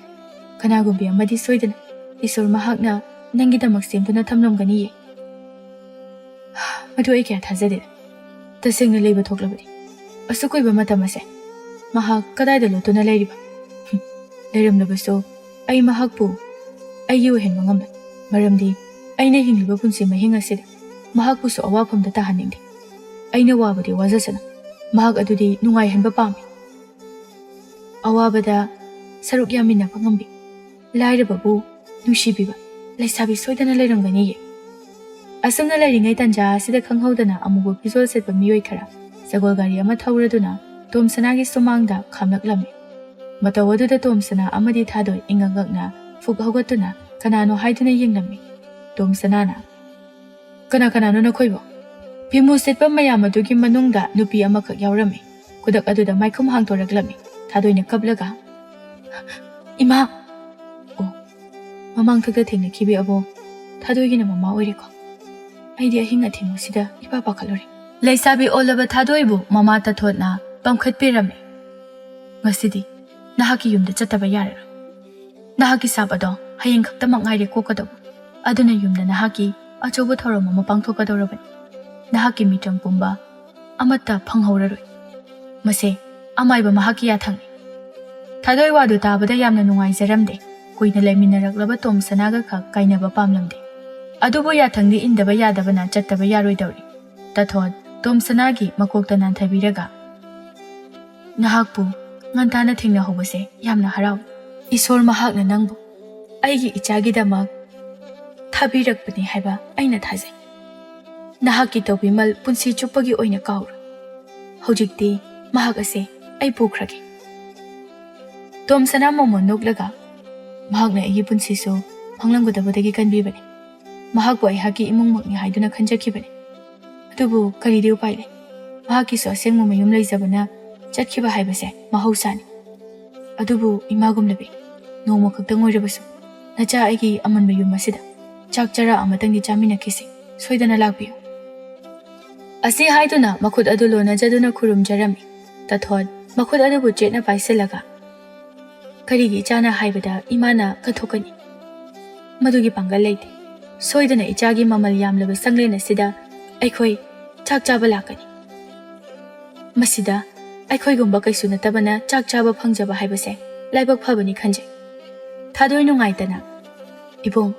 ꯀꯅꯥꯒꯨꯝꯕꯤ ꯑꯃꯗꯤ ꯁꯣꯏꯗꯅ ꯏꯁꯣꯔ ꯃꯍꯥꯛꯅ ꯅꯪꯒꯤꯗꯃꯛ ꯁꯦꯝꯗꯨꯅ ꯊꯝꯂꯝꯒꯅꯤꯌꯦ꯫ ꯃꯗꯨ ꯑꯩ ꯀꯌꯥ ꯊꯥꯖꯗꯦ꯫ ꯇꯁꯦꯡꯅ ꯂꯩꯕ ꯊꯣꯛꯂꯕꯗꯤ ꯑꯁꯨꯛ ꯀꯨꯏꯕ ꯃꯇꯝ ꯑꯁꯦ ꯃꯍꯥꯛ ꯀꯗꯥꯏꯗ ꯂꯣꯠꯇꯨꯅ ꯂꯩꯔꯤꯕ? ꯍꯨꯝ, ꯂꯩꯔꯝꯂꯕꯁꯨ ꯑꯩ ꯃꯍꯥꯛꯄꯨ ꯑꯩꯒꯤ ꯑꯣꯏꯍꯟꯕ ꯉꯝꯂꯣꯏ꯫ ꯃꯔꯝꯗꯤ ꯑꯩꯅ ꯍꯤꯡꯂꯤꯕ ꯄꯨꯟꯁꯤ ꯃꯍꯤꯡ ꯑꯁꯤꯗ ꯃꯍꯥꯛꯄꯨꯁꯨ ꯑꯋꯥꯐꯝꯗ ꯇꯥꯍꯟꯅꯤꯡꯗꯦ꯫ ꯑꯩꯅ ꯋꯥꯕꯗꯤ ꯋꯥꯖꯁꯅꯨ, ꯃꯍꯥꯛ ꯑꯗꯨꯗꯤ ꯅꯨꯡꯉꯥꯏꯍꯟꯕ ꯄꯥꯝꯃꯤ꯫ ꯑꯋꯥꯕꯗ ꯁꯔꯨꯛ ꯌꯥꯃꯤꯟꯅꯕ ꯉꯝꯕꯤ, ꯂꯥꯏꯔꯕꯕꯨ ꯅꯨꯡꯁꯤꯕꯤꯕ ꯂꯩꯁꯥꯕꯤ ꯁꯣꯏꯗꯅ ꯂꯩꯔꯝꯒꯅꯤꯌꯦ꯫ ꯑꯁꯨꯝꯅ ꯂꯩꯔꯤꯉꯩ ꯇꯟꯖꯥ ꯑꯁꯤꯗ ꯈꯪꯍꯧꯗꯅ ꯑꯃꯨꯕ ꯐꯤꯖꯣꯜ ꯁꯦꯠꯄ ꯃꯤꯑꯣꯏ ꯈꯔ ꯁꯒꯣꯜ ꯒꯥꯔꯤ ꯑꯃ ꯊꯧꯔꯗꯨꯅ ꯇꯣꯝꯁꯅꯥꯒꯤ ꯁꯨꯃꯥꯡꯗ ꯈꯥꯝꯂꯛꯂꯝꯃꯤ꯫ ꯃꯇꯧ ꯑꯗꯨꯗ ꯇꯣꯝꯁꯅꯥ ꯑꯃꯗꯤ ꯊꯥꯗꯣꯏ ꯏꯉꯛ ꯉꯛꯅ ꯐꯨꯛ ꯍꯧꯒꯠꯇꯨꯅ ꯀꯅꯥꯅꯣ ꯍꯥꯏꯗꯨꯅ ꯌꯦꯡꯂꯝꯃꯤ꯫ ꯇꯣꯝꯁꯅꯥꯅ, "ꯀꯅꯥ ꯀꯅꯥꯅꯣ ꯅꯈꯣꯏꯕꯣ?" ꯐꯤꯃꯨ ꯁꯦꯠꯄ ꯃꯌꯥꯝ ꯑꯗꯨꯒꯤ ꯃꯅꯨꯡꯗ ꯅꯨꯄꯤ ꯑꯃꯈꯛ ꯌꯥꯎꯔꯝꯃꯤ꯫ ꯈꯨꯗꯛ ꯑꯗꯨꯗ ꯃꯥꯏꯈꯨꯝ ꯍꯥꯡꯗꯣꯔꯛꯂꯝꯃꯤ꯫ ꯊꯥꯗꯣꯏꯅ ꯀꯞꯂꯒ, "ꯏꯃꯥ!" "ꯑꯣ, ꯃꯃꯥꯡꯊꯛꯇ ꯊꯦꯡꯅꯈꯤꯕꯤ ꯑꯕꯣ ꯊꯥꯗꯣꯏꯒꯤꯅ ꯃꯃꯥ ꯑꯣꯏꯔꯦꯀꯣ꯫ ꯑꯩꯗꯤ ꯑꯍꯤꯡ ꯑꯊꯦꯡꯕꯁꯤꯗ ꯏꯄꯥ ꯄꯥꯈꯠꯂꯨꯔꯦ꯫" ꯂꯩꯁꯥꯕꯤ ꯑꯣꯜꯂꯕ ꯊꯥꯗꯣꯏꯕꯨ ꯃꯃꯥ ꯇꯊꯣꯠꯅ ꯄꯝꯈꯠꯄꯤꯔꯝꯃꯤ꯫ "ꯉꯁꯤꯗꯤ ꯅꯍꯥꯛꯀꯤ ꯌꯨꯝꯗ ꯆꯠꯇꯕ ꯌꯥꯔꯔꯣꯏ꯫ ꯅꯍꯥꯛꯀꯤ ꯁꯥꯞ ꯑꯗꯣ ꯍꯌꯦꯡ ꯈꯛꯇꯃꯛ ꯉꯥꯏꯔꯦ ꯀꯣꯛꯀꯗꯧꯕ꯫ ꯑꯗꯨꯅ ꯌꯨꯝꯗ ꯅꯍꯥꯛꯀꯤ ꯑꯆꯧꯕ ꯊꯧꯔꯝ ꯑꯃ ꯄꯥꯡꯊꯣꯛꯀꯗꯧꯔꯕꯅꯤ꯫ ꯅꯍꯥꯛꯀꯤ ꯃꯤꯆꯝ ꯄꯨꯝꯕ ꯑꯃꯠꯇ ꯐꯪꯍꯧꯔꯔꯣꯏ꯫ ꯃꯁꯦ ꯑꯃꯥꯏꯕ ꯃꯍꯥꯛꯀꯤ ꯌꯥꯊꯪꯅꯤ꯫" ꯊꯥꯗꯣꯏ ꯋꯥꯗꯨ ꯇꯥꯕꯗ ꯌꯥꯝꯅ ꯅꯨꯡꯉꯥꯏꯖꯔꯝꯗꯦ꯫ ꯀꯨꯏꯅ ꯂꯩꯃꯤꯟꯅꯔꯛꯂꯕ ꯇꯣꯝꯁꯅꯥꯒ ꯈꯛ ꯀꯥꯏꯅꯕ ꯄꯥꯝꯂꯝꯗꯦ꯫ ꯑꯗꯨꯕꯨ ꯌꯥꯊꯪꯗꯤ ꯏꯟꯗꯕ ꯌꯥꯗꯕꯅ ꯆꯠꯇꯕ ꯌꯥꯔꯣꯏꯗꯧꯔꯤ꯫ ꯇꯊꯣꯠ ꯇꯣꯝꯁꯅꯥꯒꯤ ꯃꯀꯣꯛꯇ ꯅꯥꯟꯊꯕꯤꯔꯒ, "ꯅꯍꯥꯛꯄꯨ ꯉꯟꯇꯥꯅ ꯊꯦꯡꯅꯍꯧꯕꯁꯦ ꯌꯥꯝꯅ ꯍꯔꯥꯎꯏ꯫ ꯏꯁꯣꯔ ꯃꯍꯥꯛꯅ ꯅꯪꯕꯨ ꯑꯩꯒꯤ ꯏꯆꯥꯒꯤꯗꯃꯛ ꯊꯥꯕꯤꯔꯛꯄꯅꯤ ꯍꯥꯏꯕ ꯑꯩꯅ ꯊꯥꯖꯩ꯫ ꯅꯍꯥꯛꯀꯤ ꯇꯧꯕꯤꯃꯜ ꯄꯨꯟꯁꯤ ꯆꯨꯞꯄꯒꯤ ꯑꯣꯏꯅ ꯀꯥꯎꯔꯣꯏ꯫ ꯍꯧꯖꯤꯛꯇꯤ ꯃꯍꯥꯛ ꯑꯁꯦ ꯑꯩ ꯄꯨꯈ꯭ꯔꯒꯦ꯫" ꯇꯣꯝꯁꯅꯥ ꯃꯣꯃꯣꯟ ꯅꯣꯛꯂꯒ, "ꯃꯍꯥꯛꯅ ꯑꯩꯒꯤ ꯄꯨꯟꯁꯤꯁꯨ ꯐꯪꯂꯝꯒꯗꯕꯗꯒꯤ ꯀꯟꯕꯤꯕꯅꯤ꯫ ꯃꯍꯥꯛꯄꯨ ꯑꯩꯍꯥꯛꯀꯤ ꯏꯃꯨꯡꯃꯛꯅꯤ ꯍꯥꯏꯗꯨꯅ ꯈꯟꯖꯈꯤꯕꯅꯤ꯫ ꯑꯗꯨꯕꯨ ꯀꯔꯤꯗꯤ ꯎꯄꯥꯏ ꯂꯩ? ꯃꯍꯥꯛꯀꯤꯁꯨ ꯑꯁꯦꯡꯕ ꯃꯌꯨꯝ ꯂꯩꯖꯕꯅ ꯆꯠꯈꯤꯕ ꯍꯥꯏꯕꯁꯦ ꯃꯍꯧꯁꯥꯅꯤ꯫ ꯑꯗꯨꯕꯨ ꯏꯃꯥ ꯒꯨꯝꯂꯕꯤ, ꯅꯣꯡꯃ ꯈꯛꯇꯪ ꯑꯣꯏꯔꯕꯁꯨ ꯅꯆꯥ ꯑꯩꯒꯤ ꯑꯃꯟꯕ ꯌꯨꯝ ꯑꯁꯤꯗ ꯆꯥꯛ ꯆꯔꯥ ꯑꯃꯇꯪꯗꯤ ꯆꯥꯃꯤꯟꯅꯈꯤꯁꯤ꯫ ꯁꯣꯏꯗꯅ ꯂꯥꯛꯄꯤꯌꯨ꯫" ꯑꯁꯤ ꯍꯥꯏꯗꯨꯅ ꯃꯈꯨꯠ ꯑꯗꯨ ꯂꯣꯟꯅꯖꯗꯨꯅ ꯈꯨꯔꯨꯝꯖꯔꯝꯃꯤ꯫ ꯇꯊꯣꯠ ꯃꯈꯨꯠ ꯑꯗꯨꯕꯨ ꯆꯦꯠꯅ ꯄꯥꯏꯁꯤꯜꯂꯒ, "ꯀꯔꯤꯒꯤ ꯏꯆꯥꯅ ꯍꯥꯏꯕꯗ ꯏꯃꯥꯅ ꯀꯟꯊꯣꯛꯀꯅꯤ? ꯃꯗꯨꯒꯤ ꯄꯥꯡꯒꯜ ꯂꯩꯇꯦ꯫ ꯁꯣꯏꯗꯅ ꯏꯆꯥꯒꯤ ꯃꯃꯜ ꯌꯥꯝꯂꯕ ꯁꯪꯂꯦꯟ ꯑꯁꯤꯗ ꯑꯩꯈꯣꯏ ꯆꯥꯛ ꯆꯥꯕ ꯂꯥꯛꯀꯅꯤ꯫ ꯃꯁꯤꯗ ꯑꯩꯈꯣꯏꯒꯨꯝꯕ ꯀꯩꯁꯨ ꯅꯠꯇꯕꯅ ꯆꯥꯛ ꯆꯥꯕ ꯐꯪꯖꯕ ꯍꯥꯏꯕꯁꯦ ꯂꯥꯏꯕꯛ ꯐꯕꯅꯤ ꯈꯟꯖꯩ꯫" ꯊꯥꯗꯣꯏ ꯅꯨꯡꯉꯥꯏꯇꯅ, "ꯏꯕꯨꯡ,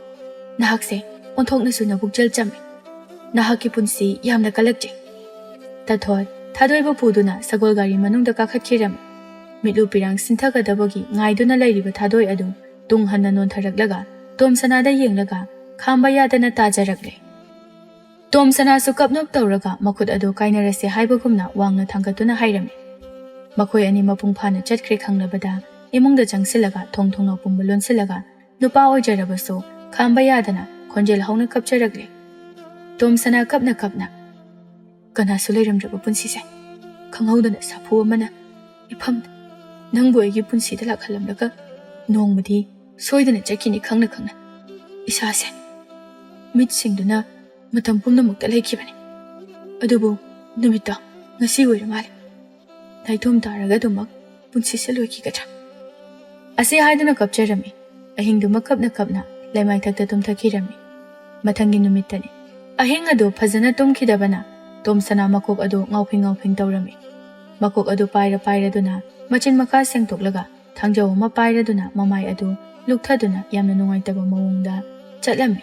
ꯅꯍꯥꯛꯁꯦ ꯑꯣꯟꯊꯣꯛꯅꯁꯨ ꯅꯕꯨꯛꯆꯦꯜ ꯆꯝꯃꯤ꯫ ꯅꯍꯥꯛꯀꯤ ꯄꯨꯟꯁꯤ ꯌꯥꯝꯅ ꯀꯜꯂꯛꯆꯩ꯫" ꯇꯊꯣꯠ ꯊꯥꯗꯣꯏꯕꯨ ꯄꯨꯗꯨꯅ ꯁꯒꯣꯜ ꯒꯥꯔꯤ ꯃꯅꯨꯡꯗ ꯀꯥꯈꯠꯈꯤꯔꯝꯃꯤ꯫ ꯃꯤꯠꯂꯨ ꯄꯤꯔꯥꯡ ꯁꯤꯟꯊꯒꯗꯕꯒꯤ ꯉꯥꯏꯗꯨꯅ ꯂꯩꯔꯤꯕ ꯊꯥꯗꯣꯏ ꯑꯗꯨ ꯇꯨꯡ ꯍꯟꯅ ꯅꯣꯟꯊꯔꯛꯂꯒ ꯇꯣꯝꯁꯅꯥꯗ ꯌꯦꯡꯂꯒ ꯈꯥꯝꯕ ꯌꯥꯗꯅ ꯇꯥꯖꯔꯛꯂꯦ꯫ ꯇꯣꯝꯁꯅꯥꯁꯨ ꯀꯞꯅꯣꯞ ꯇꯧꯔꯒ ꯃꯈꯨꯠ ꯑꯗꯨ ꯀꯥꯏꯅꯔꯁꯦ ꯍꯥꯏꯕꯒꯨꯝꯅ ꯋꯥꯡꯅ ꯊꯥꯡꯒꯠꯇꯨꯅ ꯍꯥꯏꯔꯝꯃꯤ꯫ ꯃꯈꯣꯏ ꯑꯅꯤ ꯃꯄꯨꯡ ꯐꯥꯅ ꯆꯠꯈ꯭ꯔꯦ ꯈꯪꯂꯕꯗ ꯏꯃꯨꯡꯗ ꯆꯪꯁꯤꯜꯂꯒ ꯊꯣꯡ ꯊꯣꯡꯅꯥꯎ ꯄꯨꯝꯕ ꯂꯣꯟꯁꯤꯜꯂꯒ ꯅꯨꯄꯥ ꯑꯣꯏꯖꯔꯕꯁꯨ ꯈꯥꯝꯕ ꯌꯥꯗꯅ ꯈꯣꯟꯖꯦꯜ ꯍꯧꯅ ꯀꯞꯆꯔꯛꯂꯦ꯫ ꯇꯣꯝꯁꯅꯥ ꯀꯞꯅ ꯀꯞꯅ, "ꯀꯅꯥꯁꯨ ꯂꯩꯔꯝꯗ꯭ꯔꯕ ꯄꯨꯟꯁꯤꯁꯦ, ꯈꯪꯍꯧꯗꯅ ꯁꯥꯐꯨ ꯑꯃꯅ ꯏꯐꯝꯗ ꯅꯪꯕꯨ ꯑꯩꯒꯤ ꯄꯨꯟꯁꯤꯗ ꯂꯥꯛꯍꯜꯂꯝꯂꯒ ꯅꯣꯡꯃꯗꯤ ꯁꯣꯏꯗꯅ ꯆꯠꯈꯤꯅꯤ ꯈꯪꯅ ꯈꯪꯅ ꯏꯁꯥꯁꯦ ꯃꯤꯠꯁꯤꯡꯗꯨꯅ ꯃꯇꯝ ꯄꯨꯝꯅꯃꯛꯇ ꯂꯩꯈꯤꯕꯅꯤ꯫ ꯑꯗꯨꯕꯨ ꯅꯨꯃꯤꯠꯇꯣ ꯉꯁꯤ ꯑꯣꯏꯔ ꯃꯥꯜꯂꯦ꯫ ꯅꯥꯏꯇꯣꯝ ꯇꯥꯔꯒ ꯑꯗꯨꯃꯛ ꯄꯨꯟꯁꯤꯁꯦ ꯂꯣꯏꯈꯤꯒꯗ꯭ꯔꯥ?" ꯑꯁꯤ ꯍꯥꯏꯗꯨꯅ ꯀꯞꯆꯔꯝꯃꯤ꯫ ꯑꯍꯤꯡꯗꯨꯃ ꯀꯞꯅ ꯀꯞꯅ ꯂꯩꯃꯥꯏꯊꯛꯇ ꯇꯨꯝꯊꯈꯤꯔꯝꯃꯤ꯫ ꯃꯊꯪꯒꯤ ꯅꯨꯃꯤꯠꯇꯅꯤ꯫ ꯑꯍꯤꯡ ꯑꯗꯨ ꯐꯖꯅ ꯇꯨꯝꯈꯤꯗꯕꯅ ꯇꯣꯝꯁꯅꯥ ꯃꯀꯣꯛ ꯑꯗꯨ ꯉꯥꯎꯐꯤꯡ ꯉꯥꯎꯐꯤꯡ ꯇꯧꯔꯝꯃꯤ꯫ ꯃꯀꯣꯛ ꯑꯗꯨ ꯄꯥꯏꯔ ꯄꯥꯏꯔꯗꯨꯅ ꯃꯆꯤꯟ ꯃꯈꯥ ꯁꯦꯡꯗꯣꯛꯂꯒ ꯊꯥꯡꯖꯧ ꯑꯃ ꯄꯥꯏꯔꯗꯨꯅ ꯃꯃꯥꯏ ꯑꯗꯨ ꯂꯨꯛꯊꯗꯨꯅ ꯌꯥꯝꯅ ꯅꯨꯡꯉꯥꯏꯇꯕ ꯃꯑꯣꯡꯗ ꯆꯠꯂꯝꯃꯤ꯫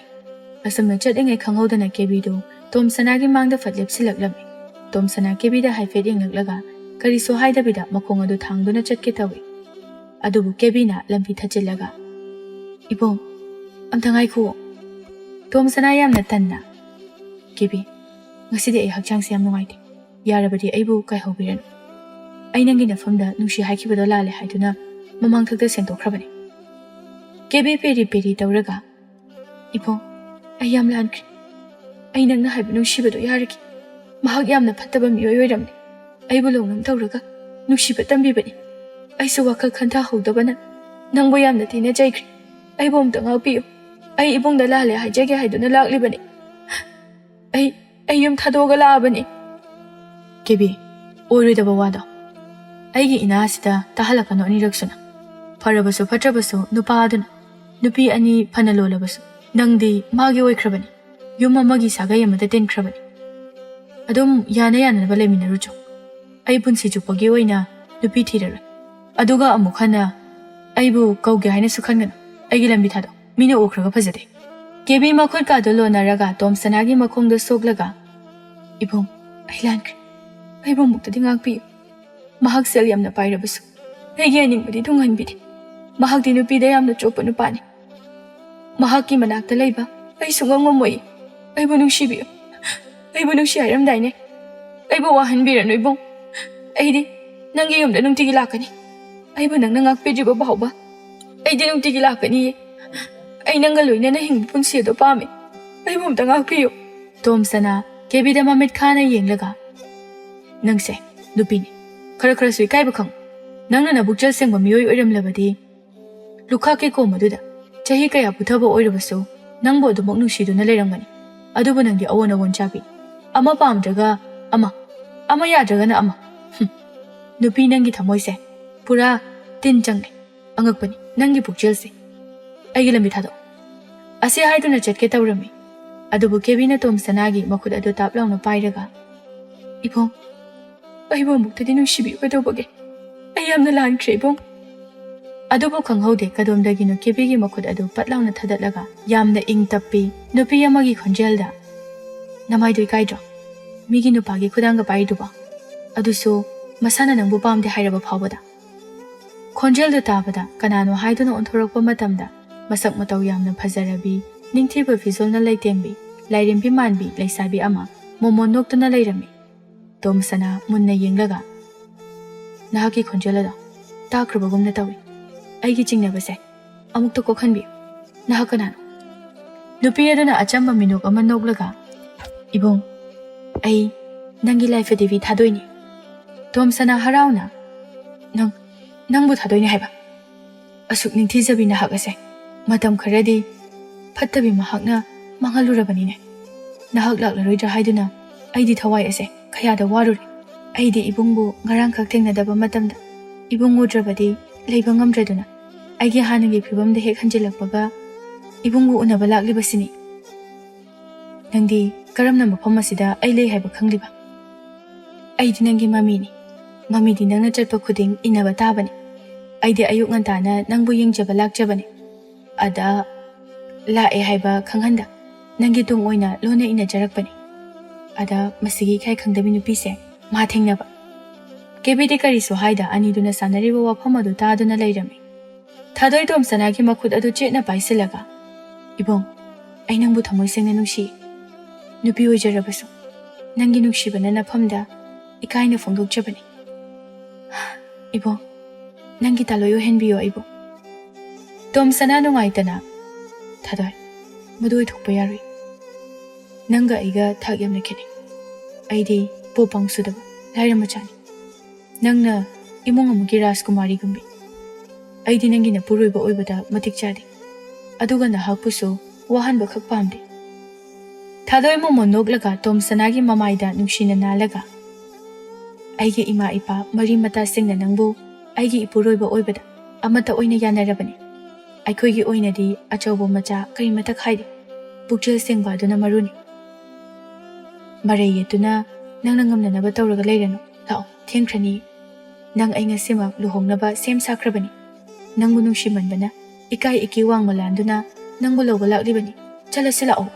ꯑꯁꯨꯝꯅ ꯆꯠꯂꯤꯉꯩ ꯈꯪꯍꯧꯗꯅ ꯀꯦꯕꯤꯗꯨ ꯇꯣꯝꯁꯅꯥꯒꯤ ꯃꯥꯡꯗ ꯐꯠ ꯂꯦꯞꯁꯤꯜꯂꯛꯂꯝꯃꯤ꯫ ꯇꯣꯝꯁꯅꯥ ꯀꯦꯕꯤꯗ ꯍꯥꯏꯐꯦꯠ ꯌꯦꯡꯂꯛꯂꯒ ꯀꯔꯤꯁꯨ ꯍꯥꯏꯗꯕꯤꯗ ꯃꯈꯣꯡ ꯑꯗꯨ ꯊꯥꯡꯗꯨꯅ ꯆꯠꯀꯦ ꯇꯧꯏ꯫ ꯑꯗꯨꯕꯨ ꯀꯦꯕꯤꯅ ꯂꯝꯕꯤ ꯊꯠꯆꯤꯜꯂꯒ, "ꯏꯕꯨꯡ, ꯑꯝꯇ ꯉꯥꯏꯈꯨꯑꯣ꯫" ꯇꯣꯝꯁꯅꯥ ꯌꯥꯝꯅ ꯇꯟꯅ, "ꯀꯦꯕꯤ, ꯉꯁꯤꯗꯤ ꯑꯩ ꯍꯛꯆꯥꯡꯁꯦ ꯌꯥꯝ ꯅꯨꯡꯉꯥꯏꯇꯦ꯫ ꯌꯥꯔꯕꯗꯤ ꯑꯩꯕꯨ ꯀꯥꯏꯍꯧꯕꯤꯔꯅꯨ꯫ ꯑꯩ ꯅꯪꯒꯤ ꯅꯐꯝꯗ ꯅꯨꯡꯁꯤ ꯍꯥꯏꯈꯤꯕꯗꯣ ꯂꯥꯜꯂꯦ ꯍꯥꯏꯗꯨꯅ ꯃꯃꯥꯡꯊꯛꯇ ꯁꯦꯡꯗꯣꯛꯈ꯭ꯔꯕꯅꯤ꯫" ꯀꯦꯕꯤ ꯄꯦꯔꯤ ꯄꯦꯔꯤ ꯇꯧꯔꯒ, "ꯏꯕꯨꯡ, ꯑꯩ ꯌꯥꯝ ꯂꯥꯟꯈ꯭ꯔꯦ꯫ ꯑꯩ ꯅꯪꯅ ꯍꯥꯏꯕ ꯅꯨꯡꯁꯤꯕꯗꯣ ꯌꯥꯔꯒꯦ꯫ ꯃꯍꯥꯛ ꯌꯥꯝꯅ ꯐꯠꯇꯕ ꯃꯤꯑꯣꯏ ꯑꯣꯏꯔꯝꯂꯦ꯫ ꯑꯩꯕꯨ ꯂꯧꯅꯝ ꯇꯧꯔꯒ ꯅꯨꯡꯁꯤꯕ ꯇꯝꯕꯤꯕꯅꯤ꯫ ꯑꯩꯁꯨ ꯋꯥꯈꯜ ꯈꯟꯊꯍꯧꯗꯕꯅ ꯅꯪꯕꯨ ꯌꯥꯝꯅ ꯊꯤꯅ ꯆꯩꯈ꯭ꯔꯦ꯫ ꯑꯩꯕꯨ ꯑꯝꯇ ꯉꯥꯛꯄꯤꯌꯨ꯫ ꯑꯩ ꯏꯕꯨꯡꯗ ꯂꯥꯜꯂꯦ ꯍꯥꯏꯖꯒꯦ ꯍꯥꯏꯗꯨꯅ ꯂꯥꯛꯂꯤꯕꯅꯤ꯫ ꯑꯩ, ꯑꯩ ꯌꯨꯝ ꯊꯥꯗꯣꯛꯑꯒ ꯂꯥꯛꯑꯕꯅꯤ꯫" "ꯀꯦꯕꯤ, ꯑꯣꯏꯔꯣꯏꯗꯕ ꯋꯥꯗꯣ ꯑꯩꯒꯤ ꯏꯅꯥ ꯑꯁꯤꯗ ꯇꯥꯍꯜꯂꯛꯀꯅꯨ ꯑꯅꯤꯔꯛ ꯁꯨꯅ꯫ ꯐꯔꯕꯁꯨ ꯐꯠꯇ꯭ꯔꯕꯁꯨ ꯅꯨꯄꯥ ꯑꯗꯨꯅ ꯅꯨꯄꯤ ꯑꯅꯤ ꯐꯅ ꯂꯣꯜꯂꯕꯁꯨ ꯅꯪꯗꯤ ꯃꯥꯒꯤ ꯑꯣꯏꯈ꯭ꯔꯕꯅꯤ꯫ ꯌꯨꯝ ꯑꯃꯒꯤ ꯁꯥꯒꯩ ꯑꯃꯗ ꯇꯤꯟꯈ꯭ꯔꯕꯅꯤ꯫ ꯑꯗꯨꯝ ꯌꯥꯅ ꯌꯥꯅꯅꯕ ꯂꯩꯃꯤꯟꯅꯔꯨꯆꯣ꯫ ꯑꯩ ꯄꯨꯟꯁꯤ ꯆꯨꯞꯄꯒꯤ ꯑꯣꯏꯅ ꯅꯨꯄꯤ ꯊꯤꯔꯔꯣꯏ꯫ ꯑꯗꯨꯒ ꯑꯃꯨꯛ ꯍꯟꯅ ꯑꯩꯕꯨ ꯀꯧꯒꯦ ꯍꯥꯏꯅꯁꯨ ꯈꯟꯒꯅꯨ꯫ ꯑꯩꯒꯤ ꯂꯝꯕꯤ ꯊꯥꯗꯣꯛ꯫ ꯃꯤꯅ ꯎꯈ꯭ꯔꯒ ꯐꯖꯗꯦ꯫" ꯀꯦꯕꯤ ꯃꯈꯨꯠꯀꯥꯗꯨ ꯂꯣꯟꯅꯔꯒ ꯇꯣꯝꯁꯅꯥꯒꯤ ꯃꯈꯣꯡꯗ ꯁꯣꯛꯂꯒ, "ꯏꯕꯨꯡ, ꯑꯩ ꯂꯥꯟꯈ꯭ꯔꯦ꯫ ꯑꯩꯕꯨ ꯑꯃꯨꯛꯇꯗꯤ ꯉꯥꯛꯄꯤꯌꯨ꯫ ꯃꯍꯥꯛ ꯁꯦꯜ ꯌꯥꯝꯅ ꯄꯥꯏꯔꯕꯁꯨ ꯑꯩꯒꯤ ꯑꯅꯤꯡꯕꯗꯤ ꯊꯨꯡꯍꯟꯕꯤꯗꯦ꯫ ꯃꯍꯥꯛꯇꯤ ꯅꯨꯄꯤꯗ ꯌꯥꯝꯅ ꯆꯣꯞꯄ ꯅꯨꯄꯥꯅꯤ꯫ ꯃꯍꯥꯛꯀꯤ ꯃꯅꯥꯛꯇ ꯂꯩꯕ ꯑꯩ ꯁꯨꯡꯉꯝ ꯉꯝꯃꯣꯏ꯫ ꯑꯩꯕꯨ ꯅꯨꯡꯁꯤꯕꯤꯌꯨ꯫ ꯑꯩꯕꯨ ꯅꯨꯡꯁꯤ ꯍꯥꯏꯔꯝꯗꯥꯏꯅꯦ꯫ ꯑꯩꯕꯨ ꯋꯥꯍꯟꯕꯤꯔꯅꯨ ꯏꯕꯨꯡ꯫ ꯑꯩꯗꯤ ꯅꯪꯒꯤ ꯌꯨꯝꯗ ꯅꯨꯡꯇꯤꯒꯤ ꯂꯥꯛꯀꯅꯤ꯫ ꯑꯩꯕꯨ ꯅꯪꯅ ꯉꯥꯛꯄꯤꯗ꯭ꯔꯤꯕ ꯐꯥꯎꯕ ꯑꯩꯗꯤ ꯅꯨꯡꯇꯤꯒꯤ ꯂꯥꯛꯀꯅꯤꯌꯦ꯫ ꯑꯩ ꯅꯪꯒ ꯂꯣꯏꯅꯅ ꯍꯤꯡꯕ ꯄꯨꯟꯁꯤ ꯑꯗꯣ ꯄꯥꯝꯃꯤ꯫ ꯑꯩꯕꯨ ꯑꯝꯇ ꯉꯥꯛꯄꯤꯌꯨ꯫ ꯇꯣꯝꯁꯅꯥ ꯀꯦꯕꯤꯗ ꯃꯃꯤꯠ ꯈꯥꯅ ꯌꯦꯡꯂꯒ, "ꯅꯪꯁꯦ ꯅꯨꯄꯤꯅꯤ, ꯈꯔ ꯈꯔꯁꯨ ꯏꯀꯥꯏꯕ ꯈꯪꯉꯨ꯫ ꯅꯪꯅ ꯅꯕꯨꯛꯆꯦꯜ ꯁꯦꯡꯕ ꯃꯤꯑꯣꯏ ꯑꯣꯏꯔꯝꯂꯕꯗꯤ ꯂꯨꯈꯥꯛꯀꯤ ꯀꯣꯝ ꯑꯗꯨꯗ ꯆꯍꯤ ꯀꯌꯥ ꯄꯨꯊꯕ ꯑꯣꯏꯔꯕꯁꯨ ꯅꯪꯕꯨ ꯑꯗꯨꯃꯛ ꯅꯨꯡꯁꯤꯗꯨꯅ ꯂꯩꯔꯝꯒꯅꯤ꯫ ꯑꯗꯨꯕꯨ ꯅꯪꯗꯤ ꯑꯑꯣꯟ ꯑꯑꯣꯟ ꯆꯥꯕꯤ꯫ ꯑꯃ ꯄꯥꯝꯗ꯭ꯔꯒ ꯑꯃ, ꯑꯃ ꯌꯥꯗ꯭ꯔꯒꯅ ꯑꯃ꯫ ꯍꯨꯝ꯫ ꯅꯨꯄꯤ, ꯅꯪꯒꯤ ꯊꯃꯣꯏꯁꯦ ꯄꯨꯔꯥ ꯇꯤꯟ ꯆꯪꯉꯦ꯫ ꯑꯉꯛꯄꯅꯤ ꯅꯪꯒꯤ ꯄꯨꯛꯆꯦꯜꯁꯦ꯫ ꯑꯩꯒꯤ ꯂꯝꯕꯤ ꯊꯥꯗꯣꯛ꯫" ꯑꯁꯤ ꯍꯥꯏꯗꯨꯅ ꯆꯠꯀꯦ ꯇꯧꯔꯝꯃꯤ꯫ ꯑꯗꯨꯕꯨ ꯀꯦꯕꯤꯅ ꯇꯣꯝꯁꯅꯥꯒꯤ ꯃꯈꯨꯠ ꯑꯗꯨ ꯇꯥꯞ ꯂꯥꯎꯅ ꯄꯥꯏꯔꯒ, "ꯏꯕꯨꯡ, ꯑꯩꯕꯨ ꯑꯃꯨꯛꯇꯗꯤ ꯅꯨꯡꯁꯤꯕꯤꯌꯨ꯫ ꯀꯩꯗꯧꯕꯒꯦ? ꯑꯩ ꯌꯥꯝꯅ ꯂꯥꯟꯈ꯭ꯔꯦ, ꯏꯕꯨꯡ꯫" ꯑꯗꯨꯕꯨ ꯈꯪꯍꯧꯗꯦ ꯀꯗꯣꯝꯗꯒꯤꯅꯣ ꯀꯦꯕꯤꯒꯤ ꯃꯈꯨꯠ ꯑꯗꯨ ꯄꯠ ꯂꯥꯎꯅ ꯊꯥꯗꯠꯂꯒ ꯌꯥꯝꯅ ꯏꯪ ꯇꯞꯄꯤ ꯅꯨꯄꯤ ꯑꯃꯒꯤ ꯈꯣꯟꯖꯦꯜꯗ, "ꯅꯃꯥꯏꯗꯨ ꯏꯀꯥꯏꯗ꯭ꯔꯣ? ꯃꯤꯒꯤ ꯅꯨꯄꯥꯒꯤ ꯈꯨꯗꯥꯡꯒ ꯄꯥꯏꯔꯤꯗꯨꯕꯣ? ꯑꯗꯨꯁꯨ ꯃꯁꯥꯅ ꯅꯪꯕꯨ ꯄꯥꯝꯗꯦ ꯍꯥꯏꯔꯕ ꯐꯥꯎꯕꯗ?" ꯈꯣꯟꯖꯦꯜꯗꯨ ꯇꯥꯕꯗ ꯀꯅꯥꯅꯣ ꯍꯥꯏꯗꯨꯅ ꯑꯣꯟꯊꯣꯔꯛꯄ ꯃꯇꯝꯗ ꯃꯁꯛ ꯃꯇꯧ ꯌꯥꯝꯅ ꯐꯖꯔꯕꯤ, ꯅꯤꯡꯊꯤꯕ ꯐꯤꯖꯣꯜꯅ ꯂꯩꯇꯦꯡꯕꯤ, ꯂꯥꯏꯔꯦꯝꯕꯤ ꯃꯥꯟꯕꯤ ꯂꯩꯁꯥꯕꯤ ꯑꯃ ꯃꯣꯃꯣꯟ ꯅꯣꯛꯇꯨꯅ ꯂꯩꯔꯝꯃꯤ꯫ ꯇꯣꯝꯁꯅꯥ ꯃꯨꯟꯅ ꯌꯦꯡꯂꯒ, "ꯅꯍꯥꯛꯀꯤ ꯈꯣꯟꯖꯦꯜ ꯑꯗꯣ ꯇꯥꯈ꯭ꯔꯕꯒꯨꯝꯅ ꯇꯧꯏ꯫ ꯑꯩꯒꯤ ꯆꯤꯡꯅꯕꯁꯦ ꯑꯃꯨꯛꯇ ꯀꯣꯛꯍꯟꯕꯤꯌꯨ꯫ ꯅꯍꯥꯛ ꯀꯅꯥꯅꯣ?" ꯅꯨꯄꯤ ꯑꯗꯨꯅ ꯑꯆꯝꯕ ꯃꯤꯅꯣꯛ ꯑꯃ ꯅꯣꯛꯂꯒ, "ꯏꯕꯨꯡ, ꯑꯩ ꯅꯪꯒꯤ ꯂꯥꯏꯐ ꯗꯦꯕꯤ ꯊꯥꯗꯣꯏꯅꯤ꯫" ꯇꯣꯝꯁꯅꯥ ꯍꯔꯥꯎꯅ, "ꯅꯪ, ꯅꯪꯕꯨ ꯊꯥꯗꯣꯏꯅꯤ ꯍꯥꯏꯕ? ꯑꯁꯨꯛ ꯅꯤꯡꯊꯤꯖꯕꯤ ꯅꯍꯥꯛ ꯑꯁꯦ ꯃꯇꯝ ꯈꯔꯗꯤ ꯐꯠꯇꯕꯤ ꯃꯍꯥꯛꯅ ꯃꯥꯡꯍꯜꯂꯨꯔꯕꯅꯤꯅꯦ꯫ ꯅꯍꯥꯛ ꯂꯥꯛꯂꯔꯣꯏꯗ꯭ꯔꯥ ꯍꯥꯏꯗꯨꯅ ꯑꯩꯗꯤ ꯊꯋꯥꯏ ꯑꯁꯦ ꯀꯌꯥꯗ ꯋꯥꯔꯨꯔꯦ꯫ ꯑꯩꯗꯤ ꯏꯕꯨꯡꯕꯨ ꯉꯔꯥꯡꯈꯛ ꯊꯦꯡꯅꯗꯕ ꯃꯇꯝꯗ ꯏꯕꯨꯡ ꯎꯗ꯭ꯔꯕꯗꯤ ꯂꯩꯕ ꯉꯝꯗ꯭ꯔꯗꯨꯅ ꯑꯩꯒꯤ ꯍꯥꯟꯅꯒꯤ ꯐꯤꯕꯝꯗ ꯍꯦꯛ ꯍꯟꯖꯤꯜꯂꯛꯄꯒ ꯏꯕꯨꯡꯕꯨ ꯎꯅꯕ ꯂꯥꯛꯂꯤꯕꯁꯤꯅꯤ꯫ ꯅꯪꯗꯤ ꯀꯔꯝꯅ ꯃꯐꯝ ꯑꯁꯤꯗ ꯑꯩ ꯂꯩ ꯍꯥꯏꯕ ꯈꯪꯂꯤꯕ?" "ꯑꯩꯗꯤ ꯅꯪꯒꯤ ꯃꯃꯤꯅꯤ꯫ ꯃꯃꯤꯗꯤ ꯅꯪꯅ ꯆꯠꯄ ꯈꯨꯗꯤꯡ ꯏꯟꯅꯕ ꯇꯥꯕꯅꯤ꯫ ꯑꯩꯗꯤ ꯑꯌꯨꯛ ꯉꯟꯇꯥꯅ ꯅꯪꯕꯨ ꯌꯦꯡꯖꯕ ꯂꯥꯛꯆꯕꯅꯤ꯫ ꯑꯗ ꯂꯥꯛꯑꯦ ꯍꯥꯏꯕ ꯈꯪꯍꯟꯗ ꯅꯪꯒꯤ ꯇꯨꯡ ꯑꯣꯏꯅ ꯂꯣꯟꯅ ꯏꯟꯅꯖꯔꯛꯄꯅꯤ꯫ ꯑꯗ ꯃꯁꯤꯒꯤ ꯏꯀꯥꯏ ꯈꯪꯗꯕꯤ ꯅꯨꯄꯤꯁꯦ ꯃꯥ ꯊꯦꯡꯅꯕ꯫" ꯀꯦꯕꯤꯗꯤ ꯀꯔꯤꯁꯨ ꯍꯥꯏꯗ ꯑꯅꯤꯗꯨꯅ ꯁꯥꯟꯅꯔꯤꯕ ꯋꯥꯐꯝ ꯑꯗꯨ ꯇꯥꯗꯨꯅ ꯂꯩꯔꯝꯃꯤ꯫ ꯊꯥꯗꯣꯏ ꯇꯣꯝꯁꯅꯥꯒꯤ ꯃꯈꯨꯠ ꯑꯗꯨ ꯆꯦꯠꯅ ꯄꯥꯏꯁꯤꯜꯂꯒ, "ꯏꯕꯨꯡ, ꯑꯩ ꯅꯪꯕꯨ ꯊꯃꯣꯏ ꯁꯦꯡꯅ ꯅꯨꯡꯁꯤ꯫ ꯅꯨꯄꯤ ꯑꯣꯏꯖꯔꯕꯁꯨ ꯅꯪꯒꯤ ꯅꯨꯡꯁꯤꯕꯅ ꯅꯐꯝꯗ ꯏꯀꯥꯏꯅ ꯐꯣꯡꯗꯣꯛꯆꯕꯅꯤ꯫" "ꯏꯕꯨꯡ, ꯅꯪꯒꯤ ꯇꯥꯂꯣꯏ ꯑꯣꯏꯍꯟꯕꯤꯌꯣ ꯑꯩꯕꯨ꯫ ꯇꯣꯝꯁꯅꯥ ꯅꯨꯡꯉꯥꯏꯇꯅ, "ꯊꯥꯗꯣꯏ, ꯃꯗꯨ ꯑꯣꯏꯊꯣꯛꯄ ꯌꯥꯔꯣꯏ꯫ ꯅꯪꯒ ꯑꯩꯒ ꯊꯥꯛ ꯌꯥꯝꯅ ꯈꯦꯠꯅꯩ꯫ ꯑꯩꯗꯤ ꯄꯣꯄꯥꯡ ꯁꯨꯗꯕ ꯂꯥꯏꯔ ꯃꯆꯥꯅꯤ꯫ ꯅꯪꯅ ꯏꯃꯨꯡ ꯑꯃꯒꯤ ꯔꯥꯖꯀꯨꯃꯥꯔꯤꯒꯨꯝꯕꯤ꯫ ꯑꯩꯗꯤ ꯅꯪꯒꯤ ꯅꯄꯨꯔꯣꯏꯕ ꯑꯣꯏꯕꯗ ꯃꯇꯤꯛ ꯆꯥꯗꯦ꯫ ꯑꯗꯨꯒ ꯅꯍꯥꯛꯄꯨꯁꯨ ꯋꯥꯍꯟꯕ ꯈꯛ ꯄꯥꯝꯗꯦ꯫" ꯊꯥꯗꯣꯏ ꯃꯣꯃꯣꯟ ꯅꯣꯛꯂꯒ ꯇꯣꯝꯁꯅꯥꯒꯤ ꯃꯃꯥꯏꯗ ꯅꯨꯡꯁꯤꯅ ꯅꯥꯜꯂꯒ, "ꯑꯩꯒꯤ ꯏꯃꯥ ꯏꯄꯥ ꯃꯔꯤ ꯃꯇꯥꯁꯤꯡꯅ ꯅꯪꯕꯨ ꯑꯩꯒꯤ ꯏꯄꯨꯔꯣꯏꯕ ꯑꯣꯏꯕꯗ ꯑꯃꯠꯇ ꯑꯣꯏꯅ ꯌꯥꯅꯔꯕꯅꯤ꯫ ꯑꯩꯈꯣꯏꯒꯤ ꯑꯣꯏꯅꯗꯤ ꯑꯆꯧꯕ ꯃꯆꯥ ꯀꯔꯤꯃꯠꯇ ꯈꯥꯏꯗꯦ꯫ ꯄꯨꯛꯆꯦꯜ ꯁꯦꯡꯕ ꯑꯗꯨꯅ ꯃꯔꯨꯅꯤ꯫ ꯃꯔꯩ ꯌꯦꯠꯇꯨꯅ ꯅꯪꯅ ꯉꯝꯅꯅꯕ ꯇꯧꯔꯒ ꯂꯩꯔꯅꯨ꯫ ꯂꯥꯛꯑꯣ, ꯊꯦꯡꯈ꯭ꯔꯅꯤ꯫ ꯅꯪ ꯑꯩ ꯉꯁꯤꯃꯛ ꯂꯨꯍꯣꯡꯅꯕ ꯁꯦꯝ ꯁꯥꯈ꯭ꯔꯕꯅꯤ꯫ ꯅꯪꯕꯨ ꯅꯨꯡꯁꯤꯃꯟꯕꯅ ꯏꯀꯥꯏ ꯏꯀꯤ ꯋꯥꯡꯃ ꯂꯥꯟꯗꯨꯅ ꯅꯪꯕꯨ ꯂꯧꯕ ꯂꯥꯛꯂꯤꯕꯅꯤ꯫ ꯆꯠꯂꯁꯤ ꯂꯥꯛꯑꯣ꯫"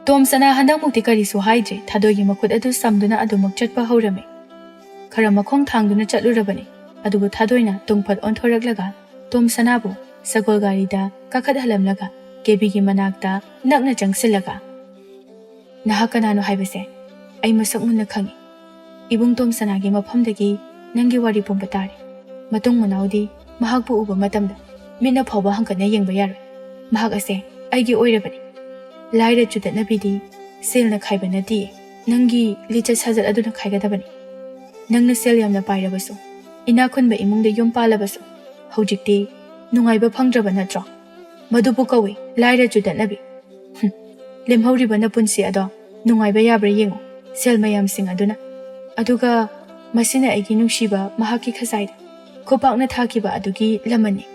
ꯇꯣꯝꯁꯅꯥ ꯍꯟꯗꯛꯃꯨꯛꯇꯤ ꯀꯔꯤꯁꯨ ꯍꯥꯏꯗ꯭ꯔꯦ꯫ ꯊꯥꯗꯣꯏꯒꯤ ꯃꯈꯨꯠ ꯑꯗꯨ ꯁꯝꯗꯨꯅ ꯑꯗꯨꯃꯛ ꯆꯠꯄ ꯍꯧꯔꯝꯃꯤ꯫ ꯈꯔ ꯃꯈꯣꯡ ꯊꯥꯡꯗꯨꯅ ꯆꯠꯂꯨꯔꯕꯅꯤ꯫ ꯑꯗꯨꯕꯨ ꯊꯥꯗꯣꯏꯅ ꯇꯨꯡꯐꯠ ꯑꯣꯟꯊꯣꯔꯛꯂꯒ ꯇꯣꯝꯁꯅꯥꯕꯨ ꯁꯒꯣꯜ ꯒꯥꯔꯤꯗ ꯀꯥꯈꯠꯍꯜꯂꯝꯂꯒ ꯀꯦꯕꯤꯒꯤ ꯃꯅꯥꯛꯇ ꯅꯛꯅ ꯆꯪꯁꯤꯜꯂꯒ, "ꯅꯍꯥꯛ ꯀꯅꯥꯅꯣ ꯍꯥꯏꯕꯁꯦ ꯑꯩ ꯃꯁꯛ ꯃꯨꯟꯅ ꯈꯪꯏ꯫ ꯏꯕꯨꯡ ꯇꯣꯝꯁꯅꯥꯒꯤ ꯃꯐꯝꯗꯒꯤ ꯅꯪꯒꯤ ꯋꯥꯔꯤ ꯄꯨꯝꯕ ꯇꯥꯔꯦ꯫ ꯃꯇꯨꯡ ꯃꯅꯥꯎꯗꯤ ꯃꯍꯥꯛꯄꯨ ꯎꯕ ꯃꯇꯝꯗ ꯃꯤꯠꯅ ꯐꯥꯎꯕ ꯍꯪꯀꯠꯅ ꯌꯦꯡꯕ ꯌꯥꯔꯣꯏ꯫ ꯃꯍꯥꯛ ꯑꯁꯦ ꯑꯩꯒꯤ ꯑꯣꯏꯔꯕꯅꯤ꯫ ꯂꯥꯏꯔ ꯆꯨꯗꯠꯅꯕꯤꯗꯤ ꯁꯦꯜꯅ ꯈꯥꯏꯕ ꯅꯠꯇꯦ, ꯅꯪꯒꯤ ꯂꯤꯆꯠ ꯁꯥꯖꯠ ꯑꯗꯨꯅ ꯈꯥꯏꯒꯗꯕꯅꯤ꯫ ꯅꯪꯅ ꯁꯦꯜ ꯌꯥꯝꯅ ꯄꯥꯏꯔꯕꯁꯨ, ꯏꯅꯥꯛ ꯈꯨꯟꯕ ꯏꯃꯨꯡꯗ ꯌꯨꯝ ꯄꯥꯜꯂꯕꯁꯨ, ꯍꯧꯖꯤꯛꯇꯤ ꯅꯨꯡꯉꯥꯏꯕ ꯐꯪꯗ꯭ꯔꯕ ꯅꯠꯇ꯭ꯔꯣ? ꯃꯗꯨꯕꯨ ꯀꯧꯏ ꯂꯥꯏꯔ ꯆꯨꯗꯠꯅꯕꯤ꯫ ꯍꯨꯝ, ꯂꯦꯝꯍꯧꯔꯤꯕ ꯅꯄꯨꯟꯁꯤ ꯑꯗꯣ ꯅꯨꯡꯉꯥꯏꯕ ꯌꯥꯕ꯭ꯔꯥ ꯌꯦꯡꯉꯨ, ꯁꯦꯜ ꯃꯌꯥꯝꯁꯤꯡ ꯑꯗꯨꯅ꯫ ꯑꯗꯨꯒ ꯃꯁꯤꯅ ꯑꯩꯒꯤ ꯅꯨꯡꯁꯤꯕ ꯃꯍꯥꯛꯀꯤ ꯈꯖꯥꯏꯗ ꯈꯨꯄꯥꯛꯅ ꯊꯥꯈꯤꯕ ꯑꯗꯨꯒꯤ ꯂꯃꯟꯅꯤ꯫"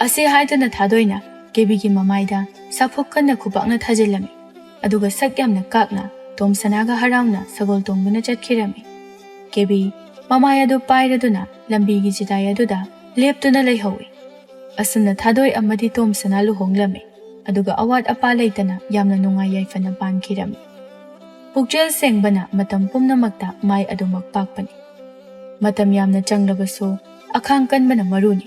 ꯑꯁꯤ ꯍꯥꯏꯗꯨꯅ ꯊꯥꯗꯣꯏꯅ ꯀꯦꯕꯤꯒꯤ ꯃꯃꯥꯏꯗ ꯁꯥꯐꯨ ꯀꯟꯅ ꯈꯨꯄꯥꯛꯅ ꯊꯥꯖꯤꯜꯂꯝꯃꯤ꯫ ꯑꯗꯨꯒ ꯁꯛ ꯌꯥꯝꯅ ꯀꯥꯛꯅ ꯇꯣꯝꯁꯅꯥꯒ ꯍꯔꯥꯎꯅ ꯁꯒꯣꯜ ꯇꯣꯡꯗꯨꯅ ꯆꯠꯈꯤꯔꯝꯃꯤ꯫ ꯀꯦꯕꯤ ꯃꯃꯥꯏ ꯑꯗꯨ ꯄꯥꯏꯔꯗꯨꯅ ꯂꯝꯕꯤꯒꯤ ꯆꯤꯗꯥꯏ ꯑꯗꯨꯗ ꯂꯦꯞꯇꯨꯅ ꯂꯩꯍꯧꯏ꯫ ꯑꯁꯨꯝꯅ ꯊꯥꯗꯣꯏ ꯑꯃꯗꯤ ꯇꯣꯝꯁꯅꯥ ꯂꯨꯍꯣꯡꯂꯝꯃꯤ꯫ ꯑꯗꯨꯒ ꯑꯋꯥꯠ ꯑꯄꯥ ꯂꯩꯇꯅ ꯌꯥꯝꯅ ꯅꯨꯡꯉꯥꯏ ꯌꯥꯏꯐꯅ ꯄꯥꯟꯈꯤꯔꯝꯃꯤ꯫ ꯄꯨꯛꯆꯦꯜ ꯁꯦꯡꯕꯅ ꯃꯇꯝ ꯄꯨꯝꯅꯃꯛꯇ ꯃꯥꯏ ꯑꯗꯨꯃꯛ ꯄꯥꯛꯄꯅꯤ꯫ ꯃꯇꯝ ꯌꯥꯝꯅ ꯆꯪꯂꯕꯁꯨ ꯑꯈꯥꯡ ꯀꯟꯕꯅ ꯃꯔꯨꯅꯤ꯫